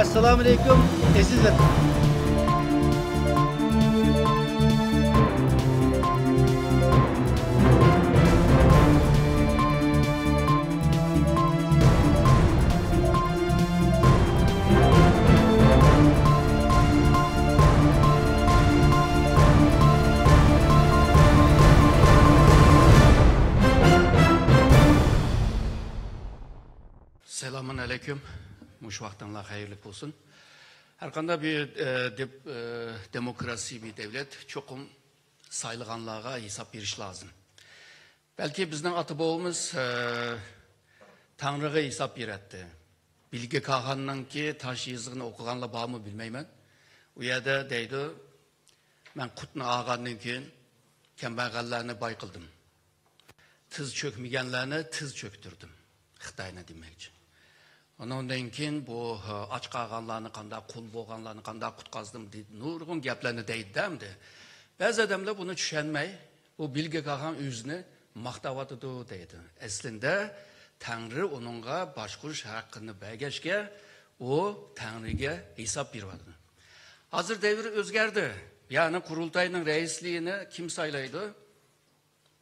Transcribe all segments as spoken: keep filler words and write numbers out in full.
ئەسسالامۇئەلەيكۇم، ئەزىز ۋەتەن. سالامۇن ئەلەيكۇم. مۇشۇ ۋاقتىڭلار خەيرلىك بولسۇن. ھەرقانداق بىر، ئە، دېپ-، ئە، دېموكراسىي بىر دەۋلەت چوقۇم سايلىغانلارغا ھېساب بېرىش لازىم. بەلكى بىزنىڭ ئاتا-بوۋىمىز، ئە، تەڭرىگە ھېساب بېرەتتى. بىلگە كاخاننىڭكى تاش يېزىقىنى ئوقۇغانلار بارمۇ بىلمەيمەن. ئۇ يەردە دەيدۇ، مەن قۇتنى ئالغاندىن كېيىن كەمبەغەللەرنى باي قىلدىم. تىز چۆكمىگەنلەرنى تىز چۆكتۈردۈم. خىتاينى دېمەكچى. ئۇنىڭدىن كېيىن بۇ، ھە، ئاچ قالغانلارنى قانداق، قۇل بولغانلارنى قانداق قۇتقازدىم دەيدۇ. نۇرغۇن گەپلەرنى دەيدۇ-دە ئەمدى. بەزى ئادەملەر بۇنى چۈشەنمەي، بۇ بىلگە كاخان ئۆزىنى ماختاۋاتىدۇ دەيدۇ. ئەسلىندە تەڭرى ئۇنىڭغا باشقۇرۇش ھەققىنى بەرگەچكە، ئۇ تەڭرىگە ھېساب بېرىۋاتىدۇ. ھازىر دەۋر ئۆزگەردى. يەنى قۇرۇلتاينىڭ رەئىسلىكىنى كىم سايلايدۇ؟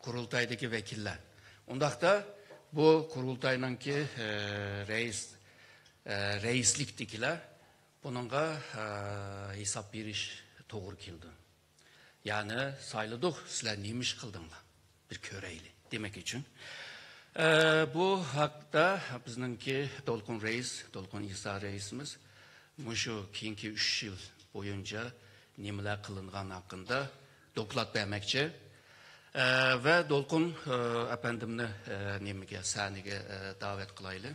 قۇرۇلتايدىكى ۋەكىللەر. ئۇنداقتا بۇ قۇرۇلتاينىڭكى، ئە، رەئىس، ئە، رەئىسلىكتىكىلەر بۇنىڭغا، ئە، ھېساب بېرىش توغرا كېلىدۇ. يەنى سايلىدۇق، سىلەر نېمە ئىش قىلدىڭلار؟ بىر كۆرەيلى دېمەك ئۈچۈن. ئە، بۇ ھەقتە بىزنىڭكى دولقۇن رەئىس، دولقۇن ئىسا رەئىسىمىز مۇشۇ كېيىنكى ئۈچ يىل بويىچە نېمىلەر قىلىنغان ھەققىدە دوكلات بەرمەكچى. ئە، ۋە دولقۇن، ئە، ئەپەندىمنى، ئە، نېمىگە، سەھنىگە، ئە، دەۋەت قىلايلى.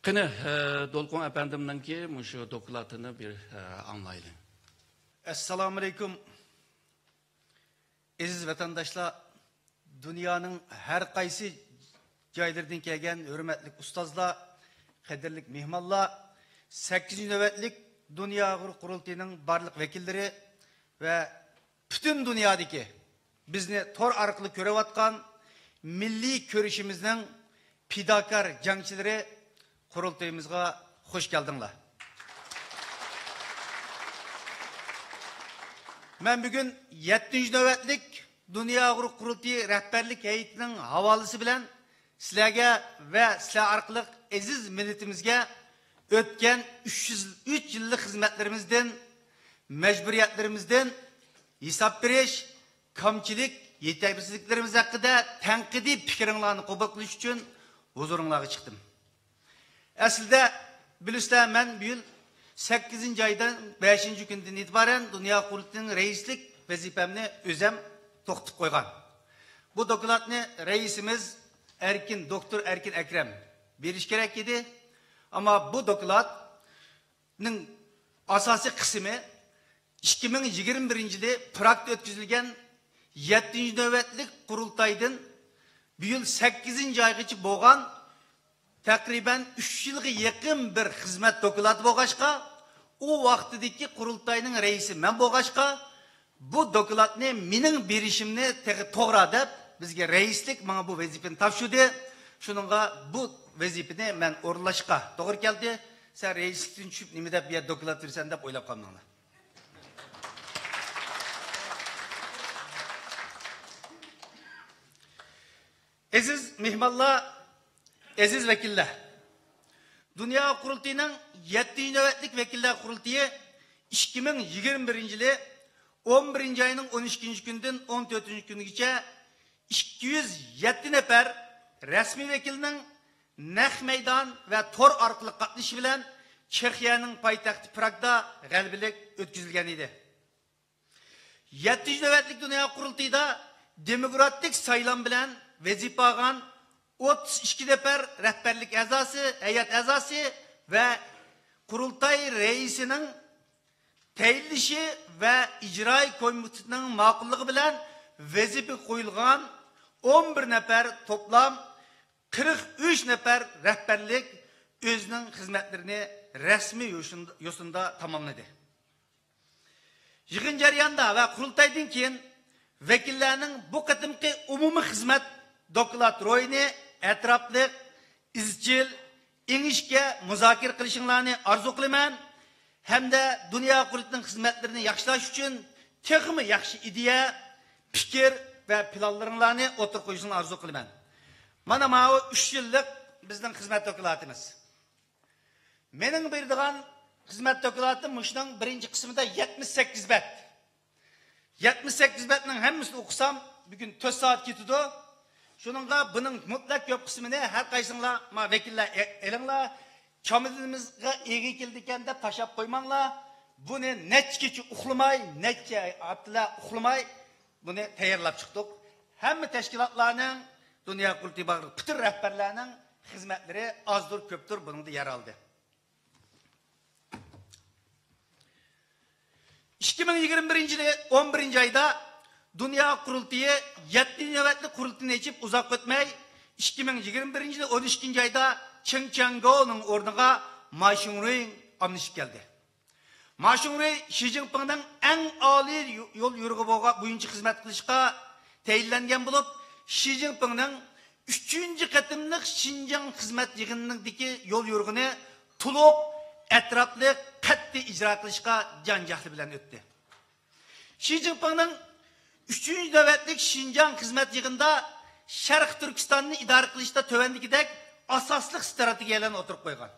قېنى، ئە، دولقۇن ئەپەندىمنىڭكى مۇشۇ دوكلاتىنى بىر، ئە، ئاڭلايلى. ئەسسالامۇئەلەيكۇم. ئەزىز ۋەتەنداشلار، دۇنيانىڭ ھەر قايسى جايلىرىدىن كەلگەن ھۆرمەتلىك ئۇستازلار، قەدىرلىك مېھمانلار، سەككىزىنچى نۆۋەتلىك دۇنيا ئۇيغۇر قۇرۇلتىيىنىڭ بارلىق ۋەكىللىرى ۋە پۈتۈن دۇنيادىكى بىزنى تور ئارقىلىق كۆرۈۋاتقان مىللىي كۈرىشىمىزنىڭ پىداكار جەڭچىلىرى، قۇرۇلتىيىمىزغا خۇش كەلدىڭلار. مەن بۈگۈن يەتتىنچى نۆۋەتلىك دۇنيا ئۇيغۇر قۇرۇلتىيى رەھبەرلىك ھەيئىتىنىڭ ھاۋالىسى بىلەن سىلەرگە ۋە سىلەر ئارقىلىق ئەزىز مىللىتىمىزگە ئۆتكەن ئۈچ يۈز، ئۈچ يىللىق خىزمەتلىرىمىزدىن، مەجبۇرىيەتلىرىمىزدىن ھېساب بېرىش، كەمچىلىك، يېتەرسىزلىكلىرىمىز ھەققىدە تەنقىدىي پىكرىڭلارنى قوبۇل قىلىش ئۈچۈن ھۇزۇرۇڭلارغا چىقتىم. ئەسلىدە، بىلىسىلەر، مەن بۇ يىل سەككىزىنچى ئايدىن بەشىنچى كۈنىدىن ئېتىبارەن دۇنيا قۇرۇلتىيىنىڭ رەئىسلىك ۋەزىپەمنى ئۆزەم توختىتىپ قويغان. بۇ دوكلاتنى رەئىسىمىز ئەركىن، دوكتور ئەركىن ئەكرەم بېرىش كېرەك ئىدى. ئەمما بۇ دوكلات نىڭ ئاساسىي قىسمى ئىككى مىڭ يىگىرمە بىرىنچى يىلى پراگدا ئۆتكۈزۈلگەن يەتتىنچى نۆۋەتلىك قۇرۇلتايدىن بۇ يىل سەككىزىنچى ئايغىچە بولغان تەقرىبەن ئۈچ يىلغا يېقىن بىر خىزمەت دوكلاتى بولغاچقا، ئۇ ۋاقتىدىكى قۇرۇلتاينىڭ رەئىسى مەن بولغاچقا، بۇ دوكلاتنى مېنىڭ بېرىشىمنى تېخى توغرا دەپ، بىزگە رەئىسلىك ماڭا بۇ ۋەزىپىنى تاپشۇردى. شۇنىڭغا بۇ ۋەزىپىنى مەن ئورۇنلاشقا توغرا كەلدى. سەن رەئىسلىكتىن چۈشۈپ نېمە دەپ بۇ يەردە دوكلات بېرىسەن دەپ ئويلاپ قالماڭلار. ئەزىز مېھمانلار، ئەزىز ۋەكىللەر! دۇنيا قۇرۇلتىيىنىڭ يەتتىنچى نۆۋەتلىك ۋەكىللەر قۇرۇلتىيى ئىككى مىڭ يىگىرمە بىرىنچى يىلى ئون بىرىنچى ئاينىڭ ئون ئىككىنچى كۈنىدىن ئون تۆتىنچى كۈنىگىچە ئىككى يۈز يەتتە نەپەر رەسمىي ۋەكىلنىڭ نەق مەيدان ۋە تور ئارقىلىق قاتنىشىشى بىلەن چېخىيەنىڭ پايتەختى پراگدا غەلىبىلىك ئۆتكۈزۈلگەن ئىدى. يەتتىنچى نۆۋەتلىك دۇنيا قۇرۇلتىيىدا دېموكراتىك سايلام بىلەن ۋەزىپە ئالغان ئوتتۇز ئىككى نەپەر رەھبەرلىك ئەزاسى، ھەيئەت ئەزاسى ۋە قۇرۇلتاي رەئىسىنىڭ تەيىنلىشى ۋە ئىجرائىي كومىتېتنىڭ ماقۇللۇقى بىلەن ۋەزىپىگە قويۇلغان ئون بىر نەپەر، توپلام قىرىق ئۈچ نەپەر رەھبەرلىك ئۆزىنىڭ خىزمەتلىرىنى رەسمىي يوشۇن-، يوسۇندا تاماملىدى. يىغىن جەريانىدا ۋە قۇرۇلتايدىن كېيىن ۋەكىللەرنىڭ بۇ قېتىمقى ئومۇمىي خىزمەت دوكلات روھىنى ئەتراپلىق، ئىزچىل، ئىنگلىزچە مۇزاكىرە قىلىشىڭلارنى ئارزۇ قىلىمەن ھەمدە دۇنيا قۇرۇلتىيىنىڭ خىزمەتلىرىنى ياخشىلاش ئۈچۈن تېخىمۇ ياخشى ئىدىيە، پىكىر ۋە پىلانلىرىڭلارنى ئوتتۇرىغا قويۇشۇڭلارنى ئارزۇ قىلىمەن. مانا ماۋۇ ئۈچ يىللىق بىزنىڭ خىزمەت دوكلاتىمىز. مېنىڭ بېرىدىغان خىزمەت دوكلاتىم مۇشۇنىڭ بىرىنچى قىسمىدا يەتمىش سەككىز بەت. يەتمىش سەككىز بەتنىڭ ھەممىسىنى ئوقۇسام، بۈگۈن تۆت سائەت كېتىدۇ. شۇنىڭغا بۇنىڭ مۇتلەق كۆپ قىسمىنى ھەر قايسىڭلار، ما ۋەكىللەر ئېلىڭلار. چامادىنىمىزغا ئېغىر كېلىدىكەن دەپ تاشلاپ قويماڭلار. بۇنى نەچچە كېچە ئۇخلىماي، نەچچە ھەپتىلەر ئۇخلىماي بۇنى تەييارلاپ چىقتۇق. ھەممە تەشكىلاتلارنىڭ، دۇنيا قۇرۇلتىيى بارلىق پۈتۈن رەھبەرلەرنىڭ خىزمەتلىرى ئازدۇر كۆپتۇر بۇنىڭدا يەر ئالدى. ئىككى مىڭ يىگىرمە بىرىنچى يىلى ئون بىرىنچى ئايدا دۇنيا قۇرۇلتىيى يەتتىنچى نۆۋەتلىك قۇرۇلتىيىنى ئېچىپ ئۇزاق ئۆتمەي، ئىككى مىڭ يىگىرمە بىرىنچى يىلى ئون ئىككىنچى ئايدا چېڭ چياڭگونىڭ ئورنىغا ما شۇڭرۇي ئالمىشىپ كەلدى. ما شۇڭرۇي شى جىنپىڭنىڭ ئەڭ ئالىي يول يورۇقى بويىچە خىزمەت قىلىشقا تەيىنلەنگەن بولۇپ، شى جىنپىڭنىڭ ئۈچىنچى قېتىملىق شىنجاڭ خىزمەت يىغىنىدىكى يول يورۇقىنى تولۇق، ئەتراپلىق، قەتئىي ئىجرا قىلىشقا جان-جەھلى بىلەن ئۆتتى. شى جىنپىڭنىڭ ئۈچىنچى نۆۋەتلىك شىنجاڭ خىزمەت يىغىنىدا شەرقىي تۈركىستاننى ئىدارە قىلىشتا تۆۋەندىكىدەك ئاساسلىق ئىستراتېگىيەلەرنى ئوتتۇرىغا قويغان.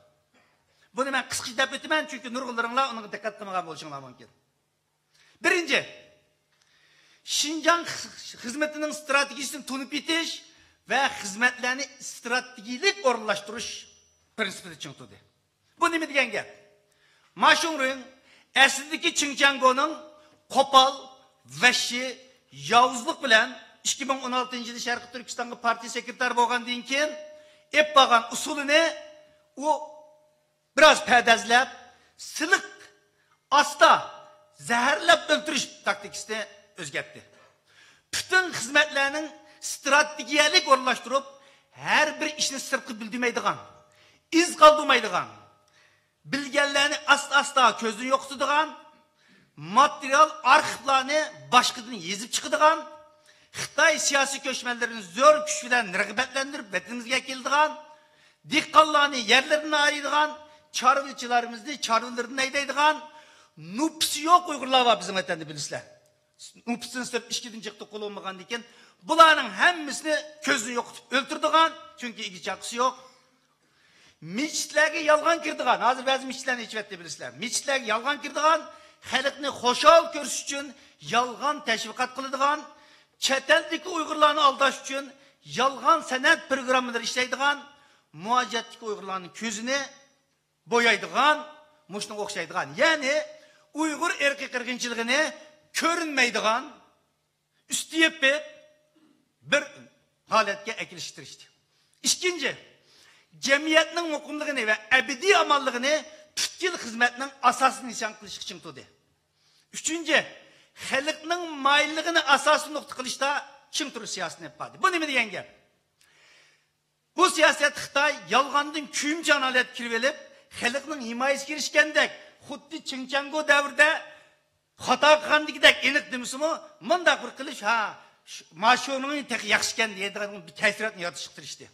بۇنى مەن قىسقىچە دەپ ئۆتىمەن، چۈنكى نۇرغۇنلىرىڭلار ئۇنىڭغا دىققەت قىلمىغان بولۇشۇڭلار مۇمكىن. بىرىنچى، شىنجاڭ خىزمىتىنىڭ ئىستراتېگىيىسىنى تونۇپ يېتىش ۋە خىزمەتلەرنى ئىستراتېگىيىلىك ئورۇنلاشتۇرۇش پىرىنسىپىدا چىڭ تۇردى. بۇ نېمە دېگەن گەپ؟ ما شۇڭرۇي ئەسلىدىكى چېڭ چياڭگونىڭ قوپال، ۋەھشىي، ياۋۇزلۇق بىلەن ئىككى مىڭ ئون ئالتىنچى يىلى شەرقىي تۈركىستانغا پارتىيە سېكرېتارى بولغاندىن كېيىن ئېلىپ بارغان ئۇسۇلىنى ئۇ بىراز پەدەزلەپ، سىلىق، ئاستا، زەھەرلەپ ئۆلتۈرۈش تاكتىكىسىنى ئۆزگەرتتى. پۈتۈن خىزمەتلەرنىڭ ئىستراتېگىيەلىك ئورۇنلاشتۇرۇپ، ھەر بىر ئىشنى سىرتقا بىلدۈرمەيدىغان، ئىز قالدۇرمايدىغان، بىلگەنلەرنى ئاستا-ئاستا كۆزدىن يوقىتىدىغان، ماتېرىيال ئارخىپلارنى باشقىدىن يېزىپ چىقىدىغان، خىتاي سىياسىي كۆچمەنلىرىنى زور كۈچ بىلەن رىغبەتلەندۈرۈپ ۋەتىنىمىزگە ئەكېلىدىغان، دېھقانلارنى يەرلىرىدىن ئايرىيدىغان، چارۋىچىلىرىمىزنى چارۋىلىرىدىن ھەيدەيدىغان، نوپۇسى يوق ئۇيغۇرلار بار بىزنىڭ ۋەتەندە، بىلىسىلەر. نوپۇستىن سىرت ئىچكىدىن جىقتا قوللانمىغاندىكىن، بۇلارنىڭ ھەممىسىنى كۆزدىن يوقىتىپ ئۆلتۈرىدىغان، چۈنكى ئىگە چاقىسى يوق. مىچىتلەرگە يالغان كىرىدىغان، ھازىر بەزى مىچىتلەرنى ئېچىۋەتتى، بىلىسىلەر. مىچىتلەرگە يالغان كىرىدىغان، خەلقنى خۇشال كۆرسىتىش ئۈچۈن يالغان تەشۋىقات قىلىدىغان، چەت ئەلدىكى ئۇيغۇرلارنى ئالداش ئۈچۈن يالغان سەنئەت پروگراممىلىرى ئىشلەيدىغان، مۇھاجىرەتتىكى ئۇيغۇرلارنىڭ كۆزىنى بويايدىغان، مۇشۇنىڭغا ئوخشايدىغان، يەنى ئۇيغۇر ئىرقىي قىرغىنچىلىقىنى كۆرۈنمەيدىغان، ئۈستى يېپىق بىر ھالەتكە ئەكېلىشكە تىرىشتى. ئىككىنچى، جەمئىيەتنىڭ مۇقىملىقىنى ۋە ئەبەدىي ئامانلىقىنى پۈتكۈل خىزمەتنىڭ ئاساسىي نىشان قىلىشقا چىڭ تۇردى. ئۈچىنچى، خەلقنىڭ مايىللىقىنى ئاساسىي نۇقتا قىلىشتا چىڭ تۇرۇش سىياسىتىنى ئېلىپ باردى. بۇ نېمە دېگەن گەپ؟ بۇ سىياسەت خىتاي يالغاندىن كۆيۈمچان ھالەتكە كىرىۋېلىپ، خەلقنىڭ ھىمايىسىگە ئېرىشكەندەك، خۇددى چىڭچياڭگو دەۋرىدە خاتا قىلغاندىكىدەك ئېنىق دېمىسىمۇ، مۇنداق بىر قىلىش، ھا، شۇ، ما شۇڭرۇي تېخى ياخشىكەن دەيدىغان بىر تەسىراتنى يارىتىشقا تىرىشتى.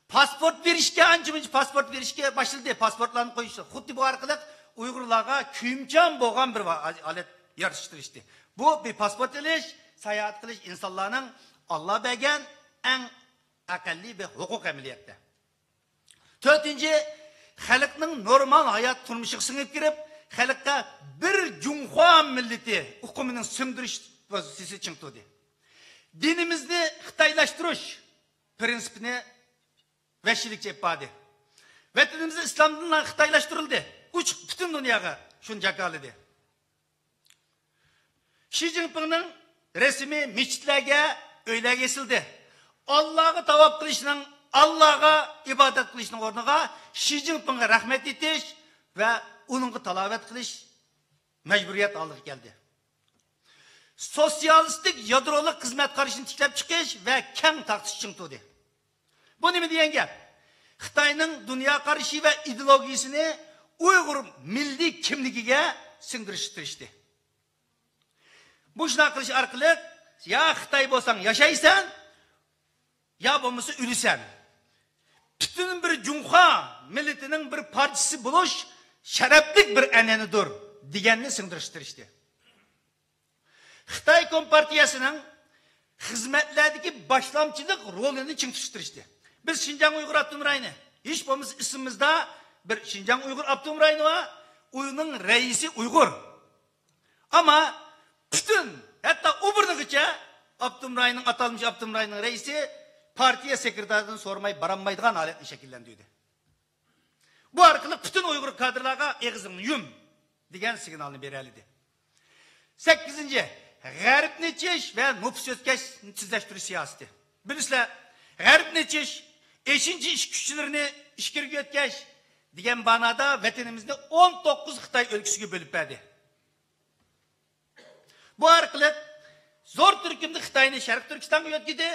پاسپورت بېرىشكە، ئانچە-مۇنچە پاسپورت بېرىشكە باشلىدى، پاسپورتلارنى قويۇشتى. خۇددى بۇ ئارقىلىق ئۇيغۇرلارغا كۆيۈمچان بولغان بىر ھالەت يارىتىشقا تىرىشتى. بۇ بىر پاسپورت ئېلىش، ساياھەت قىلىش ئىنسانلارنىڭ ئاللا بەرگەن ئەڭ ئەقەللىي بىر ھوقۇق ئەمەلىيەتتە. تۆتىنچى، خەلقنىڭ نورمال ھايات تۇرمۇشىغا سىڭىپ كىرىپ، خەلققە بىر جۇڭخۇا مىللىتى ئۇقۇمىنى سىڭدۈرۈش ۋەزىپىسى چىڭ تۇردى. دىنىمىزنى خىتايلاشتۇرۇش پىرىنسىپىنى ۋەھشىيلىكچە ئېلىپ باردى. ۋەتىنىمىزدە ئىسلام دىنى خىتايلاشتۇرۇلدى. ئۇ چىقىپ پۈتۈن دۇنياغا شۇنى جاكارلىدى. شى جىنپىڭنىڭ رەسىمى مىچىتلەرگە، ئۆيلەرگە ئېسىلدى. ئاللاغا تاۋاپ قىلىشنىڭ، ئاللاغا ئىبادەت قىلىشنىڭ ئورنىغا شى جىنپىڭغا رەھمەت ئېيتىش ۋە ئۇنىڭغا تالاۋەت قىلىش مەجبۇرىيەت ھالىغا كەلدى. سوتسىيالىستىك يادرولۇق خىزمەت قارىشىنى تىكلەپ چىقىش ۋە كەڭ تارقىتىش چىڭ تۇردى. بۇ نېمە دېگەن گەپ؟ خىتاينىڭ دۇنيا قارىشى ۋە ئىدېئولوگىيىسىنى ئۇيغۇر مىللىي كىملىكىگە سىڭدۈرۈشكە تىرىشتى. بۇ شۇنداق قىلىش ئارقىلىق، يا خىتاي بولساڭ ياشايسەن، يا بولمىسا ئۆلىسەن. پۈتۈن بىر جۇڭخۇا مىللىتىنىڭ بىر پارچىسى بولۇش شەرەپلىك بىر ئەنئەنىدۇر، دېگەننى سىڭدۈرۈشكە تىرىشتى. خىتاي كومپارتىيەسىنىڭ خىزمەتلەردىكى باشلامچىلىق رولىنى چىڭ تۇتۇشقا تىرىشتى. بىز شىنجاڭ ئۇيغۇر ئاپتونوم رايونى، ھېچ بولمىسا ئىسمىمىزدا بىر شىنجاڭ ئۇيغۇر ئاپتونوم رايونى بار، ئۇنىڭ رەئىسى ئۇيغۇر. ئەمما پۈتۈن، ھەتتا ئوبورنىغىچە ئاپتونوم رايوننىڭ، ئاتالمىش ئاپتونوم رايوننىڭ رەئىسى پارتىيە سېكرېتارىدىن سورىماي بارالمايدىغان ھالەتنى شەكىللەندۈردى. بۇ ئارقىلىق پۈتۈن ئۇيغۇر كادىرلارغا «ئېغىزىڭنى يۇم» دېگەن سىگنالنى بېرەلىدى. سەككىزىنچى، غەربنى ئېچىش ۋە نوپۇس يۆتكەشنى تېزلەشتۈرۈش سىياسىتى. بىلىسىلەر، غەربنى ئېچىش، ئېشىنچا ئىش كۈچلىرىنى ئىچكىرىگە يۆتكەش دېگەن مانادا ۋەتىنىمىزنى ئون توققۇز خىتاي ئۆلكىسىگە بۆلۈپ بەردى. بۇ ئارقىلىق زور تۈركۈمدە خىتاينى شەرقىي تۈركىستانغا يۆتكىدى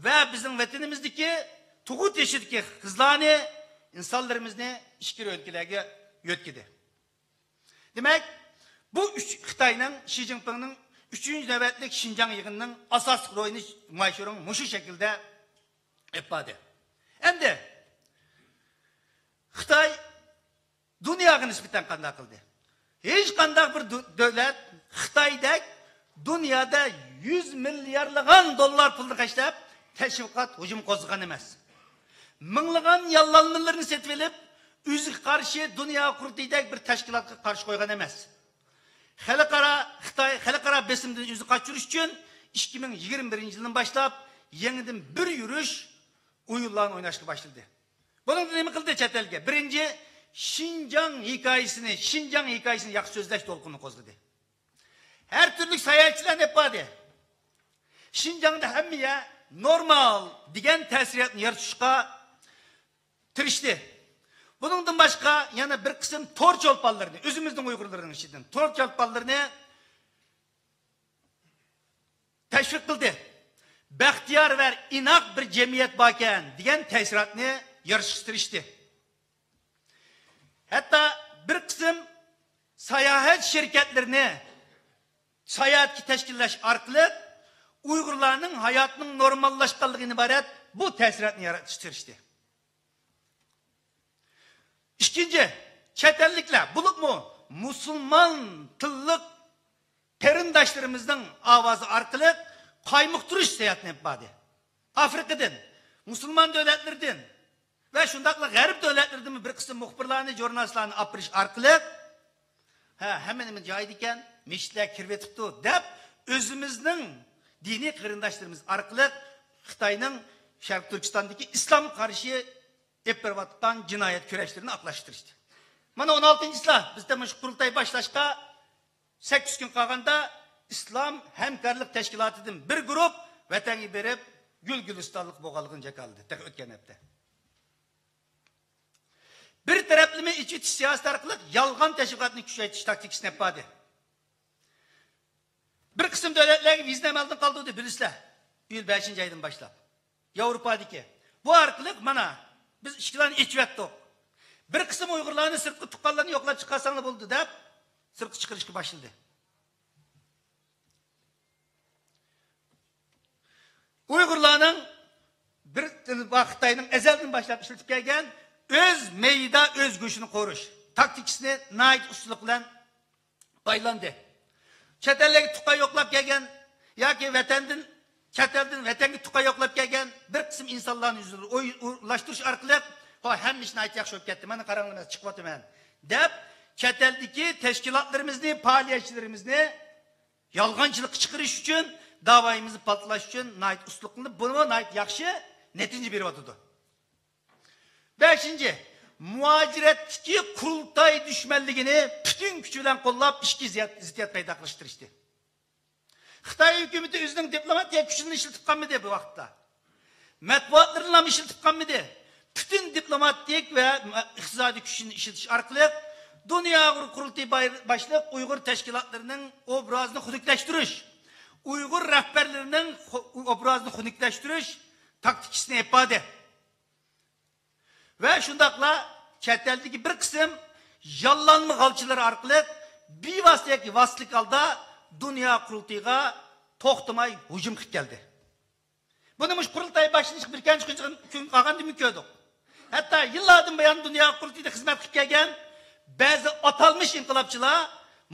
ۋە بىزنىڭ ۋەتىنىمىزدىكى تۇغۇت يېشىدىكى قىزلارنى، ئىنسانلىرىمىزنى ئىچكىرى ئۆلكىلەرگە يۆتكىدى. دېمەك، بۇ ئۈچ خىتاينىڭ، شى جىنپىڭنىڭ ئۈچىنچى نۆۋەتلىك شىنجاڭ يىغىنىنىڭ ئاساسلىق رولىنى مايشۇرۇڭ مۇشۇ شەكىلدە ئېلىپ باردى. ئەمدى خىتاي دۇنياغا نىسبەتەن قانداق قىلدى؟ ھېچقانداق بىر دۆ-، دۆلەت خىتايدەك دۇنيادا يۈز مىليارلىغان دوللار پۇلنى خەجلەپ تەشۋىقات ھۇجۇم قوزغىغان ئەمەس. مىڭلىغان ياللانمىلىرىنى سېتىۋېلىپ، ئۆزىگە قارشى دۇنيا قۇرۇلتىيىدەك بىر تەشكىلاتقا قارشى قويغان ئەمەس. خەلقئارا خىتاي خەلقئارا بېسىمدىن ئۆزىنى قاچۇرۇش ئۈچۈن ئىككى مىڭ يىگىرمە بىرىنچى يىلدىن باشلاپ يېڭىدىن بىر يۈرۈش ئويۇنلارنى ئويناشقا باشلىدى. بۇنىڭدا نېمە قىلدى چەت ئەلگە؟ بىرىنچى، شىنجاڭ ھېكايىسىنى، شىنجاڭ ھېكايىسىنى ياخشى سۆزلەش دولقۇنىنى قوزغىدى. ھەر تۈرلۈك ساياھەتچىلەرنى ئېلىپ باردى. شىنجاڭدا ھەممە يەر نورمال دېگەن تەسىراتنى يارىتىشقا تىرىشتى. بۇنىڭدىن باشقا يەنە بىر قىسىم تور چولپانلىرىنى، ئۆزىمىزنىڭ ئۇيغۇرلىرىنىڭ ئىچىدىن تور چولپانلىرىنى تەشۋىق قىلدى. بەختىيار ۋە ئىناق بىر جەمئىيەت باركەن دېگەن تەسىراتنى يارىتىشقا تىرىشتى. ھەتتا بىر قىسىم ساياھەت شىركەتلىرىنى ساياھەتكە تەشكىللەش ئارقىلىق ئۇيغۇرلارنىڭ ھاياتىنىڭ نورماللاشقانلىقىدىن ئىبارەت بۇ تەسىراتنى يارىتىشقا تىرىشتى. ئىككىنچى، چەت ئەللىكلەر، بولۇپمۇ مۇسۇلمان تىللىق قېرىنداشلىرىمىزنىڭ ئاۋازى ئارقىلىق قايمۇقتۇرۇش ساياھىتىنى ئېلىپ باردى. ئافرىقىدىن، مۇسۇلمان دۆلەتلىرىدىن ۋە شۇنداقلا غەرب دۆلەتلىرىدىنمۇ بىر قىسىم مۇخبىرلارنى، ژۇرنالىستلارنى ئاپىرىش ئارقىلىق، ھە، ھەممە نېمە جايىدا ئىكەن، مەسچىتلەر كىرىۋېتىپتۇ دەپ، ئۆزىمىزنىڭ دىنىي قېرىنداشلىرىمىز ئارقىلىق خىتاينىڭ شەرقىي تۈركىستاندىكى ئىسلامغا قارشى ئېلىپ بېرىۋاتقان جىنايەت كۈرەشلىرىنى ئاقلاشتۇرۇشتى. مانا، ئون ئالتىنچى چىسلا بىز مۇشۇ قۇرۇلتاي باشلاشقا سەككىز كۈن قالغاندا، ئىسلام ھەمكارلىق تەشكىلاتىدىن بىر گۇرۇپ ۋەتەنگە بېرىپ، گۈل گۈلىستانلىق بولغانلىقىنى جاكارلىدى، تېخى ئۆتكەن ھەپتە. بىر تەرەپلىمە ئېچىۋېتىش سىياسىتى ئارقىلىق يالغان تەشۋىقاتنى كۈچەيتىش تاكتىكىسىنى ئېلىپ باردى. بىر قىسىم دۆلەتلەرگە ۋىزىنى ئەمەلدىن قالدۇردى، بىلىسىلەر. ئىيۇل بەشىنچى ئايدىن باشلاپ. ياۋروپادىكى. بۇ ئارقىلىق مانا بىز ئىشىكلەرنى ئېچىۋەتتۇق. بىر قىسىم ئۇيغۇرلارنى سىرتقى تۇغقانلىرىنى يوقلاپ چىقارساڭلار بولىدۇ دەپ سىرتقا چىقىرىشقا باشلىدى. ئۇيغۇرلارنىڭ بىر، خىتاينىڭ ئەزەلدىن باشلاپ ئىشلىتىپ كەلگەن ئۆز مېيىدا ئۆز گۆشىنى قورۇش تاكتىكىسىنى ناھايىتى ئۇستىلىق بىلەن پايدىلاندى. چەت ئەللەرگە تۇغقان يوقلاپ كەلگەن ياكى ۋەتەندىن، چەت ئەلدىن ۋەتەنگە تۇغقان يوقلاپ كەلگەن بىر قىسىم ئىنسانلارنى ئۆزىنى ئوي-، ئورۇنلاشتۇرۇش ئارقىلىق، «ھوي، ھەممە ئىش ناھايىتى ياخشى بولۇپ كەتتى، مانا قاراڭلار، مەن چىقىۋاتىمەن» دەپ، چەت ئەلدىكى تەشكىلاتلىرىمىزنى، پائالىيەتچىلىرىمىزنى يالغانچىلىققا چىقىرىش ئۈچۈن، داۋايىمىزنى پالتىلاش ئۈچۈن ناھايىتى ئۇستىلىق قىلىنىپ، بۇمۇ ناھايىتى ياخشى نەتىجە بېرىۋاتىدۇ. بەشىنچى، مۇھاجىرەتتىكى قۇرۇلتاي دۈشمەنلىكىنى پۈتۈن كۈچى بىلەن قوللاپ، ئىچكى زىيات-، زىددىيەت پەيدا قىلىشقا تىرىشتى. خىتاي ھۆكۈمىتى ئۆزىنىڭ دىپلوماتىيە كۈچىنى ئىشلىتىپ قالمىدى بۇ ۋاقىتتا. مەتبۇئاتلىرىنىلا ئىشلىتىپ قالمىدى. پۈتۈن دىپلوماتىك ۋە ئىقتىسادىي كۈچىنى ئىشلىتىش ئارقىلىق دۇنيا ئۇيغۇر قۇرۇلتىيى باي-، باشلىق ئۇيغۇر تەشكىلاتلىرىنىڭ ئوبرازىنى خۇنۈكلەشتۈرۈش، ئۇيغۇر رەھبەرلىرىنىڭ خۇ-، ئوبرازىنى خۇنۈكلەشتۈرۈش تاكتىكىسىنى ئېلىپ باردى. ۋە شۇنداقلا چەت ئەلدىكى بىر قىسىم ياللانما غالچىلىرى ئارقىلىق بىۋاسىتە ياكى ۋاسىتىلىك ھالدا دۇنيا قۇرۇلتىيىغا توختىماي ھۇجۇم قىلىپ كەلدى. بۇنى مۇشۇ قۇرۇلتاي باشلىنىشقا بىر نەچچە كۈن، كۈن قالغاندىن كېيىن كۆردۇق. ھەتتا يىللاردىن بۇيان دۇنيا قۇرۇلتىيىدا خىزمەت قىلىپ كەلگەن بەزى ئاتالمىش ئىنقىلابچىلار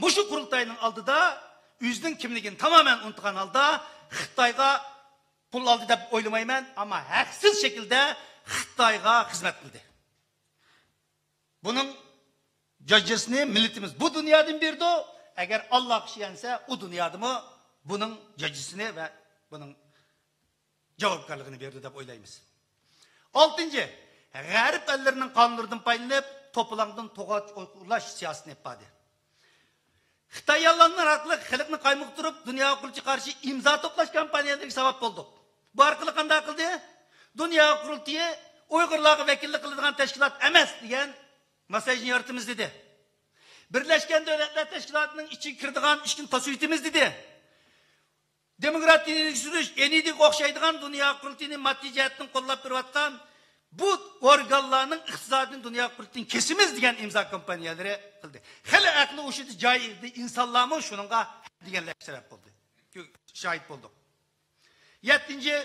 مۇشۇ قۇرۇلتاينىڭ ئالدىدا ئۆزىنىڭ كىملىكىنى تامامەن ئۇنتۇغان ھالدا خىتايغا پۇل ئالدى دەپ ئويلىمايمەن، ئەمما ھەقسىز شەكىلدە خىتايغا خىزمەت قىلدى. بۇنىڭ جاجىسىنى مىللىتىمىز بۇ دۇنيادىن بېرىدۇ. ئەگەر ئاللاغا ئىشەنسە، ئۇ دۇنيادىمۇ بۇنىڭ جاجىسىنى ۋە بۇنىڭ جاۋابكارلىقىنى بېرىدۇ دەپ ئويلايمىز. ئالتىنچى، غەرب ئەللىرىنىڭ قانۇنلىرىدىن پايدىلىنىپ، توپىلاڭدىن توغاچ ئويۇقلاش سىياسىتىنى ئېلىپ باردى. خىتاي ياللانما ئارقىلىق خەلقنى قايمۇقتۇرۇپ، دۇنيا قۇرۇلتىيىغا قارشى ئىمزا توپلاش كامپانىيەلىرىگە سەۋەب بولدۇق. بۇ ئارقىلىق قانداق قىلدى؟ دۇنيا قۇرۇلتىيى ئۇيغۇرلارغا ۋەكىللىك قىلىدىغان تەشكىلات ئەمەس دېگەن ماسساژنى يارىتىمىز دېدى. بىرلەشكەن دۆلەتلەر تەشكىلاتىنىڭ ئىچىگە كىرىدىغان ئىشتىن تاسۇيتىمىز دېدى. دېموكراتىيىنى ئىلگىرى سۈرۈش، ئېنىدىغا ئوخشايدىغان دۇنيا قۇرۇلتىيىنى ماددىي جەھەتتىن قوللاپ بېرىۋاتقان بۇ ئورگانلارنىڭ ئىقتىسادىنى دۇنيا قۇرۇلتىيىدىن كېسىمىز دېگەن ئىمزا كامپانىيەلىرى قىلدى. خېلى ئەقلى ھوشىدا جاي ئىگىلىدى ئىنسانلارمۇ شۇنىڭغا دېگەنلەر سەۋەب بولدى. شاھىت بولدۇق. يەتتىنچى،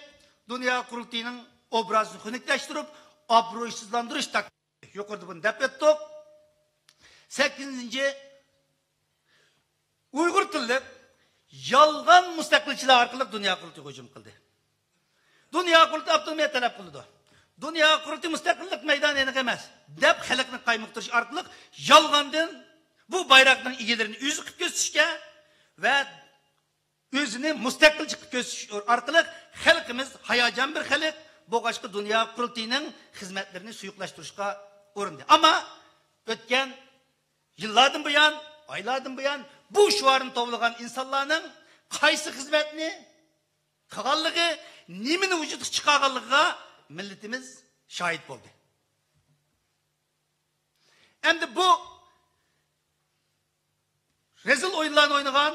دۇنيا قۇرۇلتىيىنىڭ ئوبرازىنى خۇنۈكلەشتۈرۈپ، ئابرويسىزلاندۇرۇش تاكتىكىسى. يۇقىرىدا بۇنى دەپ ئۆتتۇق. سەككىزىنچى، ئۇيغۇر تىللىق يالغان مۇستەقىلچىلەر ئارقىلىق دۇنيا قۇرۇلتىيىغا ھۇجۇم قىلدى. دۇنيا قۇرۇلتىيى ئاپتونومىيە تەلەپ قىلىدۇ. دۇنيا قۇرۇلتىيى مۇستەقىللىق مەيدانى ئېنىق ئەمەس، دەپ خەلقنى قايمۇقتۇرۇش ئارقىلىق يالغاندىن بۇ بايراقنىڭ ئىگىلىرىنى ئۆزى قىلىپ كۆرسىتىشكە ۋە ئۆزىنى مۇستەقىلچى قىلىپ كۆرسىتىش ئارقىلىق خەلقىمىز ھاياجان بىر خەلق بولغاچقا، دۇنيا قۇرۇلتىيىنىڭ خىزمەتلىرىنى سۇيۇقلاشتۇرۇشقا ئۇرۇندى. ئەمما ئۆتكەن يىللاردىن بۇيان، ئايلاردىن بۇيان بۇ شوئارنى توۋلىغان ئىنسانلارنىڭ قايسى خىزمەتنى قىلغانلىقى، نېمىنى ۋۇجۇدقا چىقارغانلىقىغا مىللىتىمىز شاھىت بولدى. ئەمدى بۇ رەزىل ئويۇنلارنى ئوينىغان،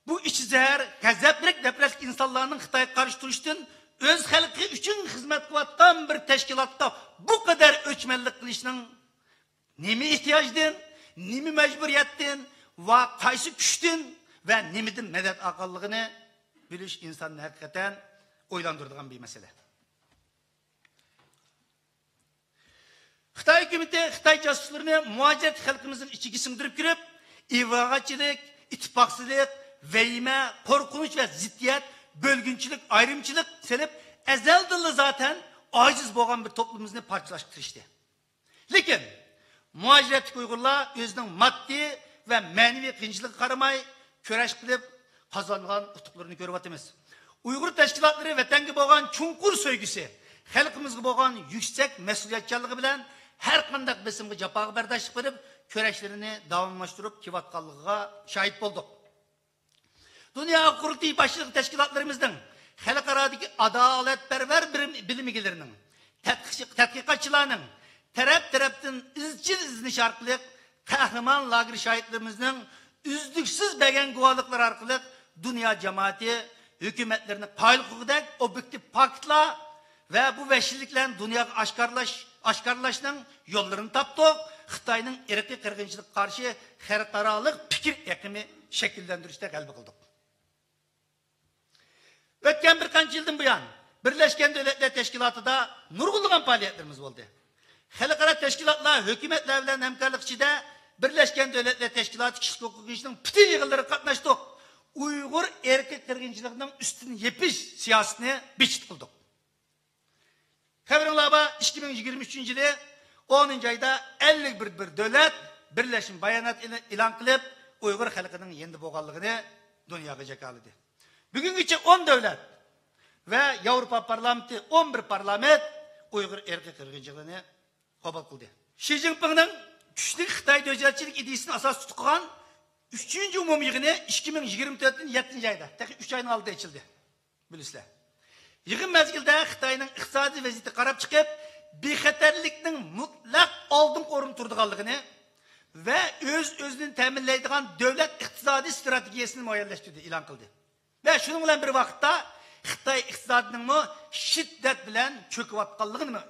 بۇ ئىچى زەھەر، غەزەپلىك، نەپرەتلىك ئىنسانلارنىڭ خىتايغا قارشى تۇرۇشتىن، ئۆز خەلقى ئۈچۈن خىزمەت قىلىۋاتقان بىر تەشكىلاتقا بۇ قەدەر ئۆچمەنلىك قىلىشنىڭ نېمە ئېھتىياجدىن، نېمە مەجبۇرىيەتتىن ۋە قايسى كۈچتىن ۋە نېمىدىن مەدەت ئالغانلىقىنى بىلىش ئىنساننى ھەقىقەتەن ئويلاندۇرىدىغان بىر مەسىلە. خىتاي ھۆكۈمىتى خىتاي جاسۇسلىرىنى مۇھاجىرەت خەلقىمىزنىڭ ئىچىگە سىڭدۈرۈپ كىرىپ، ئىگىدارچىلىك، ئىتتىپاقسىزلىق، ۋەھىمە، قورقۇنچ ۋە زىددىيەت، بۆلگۈنچىلىك، ئايرىمچىلىق سېلىپ، ئەزەلدىنلا زاتەن ئاجىز بولغان بىر توپلۇمىمىزنى پارچىلاشقا تىرىشتى. لېكىن مۇھاجىرەتتىكى ئۇيغۇرلار ئۆزىنىڭ ماددىي ۋە مەنىۋى قىيىنچىلىقىغا قارىماي، كۈرەش قىلىپ قازانغان ئۇتۇقلىرىنى كۆرۈۋاتىمىز. ئۇيغۇر تەشكىلاتلىرى ۋەتەنگە بولغان چوڭقۇر سۆيگۈسى، خەلقىمىزغا بولغان يۈكسەك مەسئۇلىيەتچانلىقى بىلەن ھەر قانداق بېسىمغا جاپاغا بەرداشلىق بېرىپ، كۈرەشلىرىنى داۋاملاشتۇرۇپ كېلىۋاتقانلىقىغا شاھىت بولدۇق. دۇنيا قۇرۇلتىيى باشلىق تەشكىلاتلىرىمىزنىڭ، خەلقئارادىكى ئادالەتپەرۋەر بىلىم، بىلىم ئىگىلىرىنىڭ، تەتقىقچى-، تەتقىقاتچىلارنىڭ، تەرەپ تەرەپتىن ئىزچىل ئىزدىنىش ئارقىلىق، قەھرىمان لاگېر شاھىتلىرىمىزنىڭ ئۈزلۈكسىز بەرگەن گۇۋاھلىقلىرى ئارقىلىق دۇنيا جامائىتى ھۆكۈمەتلىرىنى قايىل قىلغۇدەك ئوبيېكتىپ پاكىتلار ۋە بۇ ۋەھشىيلىكلەرنى دۇنياغا ئاشكارىلاش، ئاشكارىلاشنىڭ يوللىرىنى تاپتۇق. خىتاينىڭ ئىرقىي قىرغىنچىلىققا قارشى خەلقئارالىق پىكىر ئېقىمى شەكىللەندۈرۈشتە غەلىبە قىلدۇق. ئۆتكەن بىر قانچە يىلدىن بۇيان، بىرلەشكەن دۆلەتلەر تەشكىلاتىدا نۇرغۇنلىغان پائالىيەتلىرىمىز بولدى. خەلقئارا تەشكىلاتلار، ھۆكۈمەتلەر بىلەن ھەمكارلىق ئىچىدە بىرلەشكەن دۆلەتلەر تەشكىلاتى كىشىلىك ھوقۇق كېڭىشىنىڭ پۈتۈن يىغىنلىرىغا قاتناشتۇق. ئۇيغۇر ئىرقىي قىرغىنچىلىقىنىڭ ئۈستىنى يېپىش سىياسىتىنى بېكىتىپ قىلدۇق. خەۋىرىڭلار بار، ئىككى مىڭ يىگىرمە ئۈچىنچى يىلى ئونىنچى ئايدا ئەللىك بىر، بىر دۆلەت بىرلەشمە بايانات ئېلان قىلىپ، ئۇيغۇر خەلقىنىڭ يېنىدا بولغانلىقىنى دۇنياغا جاكارلىدى. بۈگۈنگىچە ئون دۆلەت ۋە ياۋروپا پارلامېنتى، ئون بىر پارلامېنت ئۇيغۇر ئىرقىي قىرغىنچىلىقىنى قوبۇل قىلدى. شى جىنپىڭنىڭ كۈچلۈك خىتاي دۆلەتچىلىك ئىدىيىسىنى ئاساس تۇتقان ئۈچىنچى ئومۇمىي يىغىنى ئىككى مىڭ يىگىرمە تۆتىنىڭ يەتتىنچى ئايدا، تېخى ئۈچ ئاينىڭ ئالدىدا ئېچىلدى. بىلىسىلەر. يىغىن مەزگىلىدە خىتاينىڭ ئىقتىسادىي ۋەزىيىتىگە قاراپ چىقىپ، بىخەتەرلىكنىڭ مۇتلەق ئالدىنقى ئورۇندا تۇرىدىغانلىقىنى ۋە ئۆز-ئۆزىنى تەمىنلەيدىغان دۆلەت ئىقتىسادىي ئىستراتېگىيەسىنى مۇئەييەنلەشتۈردى، ئېلان قىلدى. ۋە شۇنىڭ بىلەن بىر ۋاقىتتا خىتاي ئىقتىسادىنىڭمۇ شىددەت بىلەن چۆكۈۋاتقانلىقىنىمۇ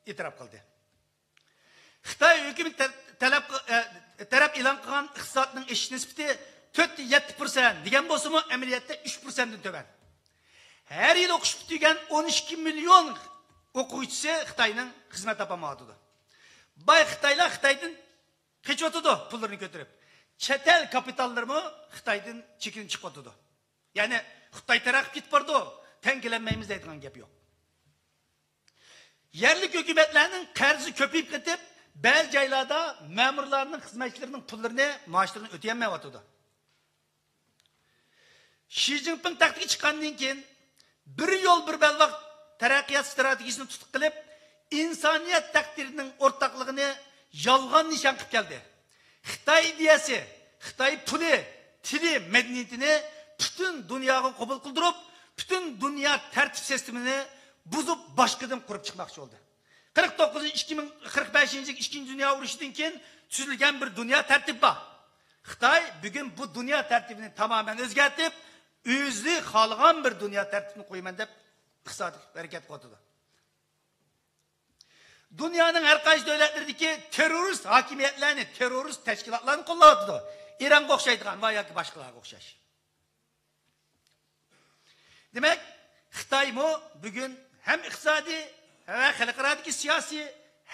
ئېتىراپ قىلدى. خىتاي ھۆكۈمىتى تە-، تەلەپ قىل-، ئە، تەرەپ ئېلان قىلغان ئىقتىسادنىڭ ئېشىش نىسبىتى تۆت يەتتە پىرسەنت دېگەن بولسىمۇ، ئەمەلىيەتتە ئۈچ پىرسەنتتىن تۆۋەن. ھەر يىلى ئوقۇش پۈتتۈرگەن ئون ئىككى مىليون ئوقۇغۇچىسى خىتاينىڭ خىزمەت تاپالمايۋاتىدۇ. باي خىتايلار خىتايدىن قېچىۋاتىدۇ، پۇللىرىنى كۆتۈرۈپ. چەت ئەل كاپىتاللىرىمۇ خىتايدىن چېكىنىپ چىقىۋاتىدۇ. يەنى خىتاي تەرەققىي كېتىپ بارىدۇ، تەڭ كېلەلمەيمىز دەيدىغان گەپ يوق. يەرلىك ھۆكۈمەتلەرنىڭ قەرزى كۆپىيىپ كېتىپ، بەزى جايلاردا مەمۇرلارنىڭ، خىزمەتچىلىرىنىڭ پۇللىرىنى، مائاشلىرىنى ئۆتىيەلمەيۋاتىدۇ. شى جىنپىڭ تەختكە چىققاندىن كېيىن، بىر يول، بىر بەلباغ تەرەققىيات ئىستراتېگىيىسىنى تۇتۇق قىلىپ، ئىنسانىيەت تەقدىرىنىڭ ئورتاقلىقىنى يالغان نىشان قىلىپ كەلدى. خىتاي ئىدىيەسى، خىتاي پۇلى، تىلى، مەدەنىيىتىنى پۈتۈن دۇنياغا قوبۇل قىلدۇرۇپ، پۈتۈن دۇنيا تەرتىپ سىستېمىنى بۇزۇپ، باشقىدىن قۇرۇپ چىقماقچى بولدى. قىرىق توققۇزىنچى، ئىككى مىڭ، قىرىق بەشىنچى، ئىككىنچى دۇنيا ئۇرۇشىدىن كېيىن تۈزۈلگەن بىر دۇنيا تەرتىپى بار. خىتاي بۈگۈن بۇ دۇنيا تەرتىپىنى تامامەن ئۆزگەرتىپ، ئۆزى خالىغان بىر دۇنيا تەرتىپىنى قويىمەن دەپ ئىقتىسادىي ھەرىكەت قىلىۋاتىدۇ. دۇنيانىڭ ھەر قايسى دۆلەتلىرىدىكى تېررورىست ھاكىمىيەتلەرنى، تېررورىست تەشكىلاتلارنى قوللاۋاتىدۇ. ئىرانغا ئوخشايدىغان ۋە ياكى باشقىلارغا ئوخشاش. دېمەك، خىتايمۇ بۈگۈن ھەم ئىقتىسادىي ۋە خەلقئارادىكى سىياسىي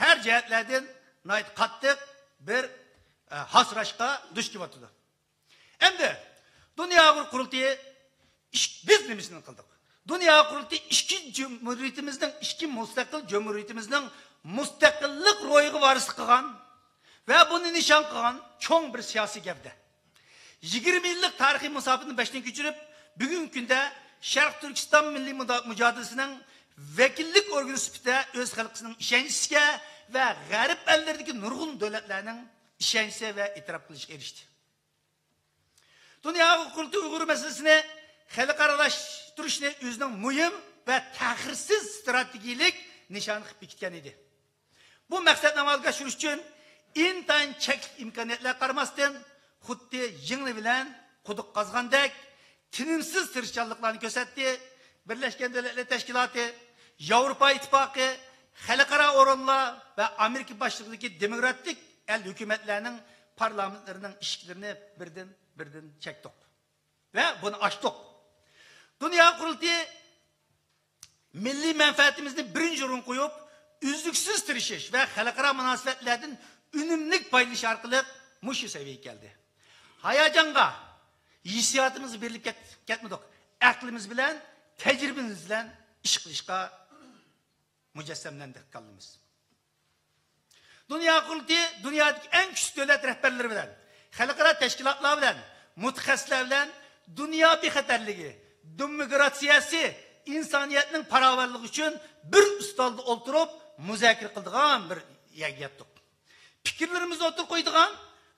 ھەر جەھەتلەردىن ناھايىتى قاتتىق بىر، ئە، ھاسىراشقا دۇچ كېلىۋاتىدۇ. ئەمدى دۇنيا ئۇيغۇر قۇرۇلتىيى ئىش-، بىز نېمىسىنى قىلدۇق؟ دۇنيا قۇرۇلتىيى ئىككى جۇمھۇرىيىتىمىزنىڭ، ئىككى مۇستەقىل جۇمھۇرىيىتىمىزنىڭ مۇستەقىللىق روھىغا ۋارىسلىق قىلغان ۋە بۇنى نىشان قىلغان چوڭ بىر سىياسىي گەۋدە. يىگىرمە يىللىق تارىخىي مۇساپىنى باشتىن كەچۈرۈپ، بۈگۈنكى كۈندە شەرقىي تۈركىستان مىللىي مۇدا-، مۇجادىلىسىنىڭ ۋەكىللىك ئورگىنى سۈپىتىدە ئۆز خەلقىنىڭ ئىشەنچىسىگە ۋە غەرب ئەللىرىدىكى نۇرغۇن دۆلەتلەرنىڭ ئىشەنچىسى ۋە ئېتىراپ قىلىشىغا ئېرىشتى. دۇنيا قۇرۇلتىيى ئۇيغۇر مەسىلىسىنى خەلقئارالاشتۇرۇشنى ئۆزىنىڭ مۇھىم ۋە تەخىرسىز ئىستراتېگىيەلىك نىشانى قىلىپ بېكىتكەن ئىدى. بۇ مەقسەتنى ئامالغا ئاشۇرۇش ئۈچۈن ئىنتايىن چەكلىك ئىمكانىيەتلەرگە قارىماستىن، خۇددى يىڭنە بىلەن قۇدۇق قازغاندەك تىنىمسىز تىرىشچانلىقلارنى كۆرسەتتى. بىرلەشكەن دۆلەتلەر تەشكىلاتى، ياۋروپا ئىتتىپاقى، خەلقئارا ئورۇنلار ۋە ئامېرىكا باشچىلىقىدىكى دېموكراتىك ئەل ھۆكۈمەتلەرنىڭ پارلامېنتلىرىنىڭ ئىشىكلىرىنى بىردىن، بىردىن چەكتۇق ۋە بۇنى ئاچتۇق. دۇنيا قۇرۇلتىيى مىللىي مەنپەئەتىمىزنى بىرىنچى ئورۇنغا قويۇپ، ئۈزلۈكسىز تىرىشىش ۋە خەلقئارا مۇناسىۋەتلەردىن ئۈنۈملۈك پايدىلىنىش ئارقىلىق مۇشۇ سەۋىيەگە كەلدى. ھاياجانغا، ھېسسىياتىمىزغا بېرىلىپ كەت-، كەتمىدۇق. ئەقلىمىز بىلەن، تەجرىبىمىز بىلەن ئىش قىلىشقا مۇجەسسەملەندى كاللىمىز. دۇنيا قۇرۇلتىيى دۇنيادىكى ئەڭ كۈچلۈك دۆلەت رەھبەرلىرى بىلەن، خەلقئارا تەشكىلاتلار بىلەن، مۇتەخەسسىسلەر بىلەن دۇنيا بىخەتەرلىكى، دېموكراتىيەسى، ئىنسانىيەتنىڭ پاراۋانلىقى ئۈچۈن بىر ئۈستەلدە ئولتۇرۇپ مۇزاكىرە قىلىدىغان بىر يەرگە يەتتۇق. پىكىرلىرىمىزنى ئوتتۇرىغا قويىدىغان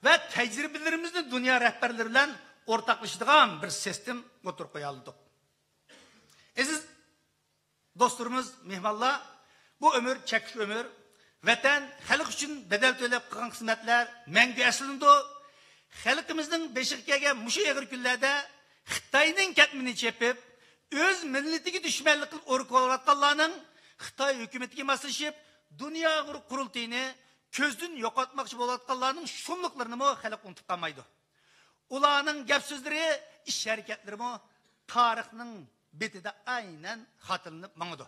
ۋە تەجرىبىلىرىمىزنى دۇنيا رەھبەرلىرى بىلەن ئورتاقلىشىدىغان بىر سىستېما ئوتتۇرىغا قويالىدۇق. ئەزىز دوستلىرىمىز، مېھمانلار، بۇ ئۆمۈر چەكلىك ئۆمۈر. ۋەتەن، خەلق ئۈچۈن بەدەل تۆلەپ قىلغان خىزمەتلەر مەڭگۈ ئەسلىنىدۇ. خەلقىمىزنىڭ بېشىغا كەلگەن مۇشۇ ئېغىر كۈنلەردە خىتاينىڭ كەتمىنى چېپىپ، ئۆز مىللىتىگە دۈشمەنلىك قىلىپ ئورا كولاۋاتقانلارنىڭ، خىتاي ھۆكۈمىتىگە ماسلىشىپ، دۇنيا ئۇيغۇر قۇرۇلتىيىنى كۆزدىن يوقاتماقچى بولۇۋاتقانلارنىڭ شۇملۇقلىرىنىمۇ خەلق ئۇنتۇپ قالمايدۇ. ئۇلارنىڭ گەپ سۆزلىرى، ئىش ھەرىكەتلىرىمۇ تارىخنىڭ بېتىدە ئەينەن خاتىرىلىنىپ ماڭىدۇ.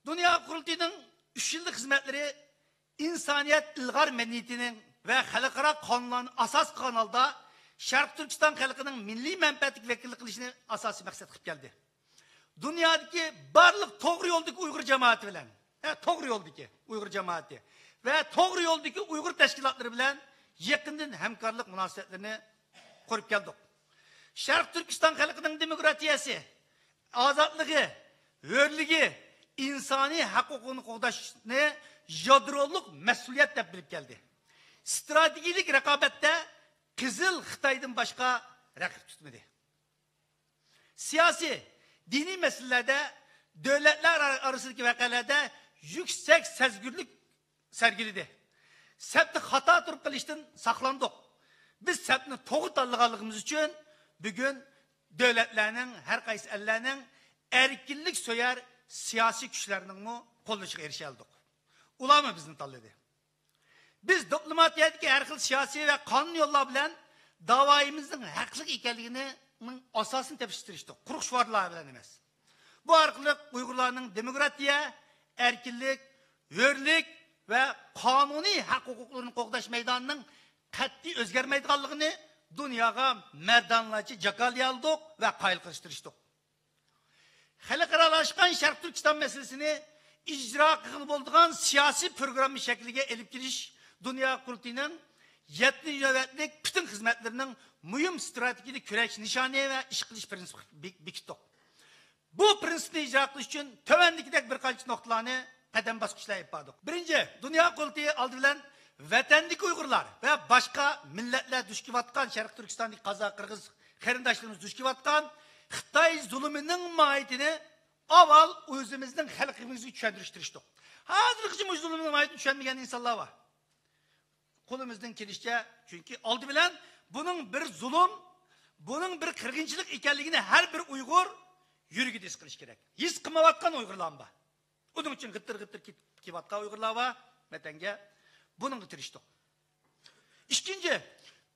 دۇنيا قۇرۇلتىيىنىڭ ئۈچ يىللىق خىزمەتلىرى ئىنسانىيەت ئىلغار مەدەنىيىتىنىڭ ۋە خەلقئارا قانۇنلارنى ئاساس قىلغان ھالدا شەرقىي تۈركىستان خەلقىنىڭ مىللىي مەنپەئەتىگە ۋەكىللىك قىلىشنى ئاساسىي مەقسەت قىلىپ كەلدى. دۇنيادىكى بارلىق توغرا يولدىكى ئۇيغۇر جامائىتى بىلەن، ھە، توغرا يولدىكى ئۇيغۇر جامائىتى ۋە توغرا يولدىكى ئۇيغۇر تەشكىلاتلىرى بىلەن يېقىندىن ھەمكارلىق مۇناسىۋەتلىرىنى قۇرۇپ كەلدۇق. شەرقىي تۈركىستان خەلقىنىڭ دېموكراتىيەسى، ئازادلىقى، ھۆرلۈكى، ئىنسانىي ھەق ھوقۇقىنى قوغداشنى يادرولۇق مەسئۇلىيەت دەپ بىلىپ كەلدى. ئىستراتېگىيەلىك رىقابەتتە قىزىل خىتايدىن باشقا رەقىب تۇتمىدى. سىياسىي، دىنىي مەسىلىلەردە، دۆلەتلەر ئارا-، ئارىسىدىكى ۋەقەلەردە يۈكسەك سەزگۈرلۈك سەرگىلىدى. سەپتە خاتا تۇرۇپ قېلىشتىن ساقلاندۇق. بىز سەپنى توغرا تاللىغانلىقىمىز ئۈچۈن بۈگۈن دۆلەتلەرنىڭ، ھەر قايسى ئەللەرنىڭ ئەركىنلىك سۆيەر سىياسىي كۈچلەرنىڭمۇ قوللىشىغا ئېرىشەلىدۇق. ئۇلارمۇ بىزنى تاللىدى. بىز دىپلوماتىيەدىكى ھەر خىل سىياسىي ۋە قانۇن يوللار بىلەن داۋايىمىزنىڭ ھەقلىق ئىكەنلىكىنىڭ ئاساسىنى تېپىشقا تىرىشتۇق. قۇرۇق شوئارلار بىلەن ئەمەس. بۇ ئارقىلىق ئۇيغۇرلارنىڭ دېموكراتىيە، ئەركىنلىك، ھۆرلۈك ۋە قانۇنىي ھەق ھوقۇقلىرىنى قوغداش مەيدانىنىڭ قەتئىي ئۆزگەرمەيدىغانلىقىنى دۇنياغا مەردانىلەرچە جاكارلىيالىدۇق ۋە قايىل قىلىشقا تىرىشتۇق. خەلقئارالاشقان شەرقىي تۈركىستان مەسىلىسىنى ئىجرا قىلغىلى بولىدىغان سىياسىي پروگرامما شەكلىگە ئېلىپ كېلىش دۇنيا قۇرۇلتىيىنىڭ يەتتىنچى نۆۋەتلىك پۈتۈن خىزمەتلىرىنىڭ مۇھىم ستراتېگىيىلىك كۈرەش نىشانى ۋە ئىش قىلىش پىرىنسىپى بېك-، بېكىتتۇق. بۇ پىرىنسىپنى ئىجرا قىلىش ئۈچۈن تۆۋەندىكىدەك بىر قانچە نۇقتىلارنى قەدەم باسقۇچ ئېلىپ باردۇق. بىرىنچى، دۇنيا قۇرۇلتىيى ئالدى بىلەن ۋەتەندىكى ئۇيغۇرلار ۋە باشقا مىللەتلەر دۇچ كېلىۋاتقان، شەرقىي تۈركىستاندىكى قازاق، قىرغىز قېرىنداشلىرىمىز دۇچ كېلىۋاتقان خىتاي زۇلۇمىنىڭ ماھىيىتىنى ئاۋۋال ئۆزىمىزنىڭ خەلقىمىزگە چۈشەندۈرۈشكە تىرىشتۇق. ھازىرغىچە مۇشۇ زۇلۇمنىڭ ماھىيىتىنى چۈشەنمىگەن ئىنسانلار بار. قولىمىزدىن كېلىشىچە، چۈنكى ئالدى بىلەن بۇنىڭ بىر زۇلۇم، بۇنىڭ بىر قىرغىنچىلىق ئىكەنلىكىنى ھەر بىر ئۇيغۇر يۈرىكىدە ھېس قىلىشى كېرەك. ھېس قىلمايۋاتقان ئۇيغۇرلارمۇ بار. ئۇنىڭ ئۈچۈن غىتتىر غىتتىر كېتىپ كېلىۋاتقان ئۇيغۇرلار بار ۋەتەنگە. بۇنىڭغا تىرىشتۇق. ئىككىنچى،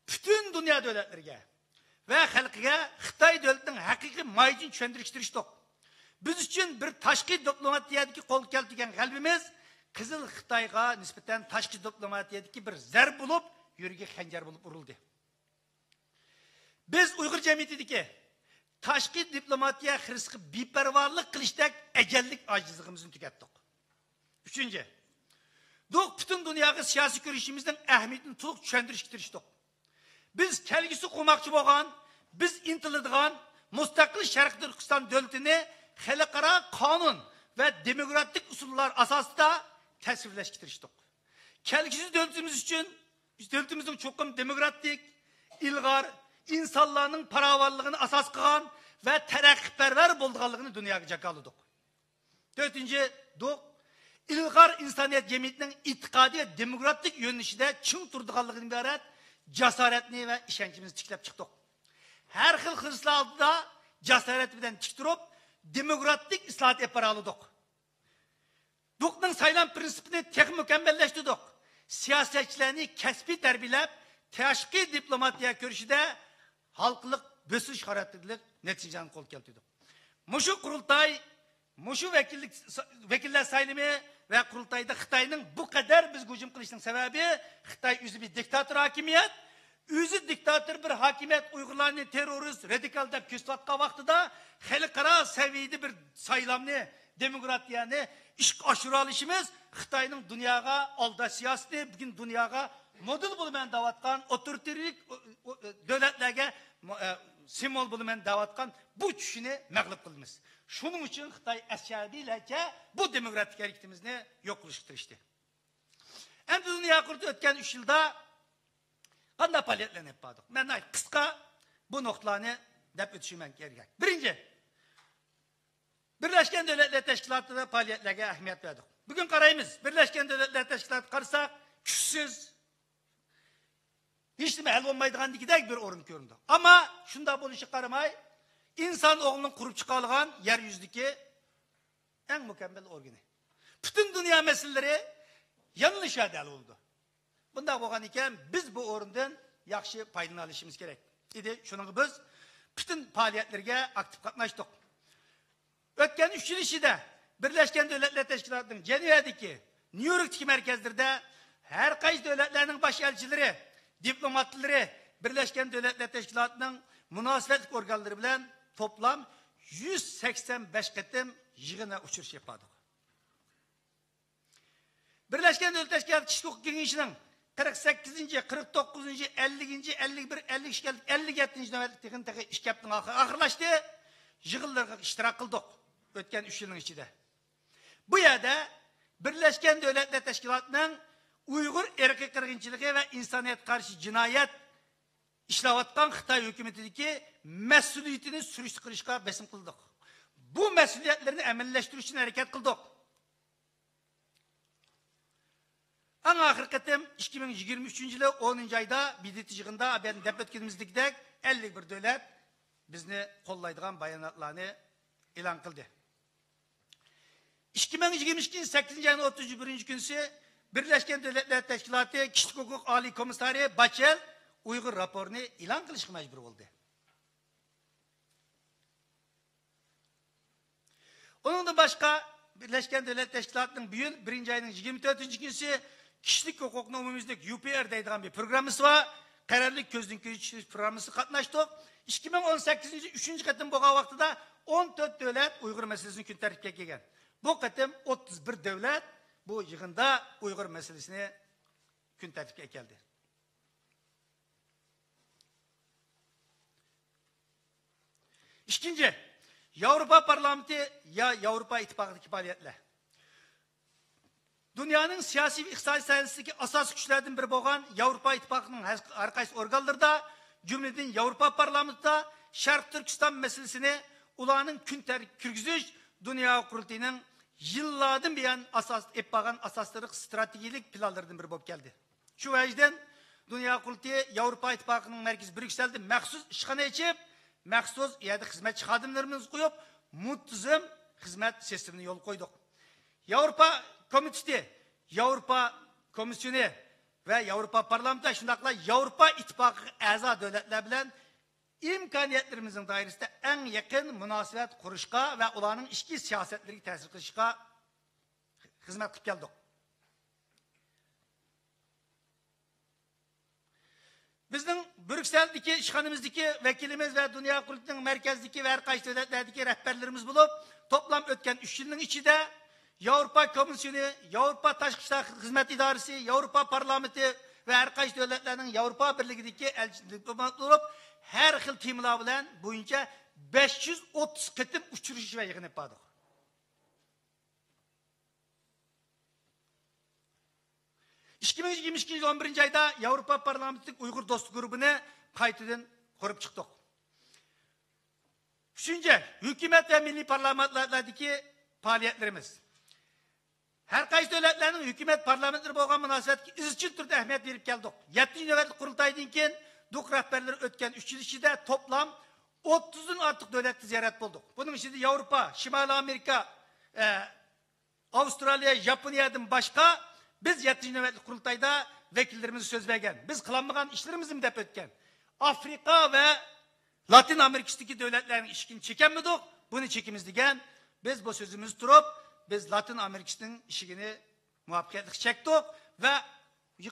پۈتۈن دۇنيا دۆلەتلىرىگە ۋە خەلقىگە خىتاي دۆلىتىنىڭ ھەقىقىي ماھىيىتىنى چۈشەندۈرۈشكە تىرىشتۇق. بىز ئۈچۈن بىر تاشقى دىپلوماتىيەدىكى قولغا كەلتۈرگەن غەلىبىمىز قىزىل خىتايغا نىسبەتەن تاشقى دىپلوماتىيەدىكى بىر زەربە بولۇپ، يۈرىكىگە خەنجەر بولۇپ ئۇرۇلدى. بىز ئۇيغۇر جەمئىيىتىدىكى تاشقى دىپلوماتىيە خىرىسىغا بىپەرۋالىق قىلىشتەك ئەجەللىك ئاجىزلىقىمىزنى تۈگەتتۇق. ئۈچىنچى، دوق پۈتۈن دۇنياغا سىياسىي كۈرىشىمىزنىڭ ئەھمىيىتىنى تولۇق چۈشەندۈرۈشكە تىرىشتۇق. بىز كەلگۈسى قۇرماقچى بولغان، بىز ئىنتىلىدىغان مۇستەقىل شەرقىي تۈركىستان دۆلىتىنى خەلقئارا قانۇن ۋە دېموكراتىك ئۇسۇللار ئاساسىدا تەسۋىرلەشكە تىرىشتۇق. كەلگۈسى دۆلىتىمىز ئۈچۈن، دۆلىتىمىزنىڭ چوقۇم دېموكراتىك، ئىلغار، ئىنسانلارنىڭ پاراۋانلىقىنى ئاساس قىلغان ۋە تەرەققىيپەرۋەر بولىدىغانلىقىنى دۇنياغا جاكارلىدۇق. تۆتىنچى، دوق ئىلغار ئىنسانىيەت جەمئىيىتىنىڭ ئېتىقادىي ۋە دېموكراتىك يۆنىلىشىدە چىڭ تۇرىدىغانلىقىدىن ئىبارەت جاسارەتنى ۋە ئىشەنچىمىزنى تىكلەپ چىقتۇق. ھەر خىل خىرىسلار ئالدىدا جاسارەت بىلەن تىك تۇرۇپ، دېموكراتىك ئىسلاھات ئېلىپ بارالىدۇق. دوقنىڭ سايلام پىرىنسىپىنى تېخىمۇ مۇكەممەللەشتۈردۇق. سىياسەتچىلەرنى كەسپىي تەربىيەلەپ، تاشقى دىپلوماتىيە كۈرىشىدە ھالقىلىق بۆسۈش خاراكتېرلىك نەتىجىلەرنى قولغا كەلتۈردۇق. مۇشۇ قۇرۇلتاي، مۇشۇ ۋەكىللىك، ۋەكىللەر سايلىمى ۋە قۇرۇلتايدا خىتاينىڭ بۇ قەدەر بىزگە ھۇجۇم قىلىشىنىڭ سەۋەبى، خىتاي ئۆزى بىر دىكتاتور ھاكىمىيەت، ئۆزى دىكتاتور بىر ھاكىمىيەت ئۇيغۇرلارنى تېررورىست، رادىكال دەپ كۆرسىتىۋاتقان ۋاقتىدا، خەلقئارا سەۋىيىدە بىر سايلامنى، دېموكراتىيەنى ئىشقا ئاشۇرالىشىمىز خىتاينىڭ دۇنياغا ئالداش سىياسىتى، بۈگۈن دۇنياغا مودېل بولىمەن دەۋاتقان، ئوتورىتېرلىك، ئو-، ئو-، دۆلەتلەرگە مو-، ئە، سىمۋول بولىمەن دەۋاتقان بۇ چۈشىنى مەغلۇپ قىلىمىز. شۇنىڭ ئۈچۈن خىتاي ئەسەبىيلەرچە بۇ دېموكراتىك ھەرىكىتىمىزنى يوق قىلىشقا تىرىشتى. ئەمدى دۇنيا قۇرۇلتىيى ئۆتكەن ئۈچ يىلدا قانداق پائالىيەتلەرنى ئېلىپ باردۇق؟ مەن ناھايىتى قىسقا بۇ نۇقتىلارنى دەپ ئۆتۈشۈم كېرەك. بىرىنچى، بىرلەشكەن دۆلەتلەر تەشكىلاتىدا پائالىيەتلەرگە ئەھمىيەت بەردۇق. بۈگۈن قارايمىز، بىرلەشكەن دۆلەتلەر تەشكىلاتىغا قارىساق، كۈچسىز، ھېچنېمە ھەل بولمايدىغاندىكىدەك بىر ئورۇن كۆرۈنىدۇ. ئەمما شۇنداق بولۇشىغا قارىماي، ئىنسان ئوغلىنىڭ قۇرۇپ چىقالىغان يەر يۈزىدىكى ئەڭ مۇكەممەل ئورگىنى. پۈتۈن دۇنيا مەسىلىلىرى يەنىلا شۇ يەردە ھەل بولىدۇ. بۇنداق بولغان ئىكەن، بىز بۇ ئورۇندىن ياخشى پايدىلىنالىشىمىز كېرەك ئىدى. شۇنىڭغا بىز پۈتۈن پائالىيەتلىرىگە ئاكتىپ قاتناشتۇق. ئۆتكەن ئۈچ يىل ئىچىدە بىرلەشكەن دۆلەتلەر تەشكىلاتىنىڭ جەنېۋەدىكى، نيۇ يوركتىكى مەركەزلىرىدە ھەر قايسى دۆلەتلەرنىڭ باش ئەلچىلىرى، دىپلوماتلىرى، بىرلەشكەن دۆلەتلەر تەشكىلاتىنىڭ مۇناسىۋەتلىك ئورگانلىرى بىلەن توپلام يۈز سەكسەن بەش قېتىم يىغىن ۋە ئۇچرىشىش ئېلىپ باردۇق. بىرلەشكەن دۆلەتلەر تەشكىلاتى كىشىلىك ھوقۇق كېڭىشىنىڭ قىرىق سەككىزىنچى، قىرىق توققۇزىنچى، ئەللىكىنچى، ئەللىك بىر، ئەللىك ئىككى، ئەللىك يەتتىنچى نۆۋەتلىك يىغىنى تېخى ئىككى ھەپتىنىڭ ئاخىرى ئاخىرلاشتى. يىغىنلىرىغا ئىشتىراك قىلدۇق ئۆتكەن ئۈچ يىلنىڭ ئىچىدە. بۇ يەردە بىرلەشكەن دۆلەتلەر تەشكىلاتىنىڭ ئۇيغۇر ئىرقىي قىرغىنچىلىقى ۋە ئىنسانىيەتكە قارشى جىنايەت ئىشلەۋاتقان خىتاي ھۆكۈمىتىدىكى مەسئۇلىيىتىنى سۈرۈشتە قىلىشقا بېسىم قىلدۇق. بۇ مەسئۇلىيەتلىرىنى ئەمەلىيلەشتۈرۈش ئۈچۈن ھەرىكەت قىلدۇق. ئەڭ ئاخىرقى قېتىم ئىككى مىڭ يىگىرمە ئۈچىنچى يىلى ئونىنچى ئايدا ب د ت يىغىنىدا ئابەن دەپ ئۆتكىنىمىزدىكىدەك ئەللىك بىر دۆلەت بىزنى قوللايدىغان باياناتلارنى ئېلان قىلدى. ئىككى مىڭ يىگىرمە ئىككىنچى سەككىزىنچى ئاينىڭ ئوتتۇز بىرىنچى كۈنىسى بىرلەشكەن دۆلەتلەر تەشكىلاتى كىشىلىك ھوقۇق ئالىي كومىسسارى باچېل ئۇيغۇر راپورىنى ئېلان قىلىشقا مەجبۇر بولدى. ئۇنىڭدىن باشقا، بىرلەشكەن دۆلەت تەشكىلاتىنىڭ بۇ يىل بىرىنچى ئاينىڭ يىگىرمە تۆتىنچى كۈنى كىشىلىك ھوقۇقنى ئومۇميۈزلۈك يۇ پى ئېر دەيدىغان بىر پروگراممىسى بار. قەرەللىك كۆزدىن كۆچۈرۈش پروگراممىسىغا قاتناشتۇق. ئىككى مىڭ ئون سەككىزىنچى يىل ئۈچىنچى قېتىم بولغان ۋاقتىدا ئون تۆت دۆلەت ئۇيغۇر مەسىلىسىنى كۈن تەرتىپكە ئەكەلگەن. بۇ قېتىم ئوتتۇز بىر دۆلەت بۇ يىغىندا ئۇيغۇر مەسىلىسىنى كۈن تەرتىپكە ئەكەلدى. ئىككىنچى، ياۋروپا پارلامېنتى يا ياۋروپا ئىتتىپاقىدىكى پائالىيەتلەر. دۇنيانىڭ سىياسىي ۋە ئىقتىسادىي سەھنىسىدىكى ئاساسىي كۈچلەردىن بىرى بولغان ياۋروپا ئىتتىپاقىنىڭ ھەر، ھەر قايسى ئورگانلىرىدا، جۈملىدىن ياۋروپا پارلامېنتىدا شەرقىي تۈركىستان مەسىلىسىنى ئۇلارنىڭ كۈن تەرتىپكە كىرگۈزۈش دۇنيا قۇرۇلتىيىنىڭ يىللاردىن بۇيان ئاساس، ئېلىپ بارغان ئاساسلىق ستراتېگىيىلىك پىلانلىرىدىن بىرى بولۇپ كەلدى. شۇ ۋەجىدىن دۇنيا قۇرۇلتىيى ياۋروپا ئىتتىپاقىنىڭ مەركىزى بريۇكسېلدە مەخسۇس ئىشخانا ئېچىپ، مەخسۇس ئۇ يەردە خىزمەتچى خادىملىرىمىزنى قويۇپ، مۇنتىزىم خىزمەت سىستېمىنى يولغا قويدۇق. ياۋروپا كومىتېتى، ياۋروپا كومىسسىيونى ۋە ياۋروپا پارلامېنتى، شۇنداقلا ياۋروپا ئىتتىپاقىغا ئەزا دۆلەتلەر بىلەن ئىمكانىيەتلىرىمىزنىڭ دائىرىسىدە ئەڭ يېقىن مۇناسىۋەت قۇرۇشقا ۋە ئۇلارنىڭ ئىچكى سىياسەتلىرىگە تەسىر قىلىشقا خىزمەت قىلىپ كەلدۇق. بىزنىڭ بريۇكسېلدىكى ئىشخانىمىزدىكى ۋەكىلىمىز ۋە دۇنيا قۇرۇلتىيىنىڭ مەركەزدىكى ۋە ھەر قايسى دۆلەتلەردىكى رەھبەرلىرىمىز بولۇپ، توپلام ئۆتكەن ئۈچ يىلنىڭ ئىچىدە ياۋروپا كومىسسىيونى، ياۋروپا تاشقى ئىشلار خىزمەت ئىدارىسى، ياۋروپا پارلامېنتى ۋە ھەر قايسى دۆلەتلەرنىڭ ياۋروپا بىرلىكىدىكى ئەلچىسى دىپلومات بولۇپ، ھەر خىل تېمىلار بىلەن بويىچە بەش يۈز ئوتتۇز قېتىم ئۇچرىشىش ۋە يىغىن ئېلىپ باردۇق. ئىككى مىڭ يىگىرمە ئىككىنچى يىل ئون بىرىنچى ئايدا ياۋروپا پارلامېنتلىق ئۇيغۇر دوستلۇق گۇرۇپپىنى قايتىدىن قۇرۇپ چىقتۇق. ئۈچىنچى، ھۆكۈمەت ۋە مىللىي پارلامېنتلاردىكى پائالىيەتلىرىمىز. ھەر قايسى دۆلەتلەرنىڭ ھۆكۈمەت پارلامېنتلىرى بولغان مۇناسىۋەتتىكى ئىزچىل تۈردە ئەھمىيەت بېرىپ كەلدۇق. يەتتىنچى نۆۋەتلىك قۇرۇلتايدىن كېيىن دۇق رەھبەرلىرى ئۆتكەن ئۈچ يىل ئىچىدە توپلام ئوتتۇزدىن ئارتۇق دۆلەتكە زىيارەت بولدۇق. بۇنىڭ ئىچىدە ياۋروپا، شىمالىي ئامېرىكا، ئە، ئاۋسترالىيە، ياپونىيەدىن باشقا بىز يەتتىنچى نۆۋەتلىك قۇرۇلتايدا ۋەكىللىرىمىز سۆز بەرگەن. بىز قىلالمىغان ئىشلىرىمىزنى دەپ ئۆتكەن. ئافرىقا ۋە لاتىن ئامېرىكىسىدىكى دۆلەتلەرنىڭ ئىشىكىنى چېكەلمىدۇق، بۇنى چېكىمىز دېگەن. بىز بۇ سۆزىمىزدە تۇرۇپ، بىز لاتىن ئامېرىكىسىنىڭ ئىشىكىنى مۇۋەپپەقىيەتلىك چەكتۇق ۋە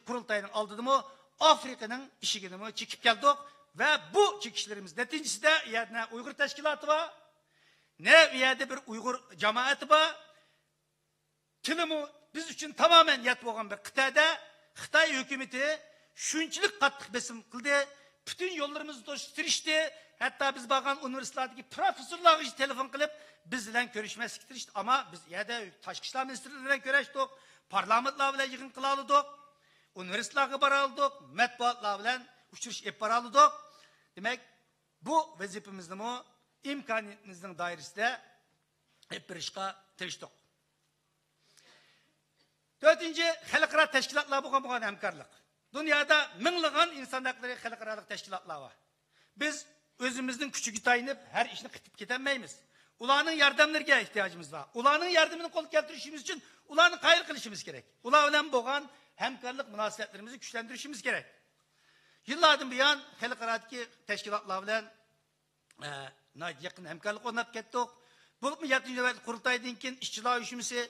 قۇرۇلتاينىڭ ئالدىدىمۇ ئافرىقىنىڭ ئىشىكىنىمۇ چېكىپ كەلدۇق ۋە بۇ چېكىشلىرىمىز نەتىجىسىدە يەنە ئۇيغۇر تەشكىلاتى بار، نە ئۇ يەردە بىر ئۇيغۇر جامائىتى بار، تىلىمۇ بىز ئۈچۈن تامامەن يات بولغان بىر قىتئەدە خىتاي ھۆكۈمىتى شۇنچىلىك قاتتىق بېسىم قىلدى، پۈتۈن يوللىرىمىزنى توسۇشقا تىرىشتى، ھەتتا بىز بارغان ئۇنىۋېرسىتېتلاردىكى پروفېسسورلارغىچە تېلېفون قىلىپ، بىز بىلەن كۆرۈشمەسلىككە تىرىشتى. ئەمما بىز يەردە تاشقى ئىشلار مىنىستىرلىرى بىلەن كۆرۈشتۇق، پارلامېنتلار بىلەن يىغىن قىلالىدۇق، ئۇنىۋېرسىتېتلارغا بارالىدۇق، مەتبۇئاتلار بىلەن ئۇچرىشىش ئېلىپ بارالىدۇق. دېمەك، بۇ ۋەزىپىمىزنىمۇ ئىمكانىيىتىمىزنىڭ دائىرىسىدە ئېلىپ بېرىشقا تىرىشتۇق. تۆتىنچى، خەلقئارا تەشكىلاتلار بولغان بولغان ھەمكارلىق. دۇنيادا مىڭلىغان ئىنسان ھەقلىرى خەلقئارالىق تەشكىلاتلار بار. بىز ئۆزىمىزنىڭ كۈچىگە تايىنىپ ھەر ئىشنى قىلىپ كېتەلمەيمىز. ئۇلارنىڭ ياردەملىرىگە ئېھتىياجىمىز بار. ئۇلارنىڭ ياردىمىنى قولغا كەلتۈرۈشىمىز ئۈچۈن ئۇلارنى قايىل قىلىشىمىز كېرەك. ئۇلار بىلەن بولغان ھەمكارلىق مۇناسىۋەتلىرىمىزنى كۈچلەندۈرۈشىمىز كېرەك. يىللاردىن بۇيان خەلقئارادىكى تەشكىلاتلار بىلەن ئە، ناھايىتى يېقىن ھەمكارلىق ئورناپ كەتتۇق. بولۇپمۇ يەتتىنچى نۆۋەتلىك قۇرۇلتايدىن كېيىن ئىشچىلار ئۇيۇشمىسى،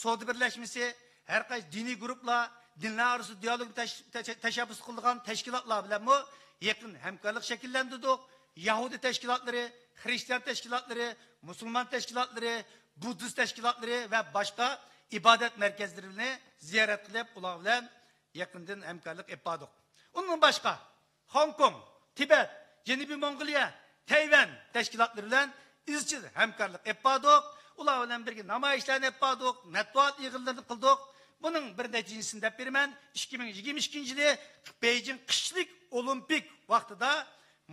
سودا بىرلەشمىسى، ھەر قايسى دىنىي گۇرۇپپىلار، دىنلار ئارىسىدا دىيالوگنى تەش-، تەش-، تەشەببۇس قىلىدىغان تەشكىلاتلار بىلەنمۇ يېقىن ھەمكارلىق شەكىللەندۈردۇق. يەھۇدىي تەشكىلاتلىرى، خرىستىيان تەشكىلاتلىرى، مۇسۇلمان تەشكىلاتلىرى، بۇددىست تەشكىلاتلىرى ۋە باشقا ئىبادەت مەركەزلىرىنى زىيارەت قىلىپ، ئۇلار بىلەن يېقىندىن ھەمكارلىق ئېلىپ باردۇق. ئۇندىن باشقا، خوڭكوڭ، تىبەت، جەنۇبىي موڭغۇلىيە، تەيۋەن تەشكىلاتلىرى بىلەن ئىزچىل ھەمكارلىق ئېلىپ باردۇق. ئۇلار بىلەن بىرگە نامايىشلارنى ئېلىپ باردۇق، مەتبۇئات يىغىنلىرىنى قىلدۇق. بۇنىڭ بىر نەتىجىسىنى دەپ بېرىمەن. ئىككى مىڭ يىگىرمە ئىككىنچى يىلى بېيجىڭ قىشلىق ئولىمپىك ۋاقتىدا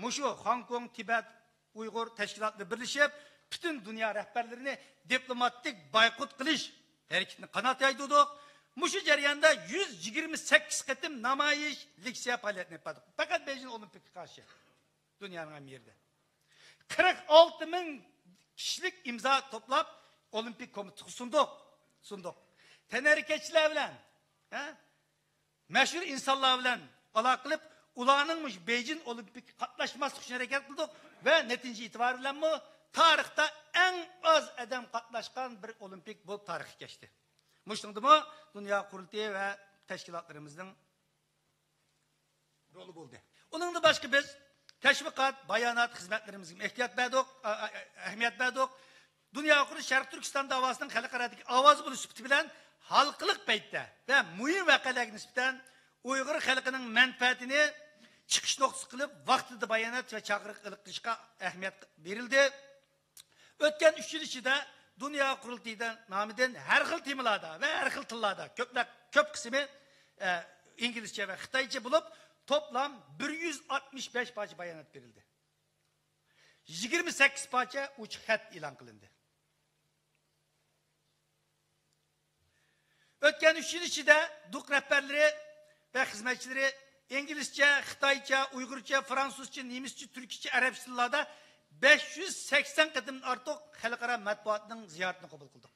مۇشۇ خوڭكوڭ، تىبەت، ئۇيغۇر تەشكىلاتلىرى بىرلىشىپ، پۈتۈن دۇنيا رەھبەرلىرىنى دىپلوماتىك بايقۇت قىلىش ھەرىكىتىنى قانات يايدۇردۇق. مۇشۇ جەرياندا يۈز يىگىرمە سەككىز قېتىم نامايىش، لېكسىيە پائالىيىتىنى ئېلىپ باردۇق. پەقەت بېيجىڭ ئولىمپىكىغا قارشى. دۇنيانىڭ ھەممە يېرىدە. قىرىق ئالتە مىڭ كىشىلىك ئىمزا توپلاپ، ئولىمپىك كومىتېتقا سۇندۇق. سۇندۇق. تەنھەرىكەتچىلەر بىلەن، ھە؟ مەشھۇر ئىنسانلار بىلەن ئالاقە قىلىپ، ئۇلارنىڭ مۇشۇ بېيجىڭ ئولىمپىكىگە قاتناشماسلىق ئۈچۈن ھەرىكەت قىلدۇق ۋە نەتىجە ئېتىبارى بىلەنمۇ تارىختا ئەڭ ئاز ئادەم قاتناشقان بىر ئولىمپىك بولۇپ تارىخقا كەچتى. مۇشۇنىڭدىمۇ دۇنيا قۇرۇلتىيى ۋە تەشكىلاتلىرىمىزنىڭ رولى بولدى. ئۇنىڭدىن باشقا بىز تەشۋىقات، بايانات خىزمەتلىرىمىزگە ئېھتىيات بەردۇق، ئا-، ئا-، ئەھمىيەت بەردۇق. دۇنيا قۇرۇلتىيى شەرقىي تۈركىستان داۋاسىنىڭ خەلقئارادىكى ئاۋازى بولۇش سۈپىتى بىلەن ھالقىلىق پەيتتە ۋە مۇھىم ۋەقەلەرگە نىسبەتەن ئۇيغۇر خەلقىنىڭ مەنپەئەتىنى چىقىش نۇقتىسى قىلىپ، ۋاقتىدا بايانات ۋە چاقىرىق ئېلان قىلىشقا ئەھمىيەت بېرىلدى. ئۆتكەن ئۈچ يىل ئىچىدە دۇنيا قۇرۇلتىيى نامىدىن ھەر خىل تېمىلاردا ۋە ھەر خىل تىللاردا، كۆپلەپ، كۆپ قىسمى، ئە، ئىنگلىزچە ۋە خىتايچە بولۇپ، توپلام بىر يۈز ئاتمىش بەش پارچە بايانات بېرىلدى. يىگىرمە سەككىز پارچە ئوچۇق خەت ئېلان قىلىندى. ئۆتكەن ئۈچ يىل ئىچىدە دۇق رەھبەرلىرى ۋە خىزمەتچىلىرى ئىنگلىزچە، خىتايچە، ئۇيغۇرچە، فرانسۇزچە، نېمىسچە، تۈركىيچە، ئەرەبچە تىللاردا بەش يۈز سەكسەن قېتىمدىن ئارتۇق خەلقئارا مەتبۇئاتنىڭ زىيارىتىنى قوبۇل قىلدۇق.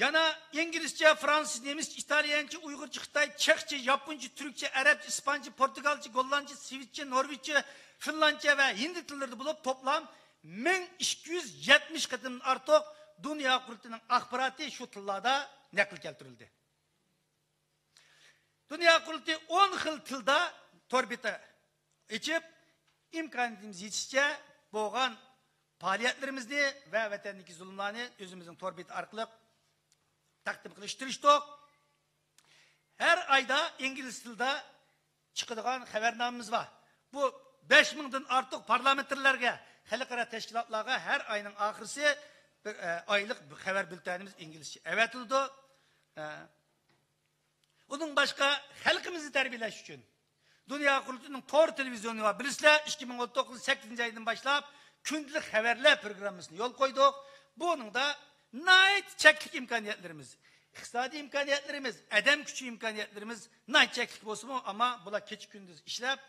يەنە ئىنگلىزچە، فرانسۇز، نېمىسچە، ئىتالىيانچە، ئۇيغۇرچە، خىتاي، چېخچە، ياپونچە، تۈركچە، ئەرەبچە، ئىسپانچە، پورتۇگالچە، گوللاندچە، سۋېتچە، نورۋېگچە، فىنلاندچە ۋە ھىندى تىللىرىدا بولۇپ، توپلام مىڭ ئىككى يۈز يەتمىش قېتىمدىن ئارتۇق دۇنيا قۇرۇلتىيىنىڭ ئاخباراتى شۇ تىللاردا نەقىل كەلتۈرۈلدى. دۇنيا قۇرۇلتىيى ئون خىل تىلدا تور بېتى ئېچىپ، ئىمكانىيىتىمىز يېتىشىچە بولغان پائالىيەتلىرىمىزنى ۋە ۋەتەندىكى زۇلۇملارنى ئۆزىمىزنىڭ تور بېتى ئارقىلىق تەقدىم قىلىشقا تىرىشتۇق. ھەر ئايدا ئىنگلىز تىلىدا چىقىدىغان خەۋەرنامىمىز بار. بۇ بەش مىڭدىن ئارتۇق پارلامېنتارلارغا، خەلقئارا تەشكىلاتلارغا ھەر ئاينىڭ ئاخىرىسى بىر، ئە، ئايلىق خەۋەر بۈلتەنىمىز ئىنگلىزچە ئەۋەتىلىدۇ. ئە، ئۇنىڭ باشقا خەلقىمىزنى تەربىيەلەش ئۈچۈن دۇنيا قۇرۇلتىيىنىڭ تور تېلېۋىزىيونى بار. بىلىسىلەر، ئىككى مىڭ ئون توققۇزىنچى يىلدىن باشلاپ كۈندىلىك خەۋەرلەر پروگراممىسىنى يولغا قويدۇق. بۇنىڭدا ناھايىتى چەكلىك ئىمكانىيەتلىرىمىز، ئىقتىسادىي ئىمكانىيەتلىرىمىز، ئادەم كۈچى ئىمكانىيەتلىرىمىز ناھايىتى چەكلىك بولسىمۇ، ئەمما بۇلار كېچە-كۈندۈز ئىشلەپ،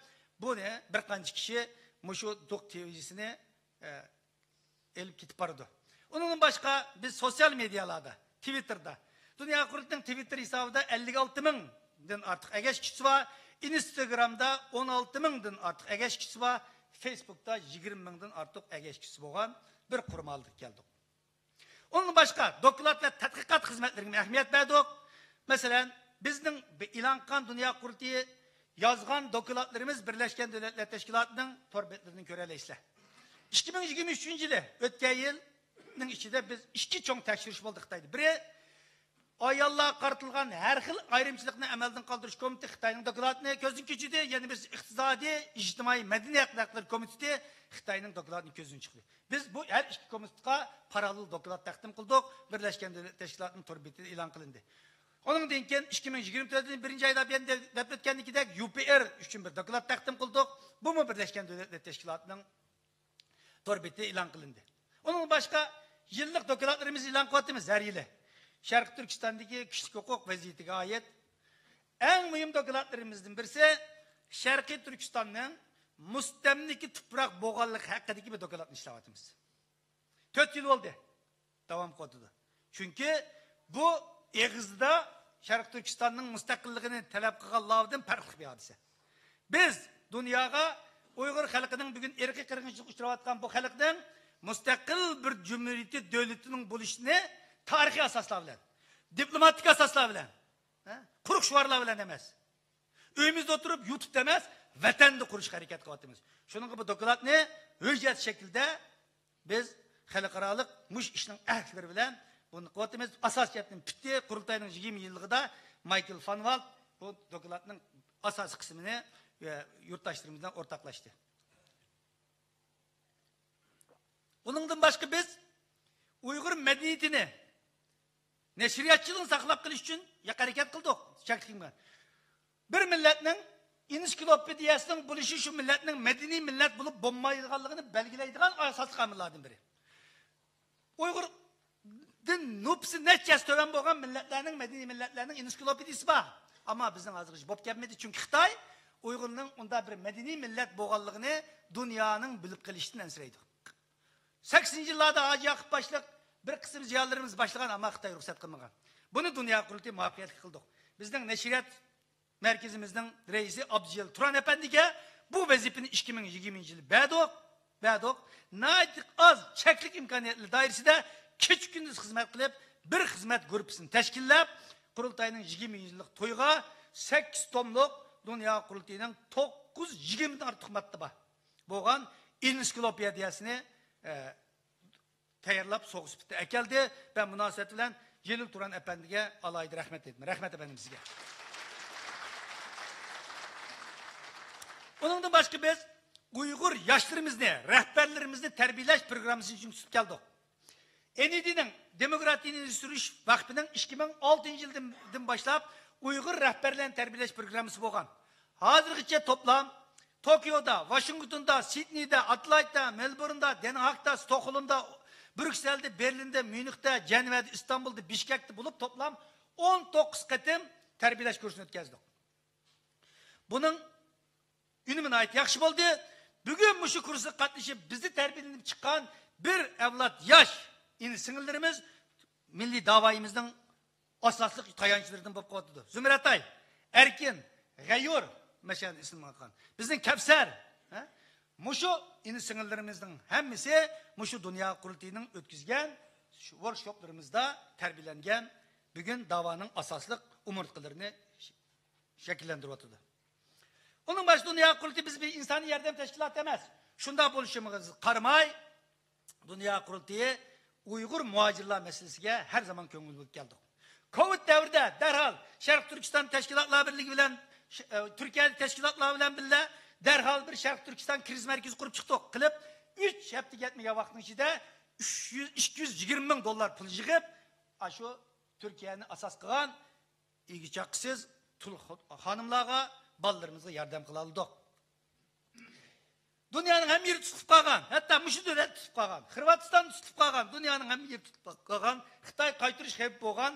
بۇنى بىر قانچە كىشى مۇشۇ دۇق تېلېۋىزىيىسىنى، ئە، ئېلىپ كېتىپ بارىدۇ. ئۇنىڭدىن باشقا بىز سوتسىيال مېدىيالاردا، تىۋىتتېردا، دۇنيا قۇرۇلتىيىنىڭ تىۋىتتېر ھېسابىدا ئەللىك ئالتە مىڭدىن ئارتۇق ئەگەشكۈچىسى بار، ئىنستاگرامدا ئون ئالتە مىڭدىن ئارتۇق ئەگەشكۈچىسى بار، فېيسبۇكتا يىگىرمە مىڭدىن ئارتۇق ئەگەشكۈچىسى بولغان بىر قۇرۇمغا كەلدۇق. ئۇنىڭدىن باشقا، دوكلات ۋە تەتقىقات خىزمەتلىرىگىمۇ ئەھمىيەت بەردۇق. مەسىلەن، بىزنىڭ بى-، ئېلان قىلغان دۇنيا قۇرۇلتىيى يازغان دوكلاتلىرىمىز بىرلەشكەن دۆلەتلەر تەشكىلاتىنىڭ تور بەتلىرىدىن كۆرەلەيسىلەر. ئىككى مىڭ يىگىرمە ئۈچىنچى يىلى، ئۆتكەن يىلنىڭ ئىچىدە بىز ئىككى چوڭ تەكشۈرۈش بولدى خىتايدا. بىرى، ئاياللارغا قارىتىلغان ھەر خىل ئايرىمچىلىقنى ئەمەلدىن قالدۇرۇش كومىتېتى خىتاينىڭ دوكلاتىنى كۆزدىن كەچۈردى. يەنە بىرسى ئىقتىسادىي، ئىجتىمائىي، مەدەنىي ھەقلەر كومىتېتى خىتاينىڭ دوكلاتىنى كۆزدىن چىقىردى. بىز بۇ ھەر ئىككى كومىتېتقا پاراللېل دوكلات تەقدىم قىلدۇق، بىرلەشكەن دۆلەت تەشكىلاتىنىڭ تور بېتىدە ئېلان قىلىندى. ئۇنىڭدىن كېيىن ئىككى مىڭ يىگىرمە تۆتىنچى يىلى بىرىنچى ئايدا بۇ يەردە دەپ ئۆتكەندىكىدەك يۇ پى ئېر ئۈچۈن بىر دوكلات تەقدىم قىلدۇق. بۇمۇ بىرلەشكەن دۆلەتلەر تەشكىلاتىنىڭ تور بېتى ئېلان قىلىندى. ئۇنىڭدىن باشقا يىللىق دوكلاتلىرىمىزنى ئېلان قىلىۋاتىمىز ھەر يىلى. شەرقىي تۈركىستاندىكى كىشىلىك ھوقۇق ۋەزىيىتىگە ئائىت ئەڭ مۇھىم دوكلاتلىرىمىزدىن بىرسى شەرقىي تۈركىستاننىڭ مۇستەملىكە تۇپراق بولغانلىقى ھەققىدىكى بىر دوكلاتنى ئىشلەۋاتىمىز. تۆت يىل بولدى. داۋام قىلىۋاتىدۇ. چۈنكى بۇ ئېغىزدا شەرقىي تۈركىستاننىڭ مۇستەقىللىقىنى تەلەپ قىلغانلاردىن پەرقلىق بىر ھادىسە. بىز دۇنياغا ئۇيغۇر خەلقىنىڭ بۈگۈن ئىرقىي قىرغىنچىلىققا ئۇچراۋاتقان بۇ خەلقنىڭ مۇستەقىل بىر جۇمھۇرىيىتى دۆلىتىنىڭ بولۇشىنى تارىخىي ئاساسلار بىلەن، دىپلوماتىك ئاساسلار بىلەن، ھە، قۇرۇق شوئارلار بىلەن ئەمەس، ئۆيىمىزدە ئولتۇرۇپ يۇتۇبتا ئەمەس، ۋەتەندە قۇرۇشقا ھەرىكەت قىلىۋاتىمىز. شۇنىڭغا بۇ دوكلاتنى ھۆججەت شەكلىدە بىز خەلقئارالىق مۇشۇ ئىشنىڭ ئەھلىلىرى بىلەن بۇنى قىلىۋاتىمىز. ئاساسىي جەھەتتىن پۈتتى. قۇرۇلتاينىڭ يىگىرمە يىللىقىدا مايكل فانۋالد بۇ دوكلاتنىڭ ئاساسىي قىسمىنى، ئە، يۇرتداشلىرىمىز بىلەن ئورتاقلاشتى. ئۇنىڭدىن باشقا بىز ئۇيغۇر مەدەنىيىتىنى، نەشرىياتچىلىقنى ساقلاپ قېلىش ئۈچۈن ھەرىكەت قىلدۇق. چەكلىك. بىر مىللەتنىڭ ئېنسىكلوپېدىيەسىنىڭ بولۇشى شۇ مىللەتنىڭ مەدەنىي مىللەت بولۇپ بولمايدىغانلىقىنى بەلگىلەيدىغان ئاساسلىق ئامىللاردىن بىرى. ئۇيغۇردىن نوپۇسى نەچچە ھەسسە تۆۋەن بولغان مىللەتلەرنىڭ، مەدەنىي مىللەتلەرنىڭ ئېنسىكلوپېدىيىسى بار. ئەمما بىزنىڭ ھازىرغىچە بولۇپ كەلمىدى، چۈنكى خىتاي ئۇيغۇرنىڭ ئۇنداق بىر مەدەنىي مىللەت بولغانلىقىنى دۇنيانىڭ بىلىپ قېلىشتىن ئەنسىرەيدۇ. سەكسىنچى يىللاردا ھاجى ياقۇپ باشلىق، بىر قىسىم زىيالىيلىرىمىز باشلىغان، ئەمما خىتاي رۇخسەت قىلمىغان. بۇنى دۇنيا قۇرۇلتىيى مۇۋەپپەقىيەتلىك قىلدۇق. بىزنىڭ نەشرىيات مەركىزىمىزنىڭ رەئىسى ئابدۇجېلىل تۇران ئەپەندىگە بۇ ۋەزىپىنى ئىككى مىڭ يىگىرمىنچى يىلى بەردۇق، بەردۇق. ناھايىتى ئاز چەكلىك ئىمكانىيەتلەر دائىرىسىدە كېچە-كۈندۈز خىزمەت قىلىپ، بىر خىزمەت گۇرۇپپىسىنى تەشكىللەپ، قۇرۇلتاينىڭ يىگىرمە يىللىق تويىغا سەككىز توملۇق دۇنيا قۇرۇلتىيىنىڭ توققۇز يۈز يىگىرمىدىن ئارتۇق ماددا بار بولغان ئېنسىكلوپېدىيەسىنى، ئە، تەييارلاپ سوۋغا سۈپىتىدە ئەكەلدى. مەن مۇناسىۋەت بىلەن جېلىل تۇران ئەپەندىگە ئالاھىدە رەھمەت ئېيتىمەن. رەھمەت ئەپەندىم سىزگە. ئۇنىڭدىن باشقا بىز ئۇيغۇر ياشلىرىمىزنى، رەھبەرلىرىمىزنى تەربىيەلەش پروگراممىسىنى چىڭ تۇتۇپ كەلدۇق. ئېن ئى دىنىڭ دېموكراتىيىنى ئىلگىرى سۈرۈش ۋەقپىنىڭ ئىككى مىڭ ئالتىنچى يىلدىن باشلاپ ئۇيغۇر رەھبەرلەرنى تەربىيەلەش پروگراممىسى بولغان. ھازىرغىچە توپلام توكيودا، ۋاشىنگتوندا، سىدنېيدا، ئادېلايدتا، مېلبورندا، دېنھاكتا، ستوكھولمدا، بريۇكسېلدە، بېرلىندا، ميۇنختا، جەنۋەدە، ئىستانبۇلدا، بىشكەكتە بولۇپ توپلام ئون توققۇز قېتىم تەربىيەلەش كۇرسىنى ئۆتكەزدۇق. بۇنىڭ ئۈنۈمى ناھايىتى ياخشى بولدى. بۈگۈن مۇشۇ كۇرسقا قاتنىشىپ، بىزدە تەربىيەلىنىپ چىققان بىر ئەۋلاد ياش ئىنى-سىڭىللىرىمىز مىللىي داۋايىمىزنىڭ ئاساسلىق تايانچلىرىدىن بولۇپ قېلىۋاتىدۇ. زۇمرەتاي، ئەركىن، غەيۇر، مەشەدە ئىسمىم ئاققان. بىزنىڭ كەۋسەر، ھە؟ مۇشۇ ئىنى-سىڭىللىرىمىزنىڭ ھەممىسى مۇشۇ دۇنيا قۇرۇلتىيىنىڭ ئۆتكۈزگەن شۇ ۋوركشوپلىرىمىزدا تەربىيەلەنگەن، بۈگۈن داۋانىڭ ئاساسلىق ئومۇرتقىلىرىنى شەكىللەندۈرۈۋاتىدۇ. ئۇنىڭ باشقا دۇنيا قۇرۇلتىيى بىز بىر ئىنسانىي ياردەم تەشكىلاتى ئەمەس. شۇنداق بولۇشىمىزغا قارىماي، دۇنيا قۇرۇلتىيى ئۇيغۇر مۇھاجىرلار مەسىلىسىگە ھەر زامان كۆڭۈل بۆلۈپ كەلدۇق. كوۋىد دەۋرىدە دەرھال شەرقىي تۈركىستان تەشكىلاتلار بىرلىكى بىلەن، ش-، ئە، تۈركىيەدە تەشكىلاتلار بىلەن بىللە دەرھال بىر شەرقىي تۈركىستان كىرىزىس مەركىزى قۇرۇپ چىقتۇق. قىلىپ، ئۈچ ھەپتىگە يەتمىگەن ۋاقىتنىڭ ئىچىدە ئۈچ يۈز، ئىككى يۈز يىگىرمە مىڭ دوللار پۇل يىغىپ، ئاشۇ تۈركىيەنى ئاساس قىلغان ئىگە چاققىسىز تۇل خو-، خانىملارغا، بالىلىرىمىزغا ياردەم قىلالىدۇق. دۇنيانىڭ ھەممە يېرى تۇتۇپ قالغان، ھەتتا مۇشۇ دۆلەت تۇتۇپ قالغان، قىرغىزىستان تۇتۇپ قالغان، دۇنيانىڭ ھەممە يېرى تۇتۇپ قالغان، خىتاي قايتۇرۇش خەۋپى بولغان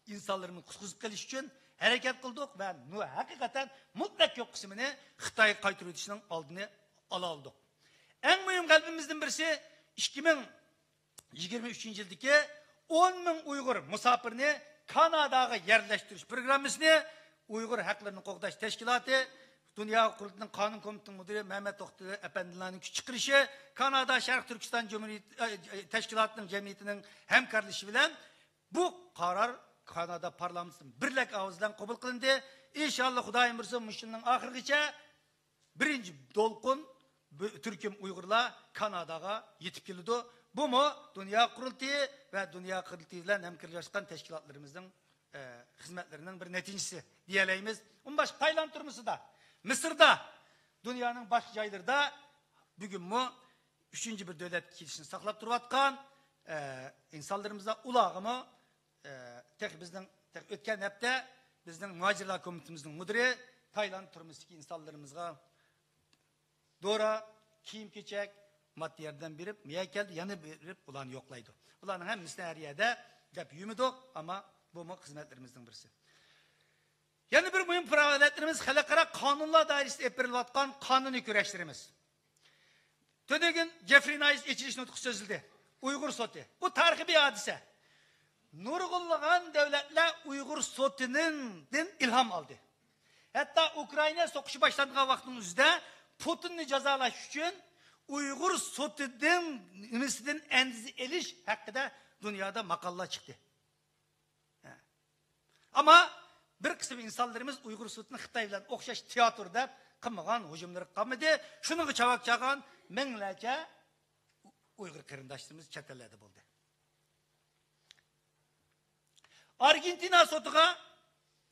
ئىنسانلىرىمىزنى قۇتقۇزۇپ قېلىش ئۈچۈن ھەرىكەت قىلدۇق ۋە مۇ-، ھەقىقەتەن مۇتلەق كۆپ قىسمىنى خىتايغا قايتۇرۇۋېتىشنىڭ ئالدىنى ئالالىدۇق. ئەڭ مۇھىم غەلىبىمىزدىن بىرسى، ئىككى مىڭ يىگىرمە ئۈچىنچى يىلدىكى ئون مىڭ ئۇيغۇر مۇساپىرنى كاناداغا يەرلەشتۈرۈش پروگراممىسىنى ئۇيغۇر ھەقلىرىنى قوغداش تەشكىلاتى، دۇنيا قۇرۇلتىيىنىڭ قانۇن كومىتېتىنىڭ مۇدىرى مەمەت توختى ئەپەندىلەرنىڭ كۈچ چىقىرىشى، كانادا شەرقىي تۈركىستان جۇمھۇرىيىتى، ئە، ئە، تەشكىلاتىنىڭ جەمئىيىتىنىڭ ھەمكارلىشى بىلەن بۇ قارار كانادا پارلامېنتىدا بىرلىك ئاۋاز بىلەن قوبۇل قىلىندى. ئىنشاللا، خۇدايىم بۇيرۇسا، مۇشۇ يىلنىڭ ئاخىرىغىچە بىرىنچى دولقۇن بۇ-، تۈركۈم ئۇيغۇرلار كاناداغا يېتىپ كېلىدۇ. بۇمۇ دۇنيا قۇرۇلتىيى ۋە دۇنيا قۇرۇلتىيى بىلەن ھەمكارلاشقان تەشكىلاتلىرىمىزنىڭ، ئە، خىزمەتلىرىنىڭ بىر نەتىجىسى دېيەلەيمىز. ئۇندىن باشقا تايلاند تۈرمىسىدا، مىسىردا، دۇنيانىڭ باشقا جايلىرىدا بۈگۈنمۇ ئۈچىنچى بىر دۆلەتكە كېتىشنى ساقلاپ تۇرۇۋاتقان، ئە، ئىنسانلىرىمىز بار. ئۇلارغىمۇ، ئە، تېخى بىزنىڭ، تېخى ئۆتكەن ھەپتە بىزنىڭ مۇھاجىرلار كومىتېتىمىزنىڭ مۇدىرى تايلاند تۈرمىسىدىكى ئىنسانلىرىمىزغا دورا، كىيىم-كېچەك، ماددىي ياردەم بېرىپ، مۇ يەرگە كەلدى، يەنە بېرىپ ئۇلارنى يوقلايدۇ. بۇلارنىڭ ھەممىسىنى ھەر يەردە دەپ يۈرمىدۇق، ئەمما بۇمۇ خىزمەتلىرىمىزنىڭ بىرسى. يەنە بىر مۇھىم پائالىيەتلىرىمىز خەلقئارا قانۇنلار دائىرىسىدە ئېلىپ بېرىلىۋاتقان قانۇنىي كۈرەشلىرىمىز. تۈنۈگۈن جېفرى نايس ئېچىلىش نۇتقى سۆزلىدى. ئۇيغۇر سوتى. بۇ تارىخىي بىر ھادىسە. نۇرغۇنلىغان دۆلەتلەر ئۇيغۇر سوتىنىڭ، دىن ئىلھام ئالدى. ھەتتا ئۇكرائىنا سوقۇشى باشلانغان ۋاقىتنىڭ ئۆزىدە پۇتىننى جازالاش ئۈچۈن ئۇيغۇر سوتىدىن، نېمىسىدىن ئەندىزە ئېلىش ھەققىدە دۇنيادا ماقالىلار چىقتى. ھە. ئەمما بىر قىسىم ئىنسانلىرىمىز ئۇيغۇر سوتىنى خىتاي بىلەن ئوخشاش تىياتىر دەپ قىلمىغان، ھۇجۇملىرى قالمىدى. شۇنىڭغا چاۋاك چالغان مىڭلارچە ئۇيغۇر قېرىنداشلىرىمىز چەت ئەللەردە بولدى. ئارگېنتىنا سوتىغا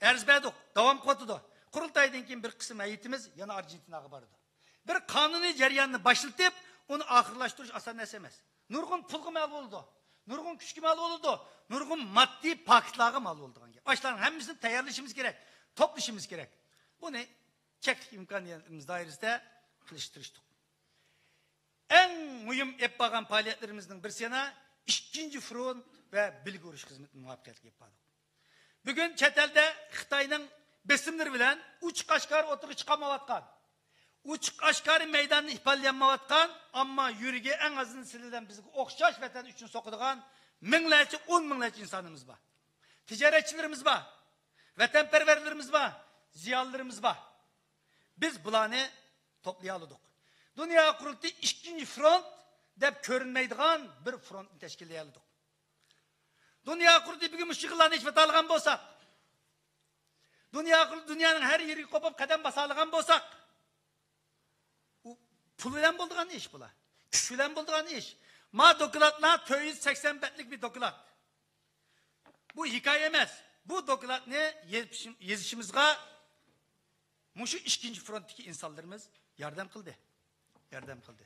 ئەرز بەردۇق، داۋام قىلىۋاتىدۇ. قۇرۇلتايدىن كېيىن بىر قىسىم ھەيئىتىمىز يەنە ئارگېنتىناغا بارىدۇ. بىر قانۇنىي جەرياننى باشلىتىپ، ئۇنى ئاخىرلاشتۇرۇش ئاسان نەرسە ئەمەس. نۇرغۇن پۇلغا مال بولىدۇ، نۇرغۇن كۈچكە مال بولىدۇ، نۇرغۇن ماددىي پاكىتلارغا مال بولىدىغان گەپ. ئاشۇلارنىڭ ھەممىسىنى تەييارلىشىمىز كېرەك، توپلىشىمىز كېرەك. بۇنى چەكلىك ئىمكانىيەتلىرىمىز دائىرىسىدە قىلىشقا تىرىشتۇق. ئەڭ مۇھىم ئېلىپ بارغان پائالىيەتلىرىمىزنىڭ بىرسى يەنە ئىككىنچى فرونت ۋە بىلگە ئۇرۇش خىزمىتىنى مۇۋەپپەقىيەتلىك ئېلىپ باردۇق. بۈگۈن چەت ئەلدە خىتاينىڭ بېسىملىرى بىلەن ئوچۇق ئاشكارا ئوتتۇرىغا چىقالمايۋاتقان، ئوچۇق ئاشكارا مەيداندا ئىپادىلىيەلمەيۋاتقان، ئەمما يۈرىكى ئەڭ ئازىنى سىلەر بىلەن بىزگە ئوخشاش ۋەتەن ئۈچۈن سوقىدىغان مىڭلارچە، ئون مىڭلارچە ئىنسانىمىز بار. تىجارەتچىلىرىمىز بار. ۋەتەنپەرۋەرلىرىمىز بار. زىيالىيلىرىمىز بار. بىز بۇلارنى توپلىيالىدۇق. دۇنيا قۇرۇلتىيى ئىككىنچى فرونت دەپ كۆرۈنمەيدىغان بىر فرونتنى تەشكىللىيالىدۇق. دۇنيا قۇرۇلتىيى بۈگۈن مۇشۇ يىغىنلارنى ئېچىۋاتالىغان بولساق، دۇنيا قۇرۇلتىيى دۇنيانىڭ ھەر يېرىگە قوپۇپ قەدەم باسالىغان بولساق، ئۇ پۇل بىلەن بولىدىغان ئىش بۇلار. كۈچ بىلەن بولىدىغان ئىش. ما دوكلاتلار تۆت يۈز سەكسەن بەتلىك بىر دوكلات. بۇ ھېكايە ئەمەس. بۇ دوكلاتنى يېزىش-، يېزىشىمىزغا مۇشۇ ئىككىنچى فرونتتىكى ئىنسانلىرىمىز ياردەم قىلدى. ياردەم قىلدى.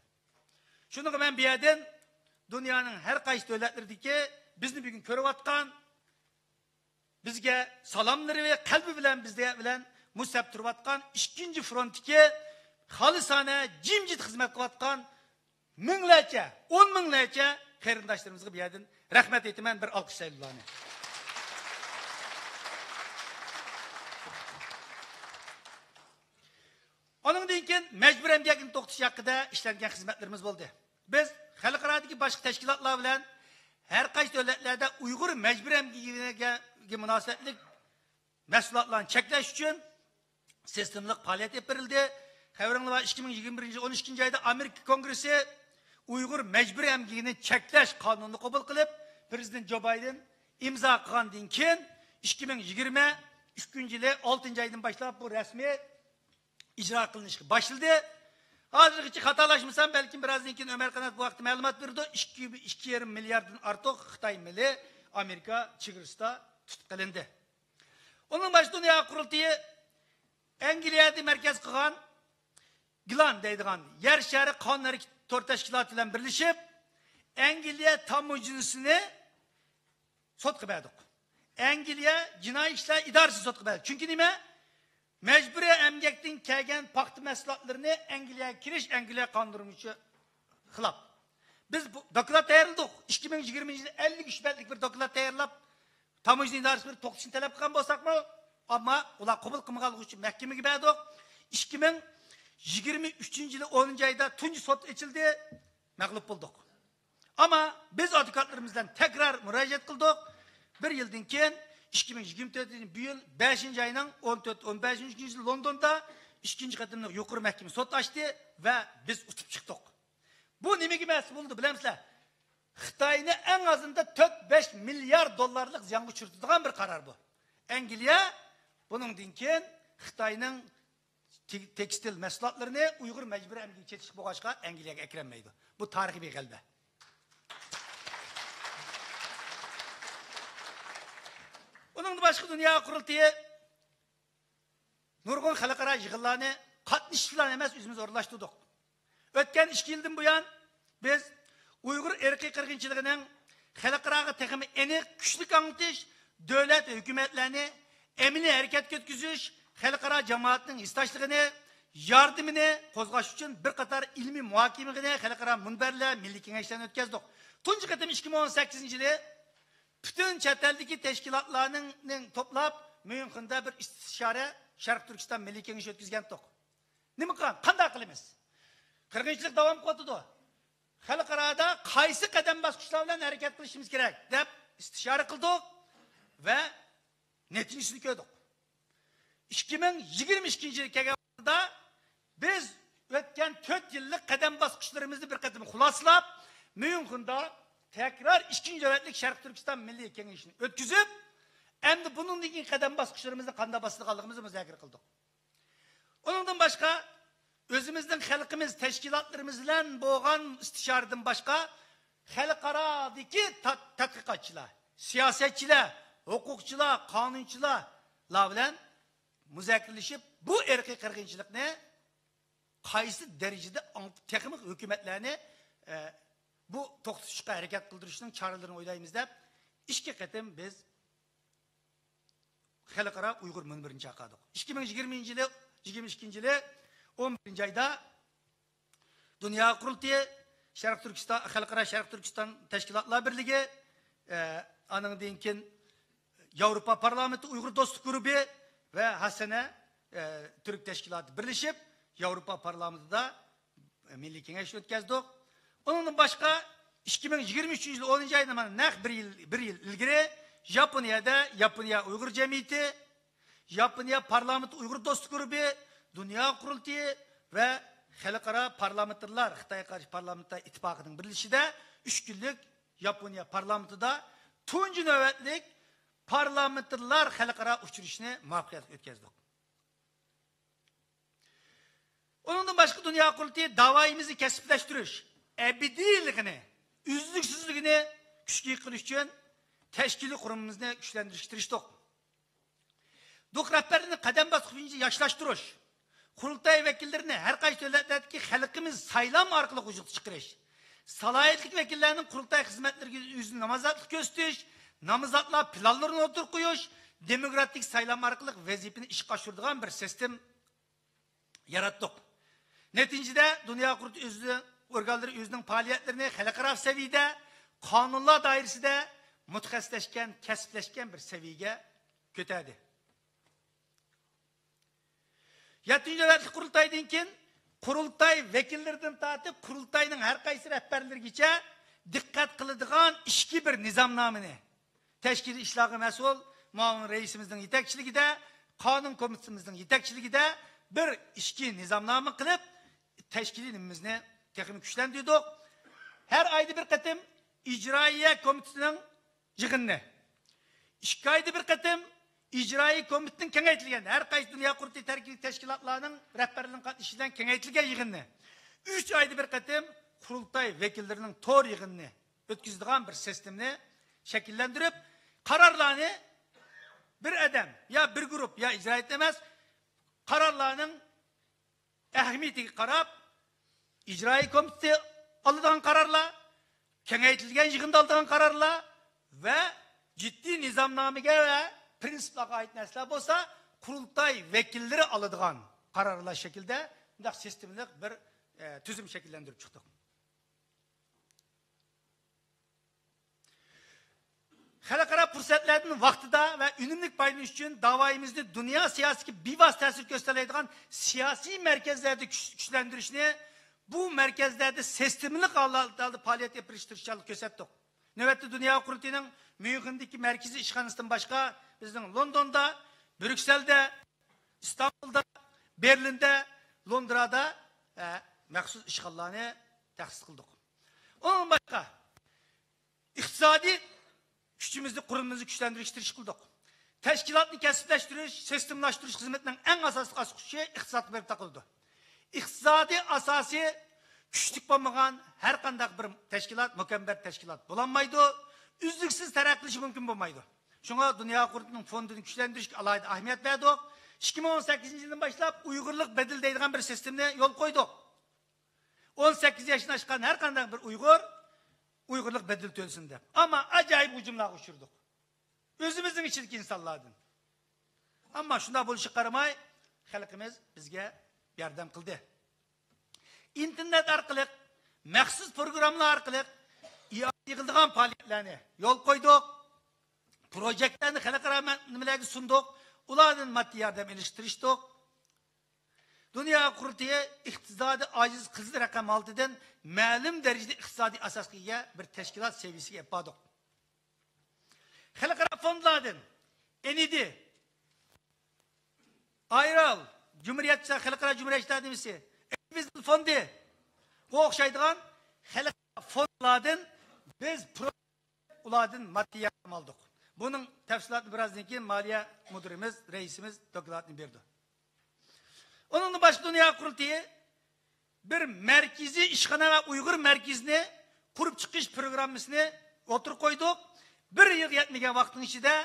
شۇنىڭغا مەن بۇ يەردىن دۇنيانىڭ ھەر قايسى دۆلەتلىرىدىكى بىزنى بۈگۈن كۆرۈۋاتقان، بىزگە سالاملىرى ۋە قەلبى بىلەن بىزدە بىلەن مۇسەپ تۇرۇۋاتقان ئىككىنچى فرونتتىكى خالىسانە جىمجىت خىزمەت قىلىۋاتقان مىڭلارچە، ئون مىڭلارچە قېرىنداشلىرىمىزغا بۇ يەردىن رەھمەت ئېيتىمەن، بىر ئالقىشلايلى ئۇلارنى. ئانىڭدىن كېيىن مەجبۇرىي ئەمگەكنى توختىتىش ھەققىدە ئىشلەنگەن خىزمەتلىرىمىز بولدى. بىز خەلقئارادىكى باشقا تەشكىلاتلار بىلەن ھەر قايسى دۆلەتلەردە ئۇيغۇر مەجبۇرىي ئەمگىكىگە مۇناسىۋەتلىك مەھسۇلاتلارنى چەكلەش ئۈچۈن سىستېمىلىق پائالىيەت ئېلىپ بېرىلدى. خەۋىرىڭلار بار، ئىككى مىڭ يىگىرمە بىرىنچى يىل ئون ئىككىنچى ئايدا ئامېرىكا كونگرېسسى ئۇيغۇر مەجبۇرىي ئەمگىكىنى چەكلەش قانۇنىنى قوبۇل قىلىپ، پىرېزىدېنت جو بايدېن ئىمزا قىلغاندىن كېيىن، ئىككى مىڭ يىگىرمە ئۈچىنچى يىلى ئالتىنچى ئايدىن باشلاپ بۇ رەسمىي ئىجرا قىلىنىشقا باشلىدى. ھازىرغىچە خاتالاشمىسام، بەلكىم بىرازدىن كېيىن ئۆمەر قانات بۇ ھەقتە مەلۇمات بېرىدۇ. ئىككى، ئىككى يېرىم مىلياردتىن ئارتۇق خىتاي مېلى ئامېرىكا چېگرىسىدا تۇتۇپ قېلىندى. ئۇنىڭ باشقا دۇنيا قۇرۇلتىيى ئەنگلىيەدە مەركەز قىلغان گلان دەيدىغان يەر شارى قانۇن ھەرىكىتى تور تەشكىلاتى بىلەن بىرلىشىپ، ئەنگلىيە تاموژنىسىنى سوتقا بەردۇق. ئەنگلىيە جىنايى ئىشلار ئىدارىسى سوتقا بەردى. چۈنكى نېمە؟ مەجبۇرىي ئەمگەكتىن كەلگەن پاختا مەھسۇلاتلىرىنى ئەنگلىيەگە كىرىش ئەنگلىيە قانۇنى بويىچە خىلاپ. بىز بۇ دوكلات تەييارلىدۇق. ئىككى مىڭ يىگىرمىنچى يىلى ئەللىك ئۈچ بەتلىك بىر دوكلات تەييارلاپ، تاموژنا ئىدارىسى بىر توختىتىشنى تەلەپ قىلغان بولساقمۇ، ئەمما ئۇلار قوبۇل قىلمىغانلىقى ئۈچۈن مەھكىمىگە بەردۇق. ئىككى مىڭ يىگىرمە ئۈچىنچى يىلى ئونىنچى ئايدا تۇنجى سوت ئېچىلدى، مەغلۇپ بولدۇق. ئەمما بىز ئادۋوكاتلىرىمىز بىلەن تەكرار مۇراجىئەت قىلدۇق. بىر يىلدىن كېيىن، ئىككى مىڭ يىگىرمە تۆتىنچى بۇ يىل بەشىنچى ئاينىڭ ئون تۆت، ئون بەشىنچى كۈنى لوندوندا ئىككىنچى قېتىملىق يۇقىرى مەھكىمە سوت ئاچتى ۋە بىز ئۇتۇپ چىقتۇق. بۇ نېمىگە مەسئۇل بولدى بىلەمسىلەر؟ خىتاينى ئەڭ ئازىندا تۆت بەش مىليارد دوللارلىق زىيانغا ئۇچرىتىدىغان بىر قارار بۇ. ئەنگلىيە بۇنىڭدىن كېيىن خىتاينىڭ تېك-، تېكستىل مەھسۇلاتلىرىنى ئۇيغۇر مەجبۇرىي ئەمگىكىگە چېتىشلىق بولغاچقا، ئەنگلىيەگە ئەكىرەلمەيدۇ. بۇ تارىخىي بىر غەلىبە. ئۇنىڭدىن باشقا دۇنيا قۇرۇلتىيى نۇرغۇن خەلقئارا يىغىنلارنى قاتنىشىش بىلەن ئەمەس، ئۆزىمىز ئورۇنلاشتۇردۇق. ئۆتكەن ئىككى يىلدىن بۇيان، بىز ئۇيغۇر ئىرقىي قىرغىنچىلىقىنىڭ خەلقئاراغا تېخىمۇ ئېنىق، كۈچلۈك ئاڭلىتىش، دۆلەت ۋە ھۆكۈمەتلەرنى ئەمەلىي ھەرىكەتكە ئۆتكۈزۈش، خەلقئارا جامائەتنىڭ ھېسداشلىقىنى، ياردىمىنى قوزغاش ئۈچۈن بىر قاتار ئىلمىي مۇھاكىمە يىغىنى، خەلقئارا مۇنبەرلەر، مىللىي كېڭەشلەرنى ئۆتكەزدۇق. تۇنجى قېتىم ئىككى مىڭ ئون سەككىزىنچى يىلى پۈتۈن چەت ئەلدىكى تەشكىلاتلارنىڭ، نىڭ توپلاپ، ميۇنخېندا بىر ئىستىشارە شەرقىي تۈركىستان مىللىي كېڭىشى ئۆتكۈزگەنتۇق. نېمە قىلغان؟ قانداق قىلىمىز؟ قىرغىنچىلىق داۋام قىلىۋاتىدۇ. خەلقئارادا قايسى قەدەم باسقۇچلار بىلەن ھەرىكەت قىلىشىمىز كېرەك دەپ ئىستىشارە قىلدۇق ۋە نەتىجىسىنى كۆردۇق. ئىككى مىڭ يىگىرمە ئىككىنچى يىل كەلگەن ۋاقتىدا بىز ئۆتكەن تۆت يىللىق قەدەم باسقۇچلىرىمىزنى بىر قېتىم خۇلاسىلاپ، ميۇنخېندا تەكرار ئىككىنچى نۆۋەتلىك شەرقىي تۈركىستان مىللىي كېڭىشىنى ئۆتكۈزۈپ، ئەمدى بۇنىڭدىن كېيىن قەدەم باسقۇچلىرىمىزنى قانداق باسىدىغانلىقىمىزنى مۇزاكىرە قىلدۇق. ئۇنىڭدىن باشقا، ئۆزىمىزنىڭ خەلقىمىز تەشكىلاتلىرىمىز بىلەن بولغان ئىستىشارىدىن باشقا، خەلقئارادىكى تا-، تەتقىقاتچىلار، سىياسەتچىلەر، ھوقۇقچىلار، قانۇنچىلار بىلەن مۇزاكىرىلىشىپ، بۇ ئىرقىي قىرغىنچىلىقنى قايسى دەرىجىدە ئاڭ-، تېخىمۇ ھۆكۈمەتلەرنى، ئە، بۇ توختىتىشقا ھەرىكەت قىلدۇرۇشنىڭ چارىلىرىنى ئويلايمىز دەپ، ئىككى قېتىم بىز خەلقئارا ئۇيغۇر مۇنبىرىنى چاقىردۇق. ئىككى مىڭ يىگىرمىنچى يىلى، يىگىرمە ئىككىنچى يىلى ئون بىرىنچى ئايدا دۇنيا قۇرۇلتىيى، شەرقىي تۈركىستان، خەلقئارا شەرقىي تۈركىستان تەشكىلاتلار بىرلىكى، ئە، ئانىڭدىن كېيىن ياۋروپا پارلامېنتى ئۇيغۇر دوستلۇق گۇرۇپى ۋە ھەسەنە، ئە، تۈرك تەشكىلاتى بىرلىشىپ، ياۋروپا پارلامېنتىدا مىللىي كېڭەشنى ئۆتكەزدۇق. ئۇنىڭدىن باشقا، ئىككى مىڭ يىگىرمە ئۈچىنچى يىل ئونىنچى ئايدا، مانا، نەق بىر يىل، بىر يىل ئىلگىرى ياپونىيەدە ياپونىيە ئۇيغۇر جەمئىيىتى، ياپونىيە پارلامېنتى ئۇيغۇر دوستلۇق گۇرۇپى، دۇنيا قۇرۇلتىيى ۋە خەلقئارا پارلامېنتارلار، خىتايغا قارشى پارلامېنتار ئىتتىپاقىنىڭ بىرلىشىشىدە ئۈچ كۈنلۈك ياپونىيە پارلامېنتىدا تۇنجى نۆۋەتلىك پارلامېنتارلار خەلقئارا ئۇچرىشىشىنى مۇۋەپپەقىيەتلىك ئۆتكۈزدۇق. ئۇنىڭدىن باشقا، دۇنيا قۇرۇلتىيى داۋايىمىزنى كەسىپلەشتۈرۈش، ئەبەدىيلىكىنى، ئۈزلۈكسىزلىكىنى كۈچكە كىرىش ئۈچۈن تەشكىلىي قۇرۇمىمىزنى كۈچلەندۈرۈشكە تىرىشتۇق. دوق رەھبەرلىرىنى قەدەم باسقۇچ بويىچە ياشلاشتۇرۇش، قۇرۇلتاي ۋەكىللىرىنى ھەر قايسى دۆلەتلەردىكى خەلقىمىز سايلام ئارقىلىق ۋۇجۇدقا چىقىرىش، سالاھىيەتلىك ۋەكىللەرنىڭ قۇرۇلتاي خىزمەتلىرىگە ئۆزىنى نامزاتلىق كۆرسىتىش، نامزاتلار پىلانلىرىنى ئوتتۇرىغا قويۇش، دېموكراتىك سايلام ئارقىلىق ۋەزىپىنى ئىشقا ئاشۇرىدىغان بىر سىستېما ياراتتۇق. نەتىجىدە، دۇنيا قۇرۇلتىيى ئۆزىنىڭ ئورگانلىرى ئۆزىنىڭ پائالىيەتلىرىنى خەلقئارا سەۋىيەدە، قانۇنلار دائىرىسىدە مۇتەخەسسىسلەشكەن، كەسىپلەشكەن بىر سەۋىيەگە كۆتەردى. يەتتىنچى نۆۋەتلىك قۇرۇلتايدىن كېيىن، قۇرۇلتاي ۋەكىللىرىدىن تارتىپ، قۇرۇلتاينىڭ ھەر قايسى رەھبەرلىرىگىچە دىققەت قىلىدىغان ئىچكى بىر نىزامنامىنى، تەشكىلىي ئىشلارغا مەسئۇل مۇئاۋىن رەئىسىمىزنىڭ يېتەكچىلىكىدە، قانۇن كومىتېتىمىزنىڭ يېتەكچىلىكىدە بىر ئىچكى نىزامنامە قىلىپ، تەشكىلىي نېمىمىزنى تېخىمۇ كۈچلەندۈردۇق. ھەر ئايدا بىر قېتىم ئىجرائىيە كومىتېتىنىڭ يىغىنىنى، ئىككى ئايدا بىر قېتىم ئىجرائىي كومىتېتنىڭ كېڭەيتىلگەن، ھەر قايسى دۇنيا قۇرۇلتىيى تەركىبىدىكى تەشكىلاتلارنىڭ رەھبەرلىرىنىڭ قاتنىشىشى بىلەن كېڭەيتىلگەن يىغىنىنى، ئۈچ ئايدا بىر قېتىم قۇرۇلتاي ۋەكىللىرىنىڭ تور يىغىنىنى ئۆتكۈزىدىغان بىر سىستېمىنى شەكىللەندۈرۈپ، قارارلارنى بىر ئادەم يا بىر گۇرۇپ يا ئىجرائىيە ئەمەس، قارارلارنىڭ ئەھمىيىتىگە قاراپ، ئىجرائىي كومىتېتى ئالىدىغان قارارلار، كېڭەيتىلگەن يىغىندا ئالىدىغان قارارلار ۋە جىددىي نىزامنامىگە ۋە پىرىنسىپلارغا ئائىت نەرسىلەر بولسا، قۇرۇلتاي ۋەكىللىرى ئالىدىغان قارارلار شەكلىدە بۇنداق سىستېمىلىق بىر، ئە، تۈزۈم شەكىللەندۈرۈپ چىقتۇق. خەلقئارا پۇرسەتلەردىن ۋاقتىدا ۋە ئۈنۈملۈك پايدىلىنىش ئۈچۈن داۋايىمىزنى دۇنيا سىياسىتىگە بىۋاسىتە تەسىر كۆرسىتەلەيدىغان سىياسىي مەركەزلەردە كۈچ-، كۈچلەندۈرۈشنى، بۇ مەركەزلەردە سىستېمىلىق ھالدا پائالىيەت ئېلىپ بېرىشقا تىرىشچانلىق كۆرسەتتۇق. نۆۋەتتە دۇنيا قۇرۇلتىيىنىڭ ميۇنخېندىكى مەركىزىي ئىشخانىسىدىن باشقا، بىزنىڭ لوندوندا، بريۇكسېلدە، ئىستانبۇلدا، بېرلىندا، لوندرادا، ئە، مەخسۇس ئىشخانىلارنى تەسىس قىلدۇق. ئۇنىڭدىن باشقا، ئىقتىسادىي كۈچىمىزنى، قۇرۇلمىمىزنى كۈچلەندۈرۈشكە تىرىشىش قىلدۇق. تەشكىلاتنى كەسىپلەشتۈرۈش، سىستېمىلاشتۇرۇش خىزمىتىنىڭ ئەڭ ئاساسلىق ئاسقۇچى ئىقتىسادقا بېرىپ تاقىلىدۇ. ئىقتىسادىي ئاساسى كۈچلۈك بولمىغان ھەر قانداق بىر تەشكىلات مۇكەممەل تەشكىلات بولالمايدۇ، ئۈزلۈكسىز تەرەققىي قىلىشى مۇمكىن بولمايدۇ. شۇڭا دۇنيا قۇرۇلتىيىنىڭ فوندىنى كۈچلەندۈرۈشكە ئالاھىدە ئەھمىيەت بەردۇق. ئىككى مىڭ ئون سەككىزىنچى يىلدىن باشلاپ ئۇيغۇرلۇق بەدىلى دەيدىغان بىر سىستېمىنى يولغا قويدۇق. ئون سەككىز ياشتىن ئاشقان ھەر قانداق بىر ئۇيغۇر ئۇيغۇرلۇق بەدىلى تۆلىسۇن دەپ. ئەمما ئاجايىپ ھۇجۇملارغا ئۇچرىدۇق. ئۆزىمىزنىڭ ئىچىدىكى ئىنسانلاردىن. ئەمما شۇنداق بولۇشىغا قارىماي، خەلقىمىز بىزگە ياردەم قىلدى. ئىنتېرنېت ئارقىلىق، مەخسۇس پروگراممىلار ئارقىلىق ئىئانە يىغىلىدىغان پائالىيەتلەرنى يولغا قويدۇق. پروژېكتلارنى خەلقئارا مە-، نېمىلەرگە سۇندۇق. ئۇلاردىن ماددىي ياردەم ئېلىشقا تىرىشتۇق. دۇنيا قۇرۇلتىيى ئىقتىسادىي ئاجىز قىزىل رەقەم ھالىتىدىن مەلۇم دەرىجىدە ئىقتىسادىي ئاساسقا ئىگە بىر تەشكىلات سەۋىيەسىگە ئېلىپ باردۇق. خەلقئارا فوندلاردىن، ئېن ئى دى، ئايرال، جۇمھۇرىيەت، خەلقئارا جۇمھۇرىيەت نېمىسى، ئىندىۋىزۇئال فوندى، بۇ ئوخشايدىغان خەلقئارا فوندلاردىن بىز پرو-، ئۇلاردىن ماددىي ياردەم ئالدۇق. بۇنىڭ تەپسىلاتىنى بىرازدىن كېيىن مالىيە مۇدىرىمىز، رەئىسىمىز دوكلاتنى بېرىدۇ. ئۇنىڭدىن باشقا دۇنيا قۇرۇلتىيى بىر مەركىزىي ئىشخانا ۋە ئۇيغۇر مەركىزىنى قۇرۇپ چىقىش پروگراممىسىنى ئوتتۇرىغا قويدۇق. بىر يىلغا يەتمىگەن ۋاقىتنىڭ ئىچىدە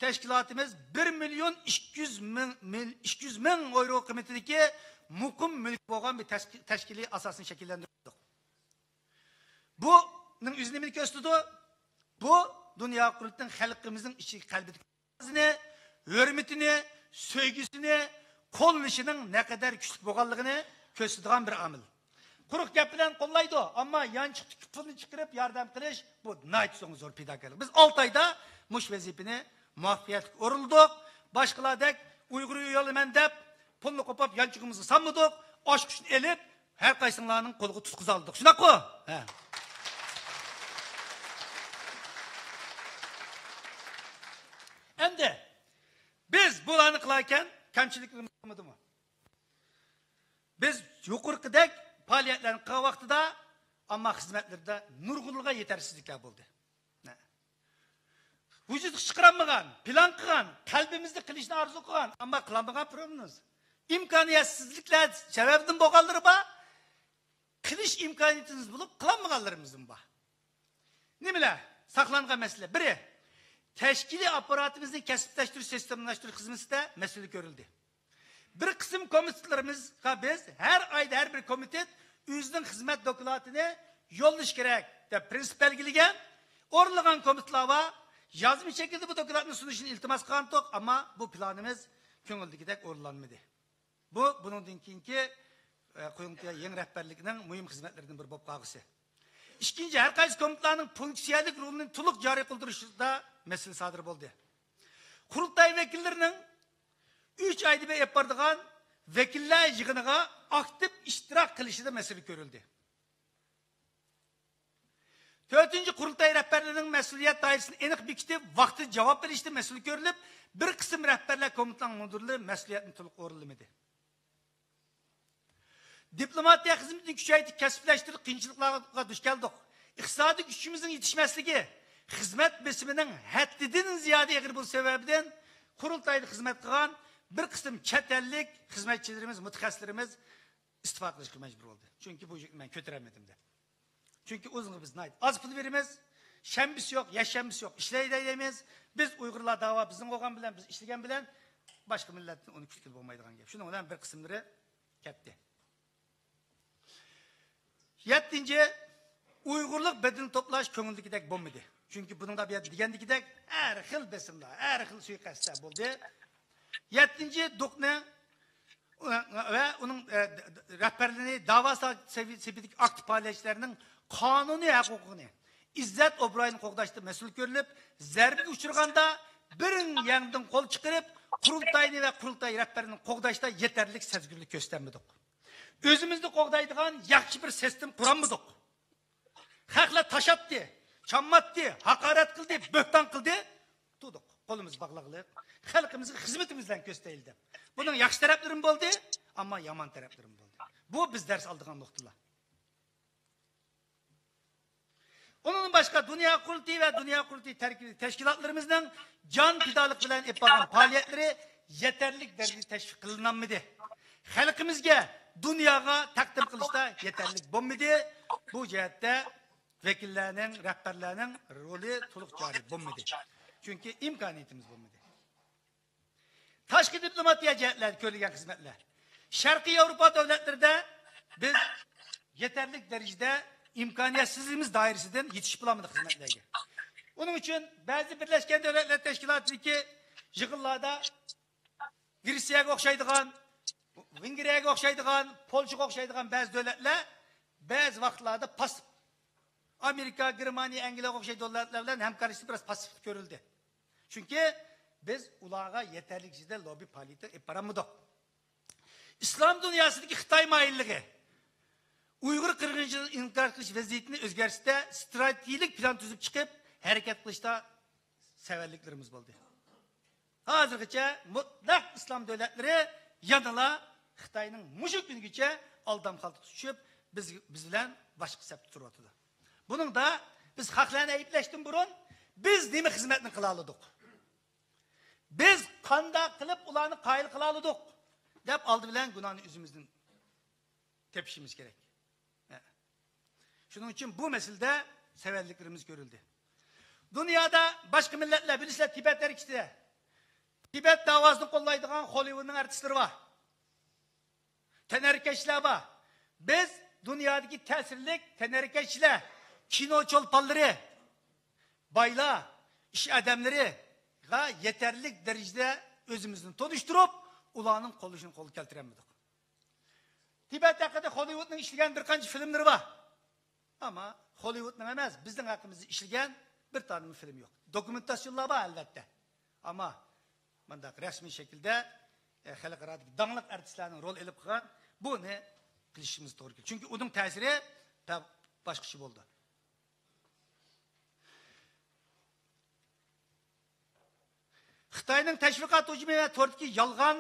تەشكىلاتىمىز بىر مىليون ئىككى يۈز مىڭ، مىل-، ئىككى يۈز مىڭ ئايرو قىممىتىدىكى مۇقىم مۈلكى بولغان بىر تەشكىل-، تەشكىلىي ئاساسنى شەكىللەندۈردۇق. بۇنىڭ ئۆزى نېمىنى كۆرسىتىدۇ؟ بۇ دۇنيا قۇرۇلتىيىنىڭ خەلقىمىزنىڭ ئىچىدىكى قەلبىدىكى ھۆرمىتىنى، سۆيگۈسىنى، قوللىشىنىڭ نەقەدەر كۈچلۈك بولغانلىقىنى كۆرسىتىدىغان بىر ئامىل. قۇرۇق گەپ بىلەن قوللايدۇ، ئەمما يانچۇقتىكى پۇلنى چىقىرىپ ياردەم قىلىش، بۇ ناھايىتى زور پىداكارلىق. بىز ئالتە ئايدا مۇشۇ ۋەزىپىنى مۇۋەپپەقىيەتلىك ئورۇنلىدۇق. باشقىلاردەك ئۇيغۇر ئۆيى ئالىمەن دەپ، پۇلنى قوپاپ يانچۇقىمىزغا سالمىدۇق. ئاچقۇچنى ئېلىپ، ھەر قايسىڭلارنىڭ قولىغا تۇتقۇزالدۇق. شۇنداققۇ؟ ھە. ئەمدى بىز بۇلارنى قىلاركەن، كەمچىلىكلىرىمىز بولمىدىمۇ؟ بىز يۇقىرىقىدەك پائالىيەتلەرنى قىلغان ۋاقتىدا، ئەمما خىزمەتلىرىدە نۇرغۇنلىغان يېتەرسىزلىكلەر بولدى. ۋۇجۇدقا چىقىرالمىغان، پىلان قىلغان، قەلبىمىزدە قىلىشنى ئارزۇ قىلغان، ئەمما قىلالمىغان پروبلېمىمىز. ئىمكانىيەتسىزلىكلەر سەۋەبىدىن بولغانلىرى بار، قىلىش ئىمكانىيىتىمىز بولۇپ، قىلالمىغانلىرىمىزمۇ بار. نېمىلەر؟ ساقلانغان مەسىلە. بىرى، تەشكىلىي ئاپپاراتىمىزنى كەسىپلەشتۈرۈش، سىستېمىلاشتۇرۇش خىزمىتىدە مەسىلە كۆرۈلدى. بىر قىسىم كومىتېتلىرىمىزغا بىز ھەر ئايدا ھەر بىر كومىتېت ئۆزىنىڭ خىزمەت دوكلاتىنى يوللىشى كېرەك دەپ پرىنسىپ بەلگىلىگەن. ئورۇنلىغان كومىتېتلار بار. يازما شەكىلدە بۇ دوكلاتنى سۇنۇشىنى ئىلتىماس قىلغانتۇق، ئەمما بۇ پىلانىمىز كۆڭۈلدىكىدەك ئورۇنلانمىدى. بۇ بۇنىڭدىن كېيىنكى، ئە، قۇرۇلتاي يېڭى رەھبەرلىكىنىڭ مۇھىم خىزمەتلىرىدىن بىرى بولۇپ قالغۇسى. ئىككىنچى، ھەر قايسى كومىتېتلارنىڭ فۇنكسىيەلىك رولىنى تولۇق جارى قىلدۇرۇشىدا مەسىلە سادىر بولدى. قۇرۇلتاي ۋەكىللىرىنىڭ ئۈچ ئايدا بىر ئېلىپ بارىدىغان ۋەكىللەر يىغىنىغا ئاكتىپ ئىشتىراك قىلىشىدا مەسىلە كۆرۈلدى. تۆتىنچى، قۇرۇلتاي رەھبەرلىرىنىڭ مەسئۇلىيەت دائىرىسىنى ئېنىق بېكىتىپ، ۋاقتىدا جاۋاب بېرىشتە مەسىلە كۆرۈلۈپ، بىر قىسىم رەھبەرلەر، كومىتېتنىڭ مۇدىرلىرى مەسئۇلىيەتنى تولۇق ئورۇنلىمىدى. دىپلوماتىيە خىزمىتىنى كۈچەيتىپ، كەسىپلەشتۈرۈپ، قىيىنچىلىقلارغا دۇچ كەلدۇق. ئىقتىسادىي كۈچىمىزنىڭ يېتىشمەسلىكى، خىزمەت بېسىمىنىڭ ھەددىدىن زىيادە ئېغىر بولۇش سەۋەبىدىن، قۇرۇلتايدا خىزمەت قىلغان بىر قىسىم چەت ئەللىك خىزمەتچىلىرىمىز، مۇتەخەسسىسلىرىمىز ئىستېپا قىلىشقا مەجبۇر بولدى. چۈنكى بۇ يۈكنى مەن كۆتۈرەلمىدىم دەپ. چۈنكى ئۇنىڭغا بىز ناھايىتى ئاز پۇل بېرىمىز، شەنبىسى يوق، يەكشەنبىسى يوق، ئىشلەيلى دەيمىز. بىز ئۇيغۇرلار داۋا بىزنىڭ بولغان بىلەن، بىز ئىشلىگەن بىلەن باشقا مىللەتتىن ئۇنى كۈتكىلى بولمايدىغان گەپ. شۇنىڭ بىلەن بىر قىسىملىرى كەتتى. يەتتىنچى، ئۇيغۇرلۇق بەدىنى توپلاش كۆڭۈلدىكىدەك بولمىدى. چۈنكى بۇنىڭدا بۇ يەردە دېگەندىكىدەك ھەر خىل بېسىملار، ھەر خىل سۇيىقەستلەر بولدى. يەتتىنچى، دۇقنى ۋە ئۇنىڭ، ئە، رەھبەرلىرىنى داۋا سەۋىيەسىدىكى ئاكتىپ پائالىيەتچىلەرنىڭ قانۇنىي ھەقۇقىنى، ئىززەت ئوبرۇيىنى قوغداشتا مەسئۇل كۆرۈلۈپ، زەربىگە ئۇچرىغاندا بىر يەڭدىن قول چىقىرىپ، قۇرۇلتاينى ۋە قۇرۇلتاي رەھبەرلىرىنى قوغداشتا يېتەرلىك سەزگۈرلۈك كۆرسىتەلمىدۇق. ئۆزىمىزنى قوغدايدىغان ياخشى بىر سىستېما قۇرالمىدۇق. خەقلەر تاشاتتى، چامماتتى، ھاقارەت قىلدى، بۆھتان قىلدى. تۇردۇق، قولىمىز باغلاقلىق. خەلقىمىزگە خىزمىتىمىز بىلەن كۆرسىتەيلى دەپ. بۇنىڭ ياخشى تەرەپلىرىمۇ بولدى، ئەمما يامان تەرەپلىرىمۇ بولدى. بۇ بىز دەرس ئالىدىغان نۇقتىلار. ئۇنىڭدىن باشقا، دۇنيا قۇرۇلتىيى ۋە دۇنيا قۇرۇلتىيى تەركىبىدىكى تەشكىلاتلىرىمىزنىڭ جان پىدالىق بىلەن ئېلىپ بارغان پائالىيەتلىرى يېتەرلىك دەرىجىدە تەشۋىق قىلىنالمىدى. خەلقىمىزگە، دۇنياغا تەقدىم قىلىشتا يېتەرلىك بولمىدى. بۇ جەھەتتە ۋەكىللەرنىڭ، رەھبەرلەرنىڭ رولى تولۇق جارى بولمىدى. چۈنكى ئىمكانىيىتىمىز بولمىدى. تاشقى دىپلوماتىيە جەھەتلەردە كۆرۈلگەن خىزمەتلەر. شەرقىي ياۋروپا دۆلەتلىرىدە بىز يېتەرلىك دەرىجىدە ئىمكانىيەتسىزلىكىمىز دائىرىسىدىن يېتىشىپ بولالمىدۇق خىزمەتلەرگە. ئۇنىڭ ئۈچۈن بەزى بىرلەشكەن دۆلەتلەر تەشكىلاتىدىكى يىغىنلاردا گرېتسىيەگە ئوخشايدىغان، ۋېنگرىيەگە ئوخشايدىغان، پولشىغا ئوخشايدىغان بەزى دۆلەتلەر بەزى ۋاقىتلاردا پاسسىپ، ئامېرىكا، گېرمانىيە، ئەنگلىيەگە ئوخشاش دۆلەتلەر بىلەن ھەمكارلىشىشتا بىراز پاسسىپلىق كۆرۈلدى. چۈنكى بىز ئۇلارغا يېتەرلىك دەرىجىدە لوببى پائالىيىتى ئېلىپ بارالمىدۇق. ئىسلام دۇنياسىدىكى خىتاي مايىللىقى، ئۇيغۇر قىرغىنچىلىقىنى ئىنكار قىلىش ۋەزىيىتىنى ئۆزگەرتىشتە ستراتېگىيەلىك پىلان تۈزۈپ چىقىپ، ھەرىكەت قىلىشتا سەۋەنلىكلىرىمىز بولدى. ھازىرغىچە مۇتلەق ئىسلام دۆلەتلىرى يەنىلا خىتاينىڭ مۇشۇ كۈنگىچە ئالدام خالتىسىغا چۈشۈپ، بىز، بىز بىلەن باشقا سەپتە تۇرۇۋاتىدۇ. بۇنىڭدا بىز خەقلەرنى ئەيىبلەشتىن بۇرۇن، بىز نېمە خىزمەتنى قىلالىدۇق؟ بىز قانداق قىلىپ ئۇلارنى قايىل قىلالىدۇق؟ دەپ ئالدى بىلەن گۇناھنى ئۆزىمىزدىن تېپىشىمىز كېرەك. ھە. شۇنىڭ ئۈچۈن بۇ مەسىلىدە سەۋەنلىكلىرىمىز كۆرۈلدى. دۇنيادا باشقا مىللەتلەر، بىلىسىلەر، تىبەت ھەرىكىتىدە، تىبەت داۋاسىنى قوللايدىغان خوللىۋۇدنىڭ ئارتىسلىرى بار. تەنھەرىكەتچىلەر بار. بىز دۇنيادىكى تەسىرلىك تەنھەرىكەتچىلەر، كىنو چولپانلىرى، بايلار، ئىش ئادەملىرىغا يېتەرلىك دەرىجىدە ئۆزىمىزنى تونۇشتۇرۇپ، ئۇلارنىڭ قوللىشىنى قولغا كەلتۈرەلمىدۇق. تىبەت ھەققىدە خوللىۋۇدنىڭ ئىشلىگەن بىر قانچە فىلىملىرى بار. ئەمما خوللىۋۇدنىڭ ئەمەس، بىزنىڭ ھەققىمىزدە ئىشلىگەن بىر دانىمۇ فىلىم يوق. دوكۇمېنتاتسىيونلار بار، ئەلۋەتتە. ئەمما مۇنداق رەسمىي شەكىلدە، ئە، خەلقئارادىكى داڭلىق ئارتىسلارنىڭ رول ئېلىپ قىلغان، بۇنى قىلىشىمىز توغرا كېلىدۇ. چۈنكى ئۇنىڭ تەسىرى بە-، باشقىچە بولىدۇ. خىتاينىڭ تەشۋىقات ھۇجۇمى ۋە توردىكى يالغان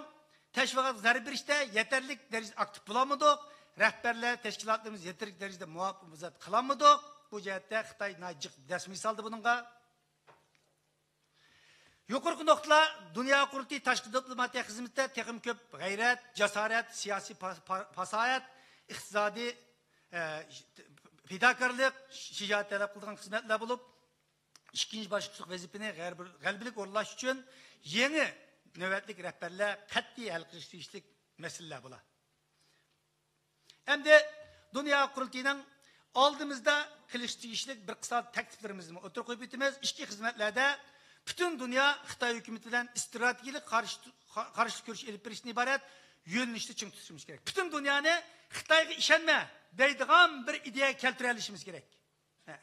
تەشۋىقاتقا زەربە بېرىشتە يېتەرلىك دەرىجىدە ئاكتىپ بولالمىدۇق. رەھبەرلەر، تەشكىلاتلىرىمىز يېتەرلىك دەرىجىدە مۇھاپىزەت قىلالمىدۇق. بۇ جەھەتتە خىتاي ناھايىتى جىق دەسمىي سالدى بۇنىڭغا. يۇقىرىقى نۇقتىلار دۇنيا قۇرۇلتىيى تاشقى دىپلوماتىيە خىزمىتىدە تېخىمۇ كۆپ غەيرەت، جاسارەت، سىياسىي پا-، پا-، پاساھەت، ئىقتىسادىي، ئە، پىداكارلىق، شىجائەت تەلەپ قىلىدىغان خىزمەتلەر بولۇپ، ئىككىنچى باشلىقلىق ۋەزىپىنى غەلىبىلىك ئورۇنلاش ئۈچۈن يېڭى نۆۋەتلىك رەھبەرلەر قەتئىي ھەل قىلىش تېگىشلىك مەسىلىلەر بۇلار. ئەمدى دۇنيا قۇرۇلتىيىنىڭ ئالدىمىزدا قىلىش تېگىشلىك بىر قىسا تەكلىپلىرىمىزنى ئوتتۇرىغا قويۇپ ئۆتىمىز. ئىچكى خىزمەتلەردە پۈتۈن دۇنيا خىتاي ھۆكۈمىتى بىلەن ئىستراتېگىيەلىك قارشى، قارشىلىق كۈرىشى ئېلىپ بېرىشتىن ئىبارەت يۆنىلىشتە چىڭ تۇتۇشىمىز كېرەك. پۈتۈن دۇنيانى خىتايغا ئىشەنمە دەيدىغان بىر ئىدىيەگە كەلتۈرەلىشىمىز كېرەك. ھە.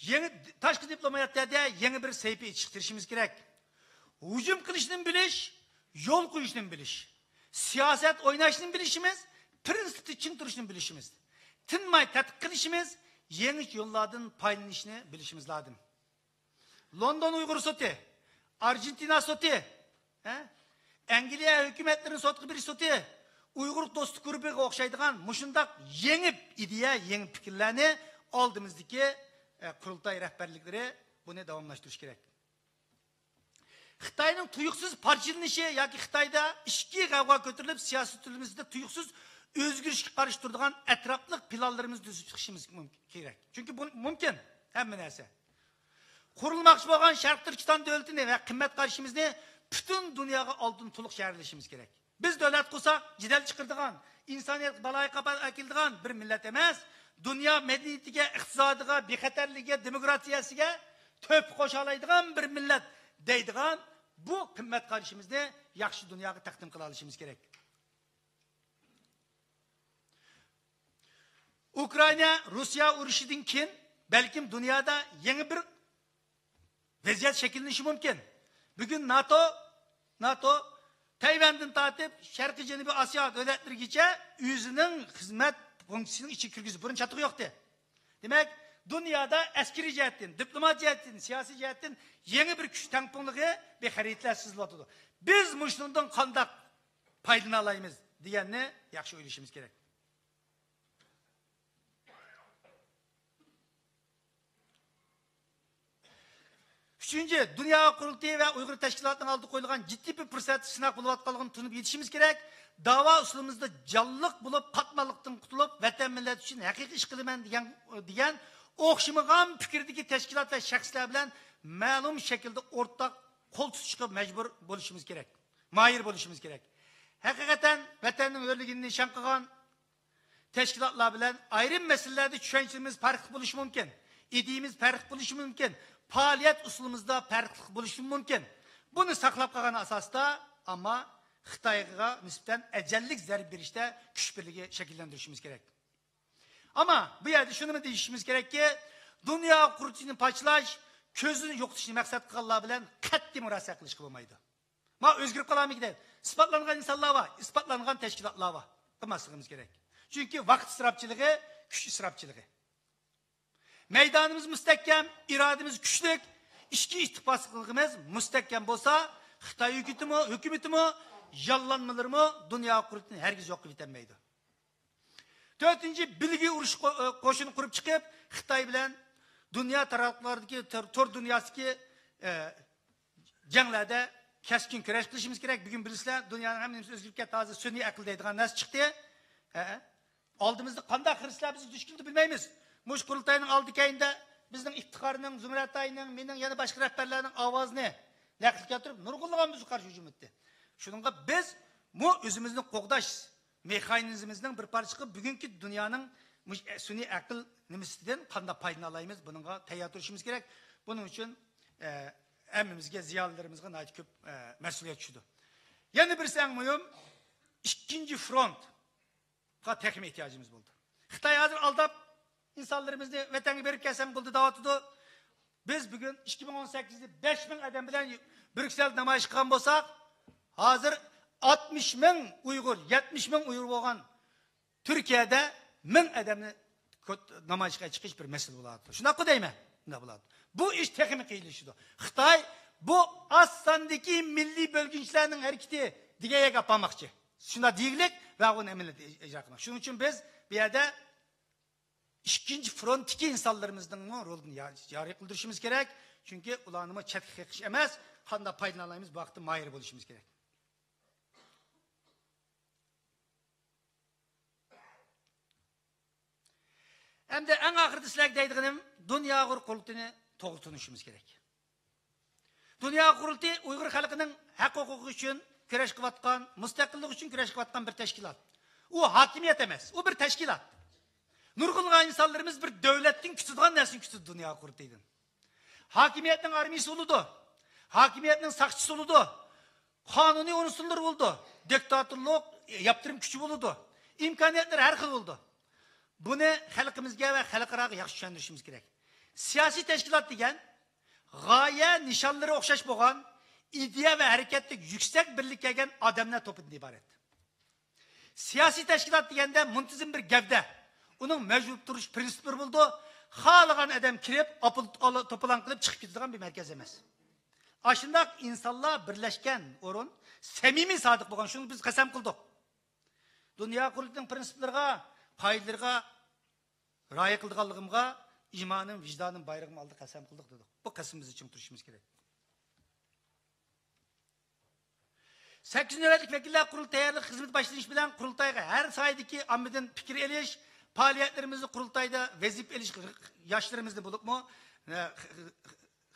يېڭى تاشقى دىپلوماتىيەدە يېڭى بىر سەھىپە ئېچىشقا تىرىشىشىمىز كېرەك. ھۇجۇم قىلىشنى بىلىش، يول قويۇشنى بىلىش، سىياسەت ئويناشنى بىلىشىمىز، پىرىنسىپتا چىڭ تۇرۇشنى بىلىشىمىز، تىنماي تەتقىق قىلىشىمىز، يېڭى يوللاردىن پايدىلىنىشنى بىلىشىمىز لازىم. لوندون ئۇيغۇر سوتى، ئارژېنتىنا سوتى، ھە؟ ئەنگلىيە ھۆكۈمەتلىرىنى سوتقا بېرىش سوتى، ئۇيغۇر دوستلۇق گۇرۇپپىغا ئوخشايدىغان مۇشۇنداق يېڭى ئىدىيە، يېڭى پىكىرلەرنى ئالدىمىزدىكى، ئە، قۇرۇلتاي رەھبەرلىكلىرى بۇنى داۋاملاشتۇرۇشى كېرەك. خىتاينىڭ تۇيۇقسىز پارچىلىنىشى ياكى خىتايدا ئىچكى غەۋغا كۆتۈرۈلۈپ، سىياسىي تۈزۈلمىسىدە تۇيۇقسىز ئۆزگىرىشكە قارشى تۇرىدىغان ئەتراپلىق پىلانلىرىمىزنى تۈزۈپ چىقىشىمىز مۇمكىن، كېرەك. چۈنكى بۇ مۇمكىن، ھەممە نەرسە. قۇرۇلماقچى بولغان شەرقىي تۈركىستان دۆلىتىنى ۋە قىممەت قارىشىمىزنى پۈتۈن دۇنياغا ئالدىن تولۇق شەھەرلىشىمىز كېرەك. بىز دۆلەت قۇرساق، جېدەل چىقىرىدىغان، ئىنسانىيەتكە بالايىقى ئاپەت ئەكېلىدىغان بىر مىللەت ئەمەس، دۇنيا مەدەنىيىتىگە، ئىقتىسادىغا، بىخەتەرلىكىگە، دېموكراتىيەسىگە تۆھپە قوشالايدىغان بىر مىللەت دەيدىغان بۇ قىممەت قارىشىمىزنى ياخشى دۇنياغا تەقدىم قىلالىشىمىز كېرەك. ئۇكرائىنا، روسىيە ئۇرۇشىدىن كېيىن بەلكىم دۇنيادا يېڭى بىر ۋەزىيەت شەكىللىنىشى مۇمكىن. بۈگۈن ناتو، ناتو تەيۋەندىن تارتىپ شەرقىي جەنۇبىي ئاسىيا دۆلەتلىرىگىچە ئۆزىنىڭ خىزمەت فۇنكسىيىسىنىڭ ئىچىگە كىرگۈزۈپ، بۇرۇن چاتىقى يوقتى. دېمەك، دۇنيادا ئەسكىرىي جەھەتتىن، دىپلومات جەھەتتىن، سىياسىي جەھەتتىن يېڭى بىر كۈچ تەڭپۇڭلۇقى، بىر خەرىتىلەر سىزىلىۋاتىدۇ. بىز مۇشۇنىڭدىن قانداق پايدىلىنالايمىز دېگەننى ياخشى ئويلىشىمىز كېرەك. ئۈچىنچى، دۇنيا قۇرۇلتىيى ۋە ئۇيغۇر تەشكىلاتىنىڭ ئالدىغا قويۇلغان جىددىي بىر پۇرسەت سىناق بولۇۋاتقانلىقىنى تونۇپ يېتىشىمىز كېرەك. داۋا ئۇسۇلىمىزدا جانلىق بولۇپ، قاتماللىقتىن قۇتۇلۇپ، ۋەتەن مىللەت ئۈچۈن ھەقىقىي ئىش قىلىمەن دېگەن، دېگەن ئوخشىمىغان پىكىردىكى تەشكىلات ۋە شەخسلەر بىلەن مەلۇم شەكىلدە ئورتاق قول تۇتۇشقا مەجبۇر بولۇشىمىز كېرەك. ماھىر بولۇشىمىز كېرەك. ھەقىقەتەن ۋەتەننىڭ ھۆرلۈكىنى نىشان قىلغان تەشكىلاتلار بىلەن ئايرىم مەسىلىلەردە چۈشەنچىمىز پەرقلىق بولۇشى مۇمكىن، ئىدىيىمىز پەرقلىق بولۇشى مۇمكىن، پائالىيەت ئۇسۇلىمىزدا پەرقلىق بولۇشى مۇمكىن. بۇنى ساقلاپ قالغان ئاساستا، ئەمما خىتايغا نىسبەتەن ئەجەللىك زەربە بېرىشتە كۈچ بىرلىكى شەكىللەندۈرۈشىمىز كېرەك. ئەمما بۇ يەردە شۇنىمۇ دېيىشىمىز كېرەككى، دۇنيا قۇرۇلتىيىنى پارچىلاش، كۆزنى يوقىتىشنى مەقسەت قىلغانلار بىلەن قەتئىي مۇراسىۋە قىلىشقا بولمايدۇ. ما ئۆزگىرىپ قالارمىكىن دەپ، ئىسپاتلانغان ئىنسانلار بار، ئىسپاتلانغان تەشكىلاتلار بار. قىلماسلىقىمىز كېرەك. چۈنكى ۋاقىت ئىسراپچىلىقى، كۈچ ئىسراپچىلىقى. مەيدانىمىز مۇستەھكەم، ئىرادىمىز كۈچلۈك، ئىچكى ئىتتىپاقلىقىمىز مۇستەھكەم بولسا، خىتاي ھۆكۈمىتىمۇ، ھۆكۈمىتىمۇ، ياللانمىلىرىمۇ دۇنيا قۇرۇلتىيىنى ھەرگىز يوقىتىۋېتەلمەيدۇ. تۆتىنچى، بىلگە ئۇرۇش قو-، قوشۇنى قۇرۇپ چىقىپ، خىتاي بىلەن دۇنيا تاراتقۇلاردىكى، تور، تور دۇنياسىدىكى، ئە، جەڭلەردە كەسكىن كۈرەش قىلىشىمىز كېرەك. بۈگۈن بىلىسىلەر، دۇنيانىڭ ھەممە نېمىسى ئۆزگىرىپ كەتتى. ھازىر سۈنئىي ئەقىل دەيدىغان نەرسە چىقتى. ھە؟ ئالدىمىزدا قانداق خىرىسلار بىزگە دۇچ كېلىدۇ بىلمەيمىز. مۇشۇ قۇرۇلتاينىڭ ئالدى كەينىدە بىزنىڭ ئىپتىخارنىڭ، زۇمرەتاينىڭ، مېنىڭ، يەنە باشقا رەھبەرلەرنىڭ ئاۋازىنى لەقلىك كەلتۈرۈپ، نۇرغۇنلىغان بىزگە قارشى ھۇجۇم ئېتتى. شۇنىڭغا بىز مۇ ئۆزىمىزنى قوغداش مېخانىزمىمىزنىڭ بىر پارچىسى قىلىپ، بۈگۈنكى دۇنيانىڭ مۇش-، سۈنئىي ئەقىل نېمىسىدىن قانداق پايدىلىنالايمىز، بۇنىڭغا تەييار تۇرۇشىمىز كېرەك. بۇنىڭ ئۈچۈن، ئە، ھەممىمىزگە، زىيالىيلىرىمىزغا ناھايىتى كۆپ، ئە، مەسئۇلىيەت چۈشىدۇ. يەنە بىرسى ئەڭ مۇھىم، ئىككىنچى فروندقا تېخىمۇ ئېھتىياجىمىز بولىدۇ. خىتاي ھازىر ئالداپ، ئىنسانلىرىمىزنى ۋەتەنگە بېرىپ كەلسەڭ بولدى دەۋاتىدۇ. بىز بۈگۈن ئىككى مىڭ ئون سەككىزدە بەش مىڭ ئادەم بىلەن بريۇكسېلدە نامايىش قىلغان بولساق، ھازىر ئاتمىش مىڭ ئۇيغۇر، يەتمىش مىڭ ئۇيغۇر بولغان تۈركىيەدە مىڭ ئادەمنى كۆ-، نامايىشقا چىقىش بىر مەسىلە بولۇۋاتىدۇ. شۇنداققۇ دەيمەن؟ شۇنداق بولىدۇ. بۇ ئىش تېخىمۇ قىيىنلىشىدۇ. خىتاي بۇ ئاز ساندىكى مىللىي بۆلگۈنچىلەرنىڭ ھەرىكىتى دېگەن يەرگە ئاپارماقچى. شۇنداق دېگۈلۈك ۋە ئۇنى ئەمەلىيەتتە ئىجرا قىلماق. شۇنىڭ ئۈچۈن بىز بۇ يەردە ئىككىنچى فرونتتىكى ئىنسانلىرىمىزنىڭمۇ رولىنى يا-، جارى قىلدۇرۇشىمىز كېرەك. چۈنكى ئۇلارنىمۇ چەتكە قېقىش ئەمەس، قانداق پايدىلىنالايمىز، بۇ ھەقتە ماھىر بولۇشىمىز كېرەك. ئەمدى ئەڭ ئاخىرىدا سىلەرگە دەيدىغىنىم، دۇنيا ئۇيغۇر قۇرۇلتىيىنى توغرا تونۇشىمىز كېرەك. دۇنيا قۇرۇلتىيى ئۇيغۇر خەلقىنىڭ ھەق ھوقۇقى ئۈچۈن كۈرەش قىلىۋاتقان، مۇستەقىللىق ئۈچۈن كۈرەش قىلىۋاتقان بىر تەشكىلات. ئۇ ھاكىمىيەت ئەمەس، ئۇ بىر تەشكىلات. نۇرغۇنلىغان ئىنسانلىرىمىز بىر دۆلەتتىن كۈتىدىغان نەرسىنى كۈتىدۇ دۇنيا قۇرۇلتىيىدىن. ھاكىمىيەتنىڭ ئارمىيىسى بولىدۇ، ھاكىمىيەتنىڭ ساقچىسى بولىدۇ، قانۇنىي ئورۇنسۇنلىرى بولىدۇ، دىكتاتورلۇق، ياپتۇرۇم كۈچى بولىدۇ، ئىمكانىيەتلىرى ھەر خىل بولىدۇ. بۇنى خەلقىمىزگە ۋە خەلقئاراغا ياخشى چۈشەندۈرۈشىمىز كېرەك. سىياسىي تەشكىلات دېگەن غايە، نىشانلىرى ئوخشاش بولغان، ئىدىيە ۋە ھەرىكەتتە يۈكسەك بىرلىككە كەلگەن ئادەملەر توپىدىن ئىبارەت. سىياسىي تەشكىلات دېگەندە مۇنتىزىم بىر گەۋدە. ئۇنىڭ مەۋجۇت تۇرۇش پىرىنسىپلىرى بولىدۇ. خالىغان ئادەم كىرىپ، ئاپىل-، ئالا-، توپىلاڭ قىلىپ چىقىپ كېتىدىغان بىر مەركەز ئەمەس. ئاشۇنداق ئىنسانلار بىرلەشكەن ئورۇن، سەمىمىي، سادىق بولغان، شۇنى بىز قەسەم قىلدۇق. دۇنيا قۇرۇلتىيىنىڭ پىرىنسىپلىرىغا، قائىدىلىرىغا رىئايە قىلىدىغانلىقىمغا ئىمانىم، ۋىجدانىم، بايرىقىم ئالدىدا قەسەم قىلدۇق دېدۇق. بۇ قەسىمىمىزدە چىڭ تۇرۇشىمىز كېرەك. سەككىزىنچى نۆۋەتلىك ۋەكىللەر قۇرۇلتىيى تەييارلىق خىزمىتى باشلىنىش بىلەن قۇرۇلتايغا ھەر ساھەدىكى ئاممىدىن پىكىر ئېلىش، پائالىيەتلىرىمىزنى قۇرۇلتايدا ۋەزىپە ئېلىش، ياشلىرىمىزنى بولۇپمۇ،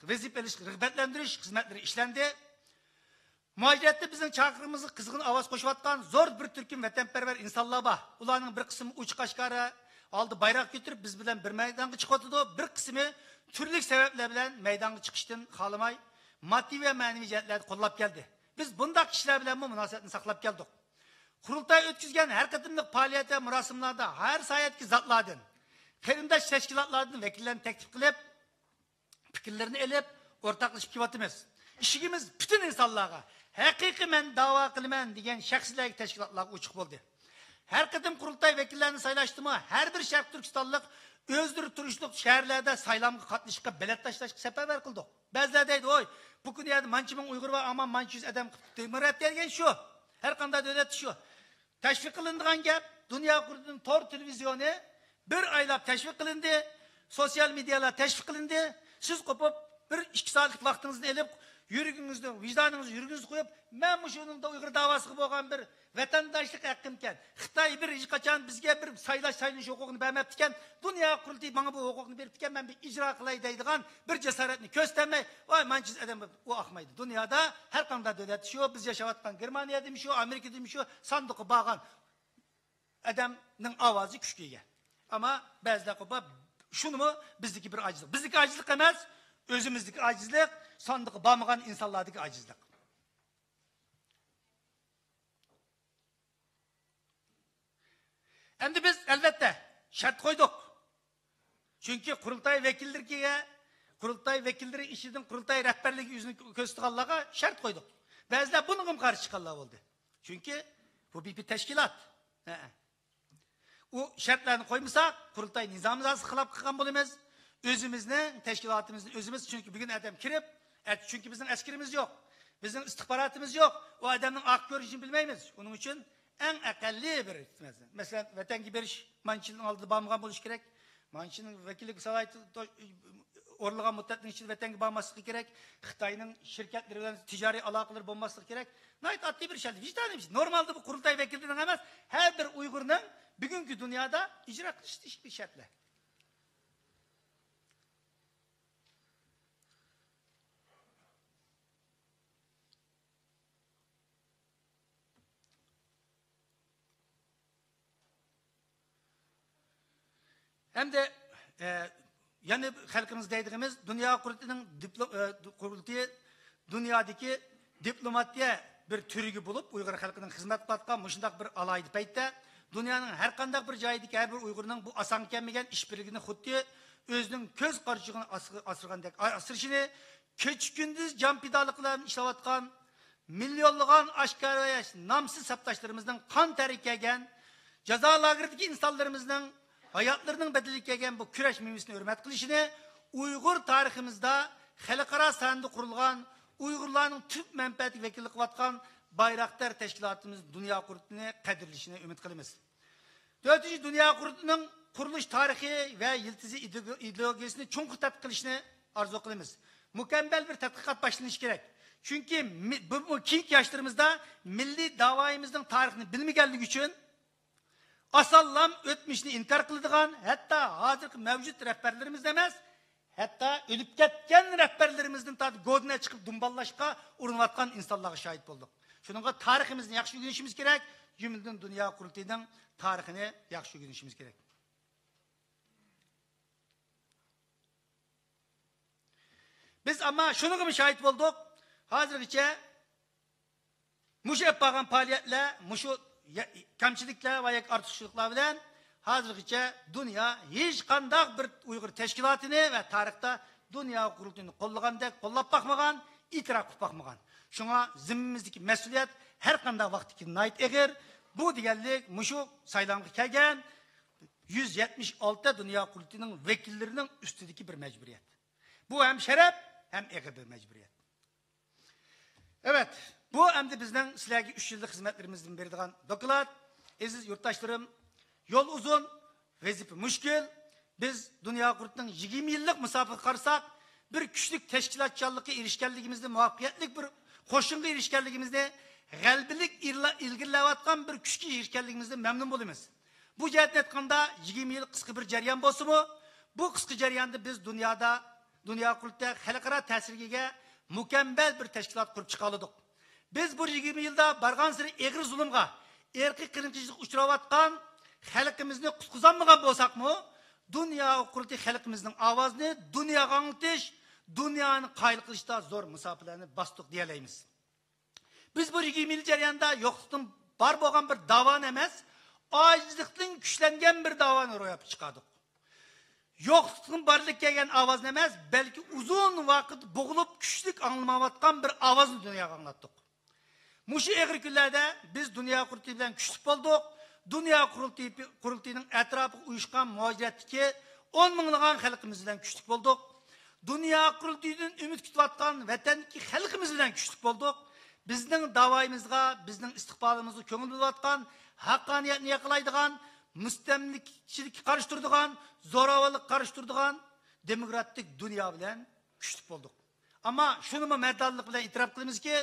ۋەزىپە ئېلىشقا رىغبەتلەندۈرۈش خىزمەتلىرى ئىشلەندى. مۇھاجىرەتتە بىزنىڭ چاقىرىقىمىزغا قىزغىن ئاۋاز قوشۇۋاتقان زور بىر تۈركۈم ۋەتەنپەرۋەر ئىنسانلار بار. ئۇلارنىڭ بىر قىسمى ئوچۇق ئاشكارا ھالدا بايراق كۆتۈرۈپ، بىز بىلەن بىر مەيدانغا چىقىۋاتىدۇ، بىر قىسمى تۈرلۈك سەۋەبلەر بىلەن مەيدانغا چىقىشتىن خالىماي، ماددىي ۋە مەنىۋى جەھەتلەردە قوللاپ كەلدى. بىز بۇنداق كىشىلەر بىلەنمۇ مۇناسىۋەتنى ساقلاپ كەلدۇق. قۇرۇلتاي ئۆتكۈزگەن ھەر قېتىملىق پائالىيەت ۋە مۇراسىملاردا ھەر ساھەدىكى زاتلاردىن، قېرىنداش تەشكىلاتلاردىن ۋەكىللەرنى تەكلىپ قىلىپ، پىكىرلىرىنى ئېلىپ، ئورتاقلىشىپ كېلىۋاتىمىز. ئىشىكىمىز پۈتۈن ئىنسانلارغا، ھەقىقىي مەن داۋا قىلىمەن دېگەن شەخسلەرگە، تەشكىلاتلارغا ئوچۇق بولدى. ھەر قېتىم قۇرۇلتاي ۋەكىللەرنى سايلاشتىمۇ ھەر بىر شەرقىي تۈركىستانلىق ئۆزلىرى تۇرۇشلۇق شەھەرلەردە سايلامغا قاتنىشىشقا بېلەت تاشلاشقا سەپەرۋەر قىلدۇق. بەزىلەر دەيدۇ، ۋوي، بۇ كۈنى يەردە مانچە مىڭ ئۇيغۇر بار، ئامان مانچە يۈز ئادەم قىپتۇ. دېموكراتىيە دېگەن شۇ. ھەر قانداق دۆلەتتە شۇ. تەشۋىق قىلىنىدىغان گەپ، دۇنيا قۇرۇلتىيىنىڭ تور تېلېۋىزىيونى بىر ئايلاپ تەشۋىق قىلىندى، سوتسىيال مېدىيالار تەشۋىق قىلىندى. سىز قوپۇپ، بىر ئىككى سائەتلىك ۋاقتىڭىزنى ئېلىپ، يۈرىكىڭىزنى، ۋىجدانىڭىزنى يۈرىكىڭىزگە قويۇپ، مەن مۇشۇنىڭدا ئۇيغۇر داۋاسىغا بولغان بىر ۋەتەنداشلىق ھەققىمكەن، خىتاي بىر ھېچقاچان بىزگە بىر سايلاش، سايلىنىش ھوقۇقىنى بەرمەپتىكەن، دۇنيا قۇرۇلتىيى ماڭا بۇ ھوقۇقنى بېرىپتىكەن، مەن بىر ئىجرا قىلاي دەيدىغان بىر جاسارەتنى كۆرسىتەلمەي، ۋاي، مانچە يۈز ئادەم، ئۇ ئاقمايدۇ. دۇنيادا ھەر قانداق دۆلەتتە شۇ، بىز ياشاۋاتقان گېرمانىيەدىمۇ شۇ، ئامېرىكىدىمۇ شۇ، ساندۇققا بارغان ئادەمنىڭ ئاۋازى كۈچكە ئىگە. ئەمما بەزىلەر قوپۇپ، شۇنىمۇ بىزدىكى بىر ئاجىزلىق. بىزدىكى ئاجىزلىق ئەمەس، ئۆزىمىزدىكى ئاجىزلىق، ساندۇققا بارمىغان ئىنسانلاردىكى ئاجىزلىق. ئەمدى بىز، ئەلۋەتتە، شەرت قويدۇق. چۈنكى قۇرۇلتاي ۋەكىللىرىگە، قۇرۇلتاي ۋەكىللىرى ئىچىدىن قۇرۇلتاي رەھبەرلىكى يۈزىنى كۆرسىتىدىغانلارغا شەرت قويدۇق. بەزىلەر بۇنىڭغىمۇ قارشى چىققانلار بولدى. چۈنكى بۇ بىر، بىر تەشكىلات. ھە. ئۇ شەرتلەرنى قويمىساق، قۇرۇلتاي نىزامىمىزغا خىلاپ قىلغان بولىمىز. ئۆزىمىزنىڭ تەشكىلاتىمىزنى ئۆزىمىز، چۈنكى بۈگۈن ئادەم كىرىپ، ئەتە، چۈنكى بىزنىڭ ئەسكىرىمىز يوق، بىزنىڭ ئىستىخباراتىمىز يوق، ئۇ ئادەمنىڭ ئارقا كۆرۈنۈشىنى بىلمەيمىز. ئۇنىڭ ئۈچۈن ئەڭ ئەقەللىي بىر، مەسىلەن، ۋەتەنگە بېرىش مانچىنىڭ ئالدىدا بارمىغان بولۇشى كېرەك. مانچىنىڭ ۋەكىللىك سالاھىيىتى ئورۇنلىغان مۇددەتنىڭ ئىچىدە ۋەتەنگە بارماسلىقى كېرەك. خىتاينىڭ شىركەتلىرى بىلەن تىجارىي ئالاقىلىرى بولماسلىقى كېرەك. ناھايىتى ئاددىي بىر شەرت. ۋىجدانىي بىر شەرت. نورمالدا بۇ قۇرۇلتاي ۋەكىللىرىنىڭ ئەمەس، ھەر بىر ئۇيغۇرنىڭ بۈگۈنكى دۇنيادا ئىجرا قىلىشى تېگىشلىك بىر شەرتلەر. ھەمدە، ئە، يەنە خەلقىمىز دەيدىغىنىمىز، دۇنيا قۇرۇلتىيىنىڭ دىپلو-، ئە، قۇرۇلتىيى دۇنيادىكى دىپلوماتىيە بىر تۈرىگە بولۇپ، ئۇيغۇر خەلقىنىڭ خىزمەت قىلىۋاتقان مۇشۇنداق بىر ئالاھىدە پەيتتە، دۇنيانىڭ ھەر قانداق بىر جايىدىكى ھەر بىر ئۇيغۇرنىڭ بۇ ئاسانغا كەلمىگەن ئىش بىرلىكىنى خۇددى ئۆزىنىڭ كۆز قارىچۇقىنى ئاسرىغاندەك ئاسرىشىنى، كېچە كۈندۈز جان پىدالىقلار بىلەن ئىشلەۋاتقان مىليونلىغان ئاشكارا ۋە نامسىز سەپداشلىرىمىزنىڭ قان تەرى كەلگەن، جازا لاگېرىدىكى ئىنسانلىرىمىزنىڭ ھاياتلىرىنىڭ بەدىلىگە كەلگەن بۇ كۈرەش مېۋىسىنى ھۆرمەت قىلىشىنى، ئۇيغۇر تارىخىمىزدا خەلقئارا سەھنىدە قۇرۇلغان، ئۇيغۇرلارنىڭ تۈپ مەنپەئەتىگە ۋەكىللىك قىلىۋاتقان بايراقدار تەشكىلاتىمىز دۇنيا قۇرۇلتىيىنى قەدىرلىشىنى ئۈمىد قىلىمىز. تۆتىنچى، دۇنيا قۇرۇلتىيىنىڭ قۇرۇلۇش تارىخى ۋە يىلتىزى، ئىدېئولوگىيىسىنى چوڭقۇر تەتقىق قىلىشنى ئارزۇ قىلىمىز. مۇكەممەل بىر تەتقىقات باشلىنىشى كېرەك. چۈنكى مى-، بۇ، بۇ كېيىنكى ياشلىرىمىزدا مىللىي داۋايىمىزنىڭ تارىخىنى بىلمىگەنلىكى ئۈچۈن، ئاسانلام ئۆتمۈشنى ئىنكار قىلىدىغان، ھەتتا ھازىرقى مەۋجۇت رەھبەرلىرىمىزنى ئەمەس، ھەتتا ئۆلۈپ كەتكەن رەھبەرلىرىمىزدىن تارتىپ گۆدىنى چىقىپ دۇمباللاشقا ئۇرۇنۇۋاتقان ئىنسانلارغا شاھىت بولدۇق. شۇنىڭغا تارىخىمىزنى ياخشى ئۆگىنىشىمىز كېرەك، جۈملىدىن دۇنيا قۇرۇلتىيىنىڭ تارىخىنى ياخشى ئۆگىنىشىمىز كېرەك. بىز ئەمما شۇنىڭغىمۇ شاھىت بولدۇق. ھازىرغىچە مۇشۇ ئېلىپ بارغان پائالىيەتلەر، مۇشۇ يا-، كەمچىلىكلەر ۋە ياكى ئارتۇقچىلىقلار بىلەن ھازىرغىچە دۇنيا ھېچقانداق بىر ئۇيغۇر تەشكىلاتىنى ۋە تارىختا دۇنيا قۇرۇلتىيىنى قوللىغاندەك قوللاپ باقمىغان، ئېتىراپ قىلىپ باقمىغان. شۇڭا زىممىمىزدىكى مەسئۇلىيەت ھەر قانداق ۋاقىتتىكى ناھايىتى ئېغىر. بۇ دېگەنلىك مۇشۇ سايلامغا كەلگەن يۈز يەتمىش ئالتە دۇنيا قۇرۇلتىيىنىڭ ۋەكىللىرىنىڭ ئۈستىدىكى بىر مەجبۇرىيەت. بۇ ھەم شەرەپ، ھەم ئېغىر بىر مەجبۇرىيەت. ئەۋەت، بۇ ئەمدى بىزنىڭ سىلەرگە ئۈچ يىللىق خىزمەتلىرىمىزدىن بېرىدىغان دوكلات. ئەزىز يۇرتداشلىرىم، يول ئۇزۇن، ۋەزىپە مۈشكۈل. بىز دۇنيا قۇرۇلتىيىنىڭ يىگىرمە يىللىق مۇساپىگە قارىساق، بىر كۈچلۈك تەشكىلاتچانلىققا ئېرىشكەنلىكىمىزدىن، مۇۋەپپەقىيەتلىك بىر قوشۇنغا ئېرىشكەنلىكىمىزدىن، غەلىبىلىك ئىللا-، ئىلگىرىلەۋاتقان بىر كۈچكە ئېرىشكەنلىكىمىزدىن مەمنۇن بولىمىز. بۇ جەھەتتىن ئېيتقاندا، يىگىرمە يىل قىسقا بىر جەريان بولسىمۇ، بۇ قىسقا جەرياندا بىز دۇنيادا، دۇنيا قۇرۇلتىيى خەلقئارا تەسىرگە ئىگە مۇكەممەل بىر تەشكىلات قۇرۇپ چىقالىدۇق. بىز بۇ يىگىرمە يىلدا بارغانسېرى ئېغىر زۇلۇمغا، ئىرقىي قىرغىنچىلىققا ئۇچراۋاتقان خەلقىمىزنى قۇتقۇزالمىغان بولساقمۇ، دۇنيا قۇرۇلتىيى خەلقىمىزنىڭ ئاۋازىنى دۇنياغا ئاڭلىتىش، دۇنيانى قايىل قىلىشتا زور مۇساپىلەرنى باستۇق دېيەلەيمىز. بىز بۇ يىگىرمە يىل جەريانىدا يوقلۇقتىن بار بولغان بىر داۋانى ئەمەس، ئاجىزلىقتىن كۈچلەنگەن بىر داۋانى روياپقا چىقاردۇق. يوقلۇقتىن بارلىققا كەلگەن ئاۋازنى ئەمەس، بەلكى ئۇزۇن ۋاقىت بوغۇلۇپ، كۈچلۈك ئاڭلىمايۋاتقان بىر ئاۋازنى دۇنياغا ئاڭلاتتۇق. مۇشۇ ئېغىر كۈنلەردە بىز دۇنيا قۇرۇلتىيى بىلەن كۈچلۈك بولدۇق. دۇنيا قۇرۇلتىيى، قۇرۇلتىيىنىڭ ئەتراپىغا ئۇيۇشقان مۇھاجىرەتتىكى ئون مىڭلىغان خەلقىمىز بىلەن كۈچلۈك بولدۇق. دۇنيا قۇرۇلتىيىدىن ئۈمىد كۈتۈۋاتقان ۋەتەندىكى خەلقىمىز بىلەن كۈچلۈك بولدۇق. بىزنىڭ داۋايىمىزغا، بىزنىڭ ئىستىقبالىمىزغا كۆڭۈل بۆلۈۋاتقان، ھەققانىيەتنى ياقلايدىغان، مۇستەملىكىچىلىككە قارشى تۇرىدىغان، زوراۋانلىققا قارشى تۇرىدىغان دېموكراتىك دۇنيا بىلەن كۈچلۈك بولدۇق. ئەمما شۇنىمۇ مەردانلىق بىلەن ئېتىراپ قىلىمىزكى،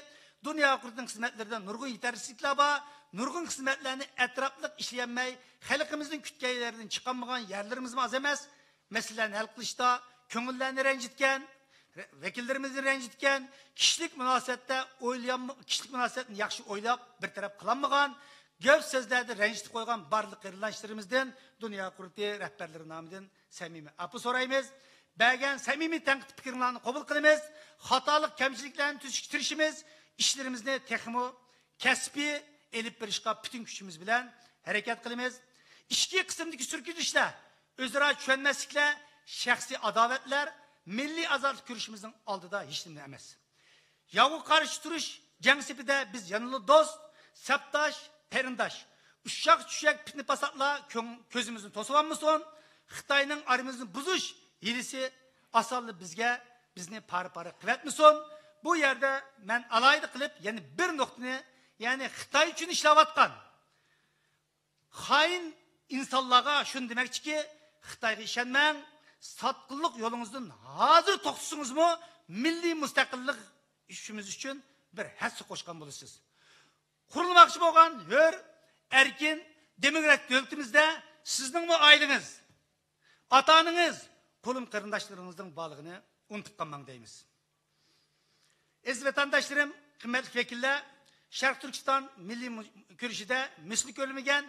دۇنيا قۇرۇلتىيىنىڭ خىزمەتلىرىدە نۇرغۇن يېتەرسىزلىكلەر بار، نۇرغۇن خىزمەتلەرنى ئەتراپلىق ئىشلىيەلمەي، خەلقىمىزنىڭ كۈتكەن يېرىدىن چىقالمىغان يەرلىرىمىزمۇ ئاز ئەمەس. مەسىلىلەرنى ھەل قىلىشتا كۆڭۈللەرنى رەنجىتكەن، رە-، ۋەكىللىرىمىزنى رەنجىتكەن، كىشىلىك مۇناسىۋەتتە ئويلىيالم-، كىشىلىك مۇناسىۋەتنى ياخشى ئويلاپ، بىر تەرەپ قىلالمىغان، گەپ سۆزلەردە رەنجىتىپ قويغان بارلىق قېرىنداشلىرىمىزدىن دۇنيا قۇرۇلتىيى رەھبەرلىرى نامىدىن سەمىمىي ئەپۇ سورايمىز. بەرگەن سەمىمىي تەنقىد پىكىرلەرنى قوبۇل قىلىمىز. خاتالىق، كەمچىلىكلەرنى تۈزۈشكە تىرىشىمىز. ئىشلىرىمىزنى تېخىمۇ كەسپىي ئېلىپ بېرىشقا پۈتۈن كۈچىمىز بىلەن ھەرىكەت قىلىمىز. ئىچكى قىسىمدىكى سۈركىلىشلەر، ئۆزئارا چۈشەنمەسلىكلەر، شەخسىي ئاداۋەتلەر مىللىي ئازادلىق كۈرىشىمىزنىڭ ئالدىدا ھېچنېمە ئەمەس. ياۋغا قارشى تۇرۇش جەڭ سېپىدە بىز يەنىلا دوست، سەپداش، قېرىنداش. ئۇششاق-چۈششەك پىتنە-پاساتلار كۆڭ-، كۆزىمىزنى توسۇۋالمىسۇن. خىتاينىڭ ئارىمىزنى بۇزۇش ھىيلىسى ئاسانلا بىزگە، بىزنى پارە-پارە قىلىۋەتمىسۇن. بۇ يەردە مەن ئالاھىدە قىلىپ يەنە بىر نۇقتىنى، يەنى خىتاي ئۈچۈن ئىشلەۋاتقان خائىن ئىنسانلارغا شۇنى دېمەكچىكى، خىتايغا ئىشەنمەڭ، ساتقىنلىق يولىڭىزدىن ھازىر توختىسىڭىزمۇ، مىللىي مۇستەقىللىق ئىشىمىز ئۈچۈن بىر ھەسسە قوشقان بولىسىز. قۇرۇلماقچى بولغان ھۆر، ئەركىن، دېموكراتىك دۆلىتىمىزدە سىزنىڭمۇ ئائىلىڭىز، ئاتا-ئانىڭىز، قولۇم قېرىنداشلىرىڭىزنىڭ بارلىقىنى ئۇنتۇپ قالماڭ دەيمىز. ئەزىز ۋەتەنداشلىرىم، قىممەتلىك ۋەكىللەر، شەرقىي تۈركىستان مىللىي مۇ-، كۈرىشىدە مىسلى كۆرۈلمىگەن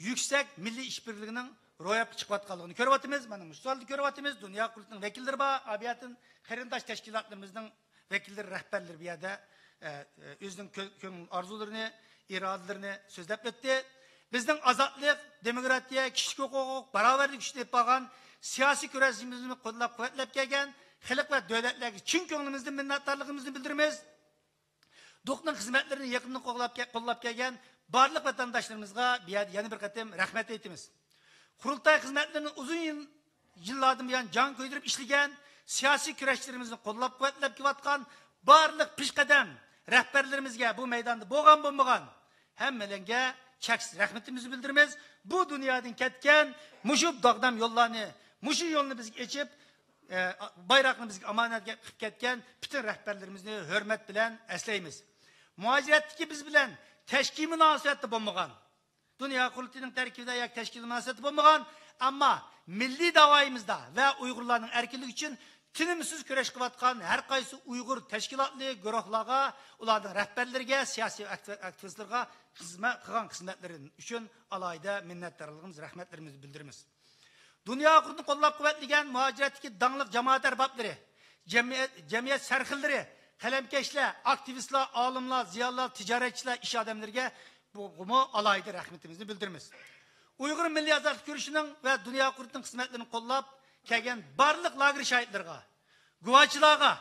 يۈكسەك مىللىي ئىشبىرلىكىنىڭ روياپقا چىقىۋاتقانلىقىنى كۆرۈۋاتىمىز. مانا مۇشۇ زالدا كۆرۈۋاتىمىز. دۇنيا قۇرۇلتىيىنىڭ ۋەكىللىرى بار، ئابىيەتىن قېرىنداش تەشكىلاتلىرىمىزنىڭ ۋەكىللىرى، رەھبەرلىرى بۇ يەردە، ئە، ئە، ئۆزىنىڭ كۆ-، كۆڭۈل ئارزۇلىرىنى، ئىرادىلىرىنى سۆزلەپ ئۆتتى. بىزنىڭ ئازادلىق، دېموكراتىيە، كىشىلىك ھوقۇق، باراۋەرلىك ئۈچۈن ئېلىپ بارغان سىياسىي كۈرەشىمىزنى قوللاپ-قۇۋۋەتلەپ كەلگەن خەلق ۋە دۆلەتلەرگە چىن كۆڭلىمىزدىن مىننەتدارلىقىمىزنى بىلدۈرىمىز. دوقنىڭ خىزمەتلىرىنى يېقىندىن قوللاپ كە-، قوللاپ كەلگەن بارلىق ۋەتەنداشلىرىمىزغا بۇ يەردە يەنە بىر قېتىم رەھمەت ئېيتىمىز. قۇرۇلتاي خىزمەتلىرىنى ئۇزۇن يىل-، يىللاردىن بۇيان جان كۆيدۈرۈپ ئىشلىگەن، سىياسىي كۈرەشلىرىمىزنى قوللاپ-قۇۋۋەتلەپ كېلىۋاتقان بارلىق پېشقەدەم رەھبەرلىرىمىزگە، بۇ مەيداندا بولغان-بولمىغان ھەممىلەرگە چەكسىز رەھمىتىمىزنى بىلدۈرىمىز. بۇ دۇنيادىن كەتكەن، مۇشۇ داغدام يوللارنى، مۇشۇ يولنى بىزگە ئېچىپ، ئە، بايراقنى بىزگە ئامانەت قىلىپ كەتكەن پۈتۈن رەھبەرلىرىمىزنى ھۆرمەت بىلەن ئەسلەيمىز. مۇھاجىرەتتىكى بىز بىلەن تەشكىلىي مۇناسىۋەتتە بولمىغان، دۇنيا قۇرۇلتىيىنىڭ تەركىبىدە ياكى تەشكىلىي مۇناسىۋەتتە بولمىغان، ئەمما مىللىي داۋايىمىزدا ۋە ئۇيغۇرلارنىڭ ئەركىنلىكى ئۈچۈن تىنىمسىز كۈرەش قىلىۋاتقان ھەر قايسى ئۇيغۇر تەشكىلاتلىرى، گۇرۇھلارغا، ئۇلارنىڭ رەھبەرلىرىگە، سىياسىي ئاكتىۋ-، ئاكتىۋىستلىرىغا خىزمەت قىلغان خىزمەتلىرى ئۈچۈن ئالاھىدە مىننەتدارلىقىمىز، رەھمەتلىرىمىزنى بىلدۈرىمىز. دۇنيا قۇرۇلتىيىنى قوللاپ-قۇۋۋەتلىگەن مۇھاجىرەتتىكى داڭلىق جامائەت ئەربابلىرى، جەمئىيەت، جەمئىيەت سەرخىللىرى، قەلەمكەشلەر، ئاكتىۋىستلار، ئالىملار، زىيالىيلار، تىجارەتچىلەر، ئىش ئادەملىرىگە بۇ-، بۇمۇ ئالاھىدە رەھمىتىمىزنى بىلدۈرىمىز. ئۇيغۇر مىللىي ئازادلىق كۈرىشىنىڭ ۋە دۇنيا قۇرۇلتىيىنىڭ خىزمەتلىرىنى قوللاپ كەلگەن بارلىق لاگېر شاھىتلىرىغا، گۇۋاچىلارغا،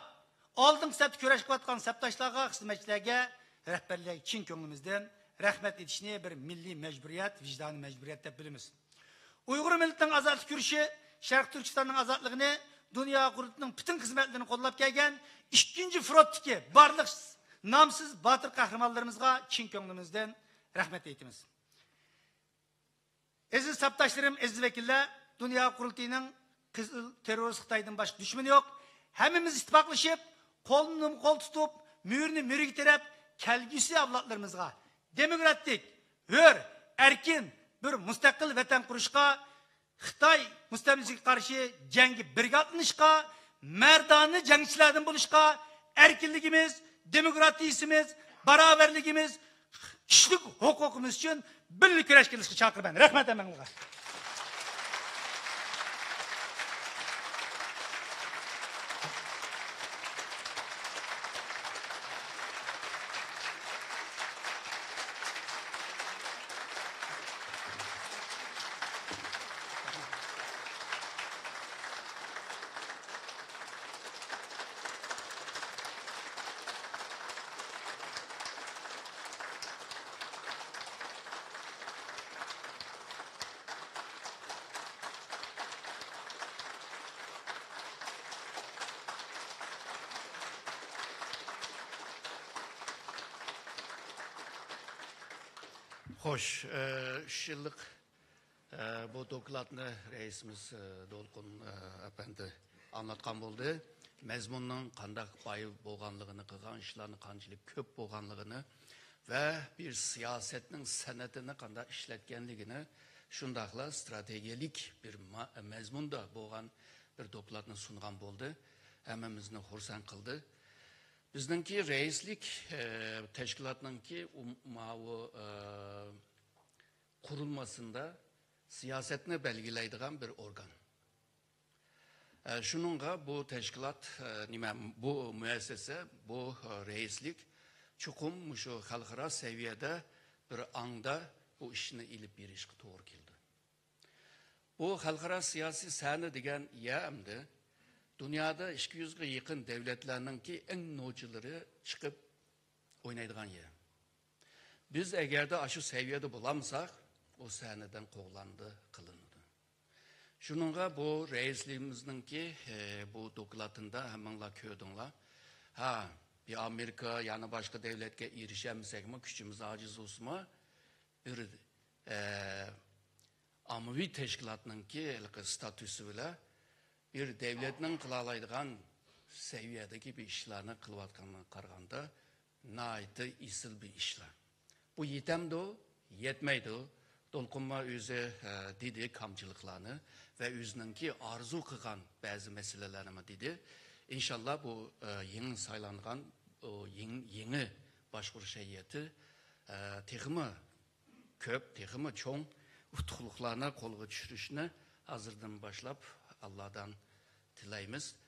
ئالدىنقى سەپتە كۈرەش قىلىۋاتقان سەپداشلارغا، خىزمەتچىلەرگە، رەھبەرلەرگە چىن كۆڭلىمىزدىن رەھمەت ئېيتىشنى بىر مىللىي مەجبۇرىيەت، ۋىجدانىي مەجبۇرىيەت دەپ بىلىمىز. ئۇيغۇر مىللىتىنىڭ ئازادلىق كۈرىشى شەرقىي تۈركىستاننىڭ ئازادلىقىنى، دۇنيا قۇرۇلتىيىنىڭ پۈتۈن خىزمەتلىرىنى قوللاپ كەلگەن ئىككىنچى فرونتتىكى بارلىق نامسىز باتۇر قەھرىمانلىرىمىزغا چىن كۆڭلىمىزدىن رەھمەت ئېيتىمىز. ئەزىز سەپداشلىرىم، ئەزىز ۋەكىللەر، دۇنيا قۇرۇلتىيىنىڭ قىزىل تېررورىست خىتايدىن باشقا دۈشمىنى يوق. ھەممىمىز ئىتتىپاقلىشىپ، قولدىن قول تۇتۇپ، مۈرىنى مۈرىگە تىرەپ، كەلگۈسى ئەۋلادلىرىمىزغا دېموكراتىك، ھۆر، ئەركىن، بىر مۇستەقىل ۋەتەن قۇرۇشقا، خىتاي مۇستەملىكىسىگە قارشى جەڭگە بىرگە ئاتلىنىشقا، مەردانە جەڭچىلەردىن بولۇشقا، ئەركىنلىكىمىز، دېموكراتىيىسىمىز، باراۋەرلىكىمىز، كىشىلىك ھوقۇقىمىز ئۈچۈن بىللە كۈرەش قىلىشقا چاقىرىمەن. رەھمەت ھەممىڭلارغا. خوش، ئۈچ يىللىق ئە، بۇ دوكلاتنى رەئىسىمىز، ئە، دولقۇن، ئە، ئەپەندى ئاڭلاتقان بولدى. مەزمۇننىڭ قانداق باي بولغانلىقىنى، قىلغان ئىشلارنى قانچىلىك كۆپ بولغانلىقىنى ۋە بىر سىياسەتنىڭ سەنئىتىنى قانداق ئىشلەتكەنلىكىنى، شۇنداقلا ئىستراتېگىيەلىك بىر ما-، مەزمۇندا بولغان بىر دوكلاتنى سۇنغان بولدى. ھەممىمىزنى خۇرسەن قىلدى. بىزنىڭكى رەئىسلىك، ئە، تەشكىلاتنىڭكى ئۇ-، ماۋۇ، ئە، قۇرۇلمىسىندا سىياسەتنى بەلگىلەيدىغان بىر ئورگان. ئە، شۇنىڭغا بۇ تەشكىلات، ئە، نېمە، بۇ مۇئەسسەسە، بۇ، ئە، رەئىسلىك چوقۇم مۇشۇ خەلقئارا سەۋىيەدە بىر ئاڭدا بۇ ئىشنى ئېلىپ بېرىشقا توغرا كېلىدۇ. بۇ خەلقئارا سىياسىي سەھنە دېگەن يەر ئەمدى دۇنيادا ئىككى يۈزگە يېقىن دۆلەتلەرنىڭكى ئەڭ نوچىلىرى چىقىپ ئوينايدىغان يەر. بىز ئەگەردە ئاشۇ سەۋىيەدە بولالمىساق، ئۇ سەھنىدىن قوغلاندى، قىلىنىدۇ. شۇنىڭغا بۇ رەئىسلىرىمىزنىڭكى، ئە، بۇ دوكلاتىندا ھەممىڭلار كۆردۈڭلار. ھا، بىر ئامېرىكا يەنە باشقا دۆلەتكە ئېرىشەلمىسەكمۇ، كۈچىمىز ئاجىز بولسىمۇ، بىر، ئە، ئاممىۋى تەشكىلاتنىڭكى ھېلىقى ستاتۇسى بىلەن بىر دۆلەتنىڭ قىلالايدىغان سەۋىيەدىكى بىر ئىشلارنى قىلىۋاتقانلىقىغا قارىغاندا، ناھايىتى ئېسىل بىر ئىشلار. بۇ يېتەمدۇ؟ يەتمەيدۇ. دولقۇنمۇ ئۆزى، ئە، دېدى كامچىلىقلارنى ۋە ئۆزىنىڭكى ئارزۇ قىلغان بەزى مەسىلىلەرنىمۇ دېدى. ئىنشاللا بۇ، ئە، يېڭى سايلانغان، ئۇ يېڭ-، يېڭى باشقۇرۇش ھەيئىتى، ئە، تېخىمۇ كۆپ، تېخىمۇ چوڭ ئۇتۇقلۇقلارنى قولغا چۈشۈرۈشنى ھازىردىن باشلاپ ئاللادىن تىلەيمىز.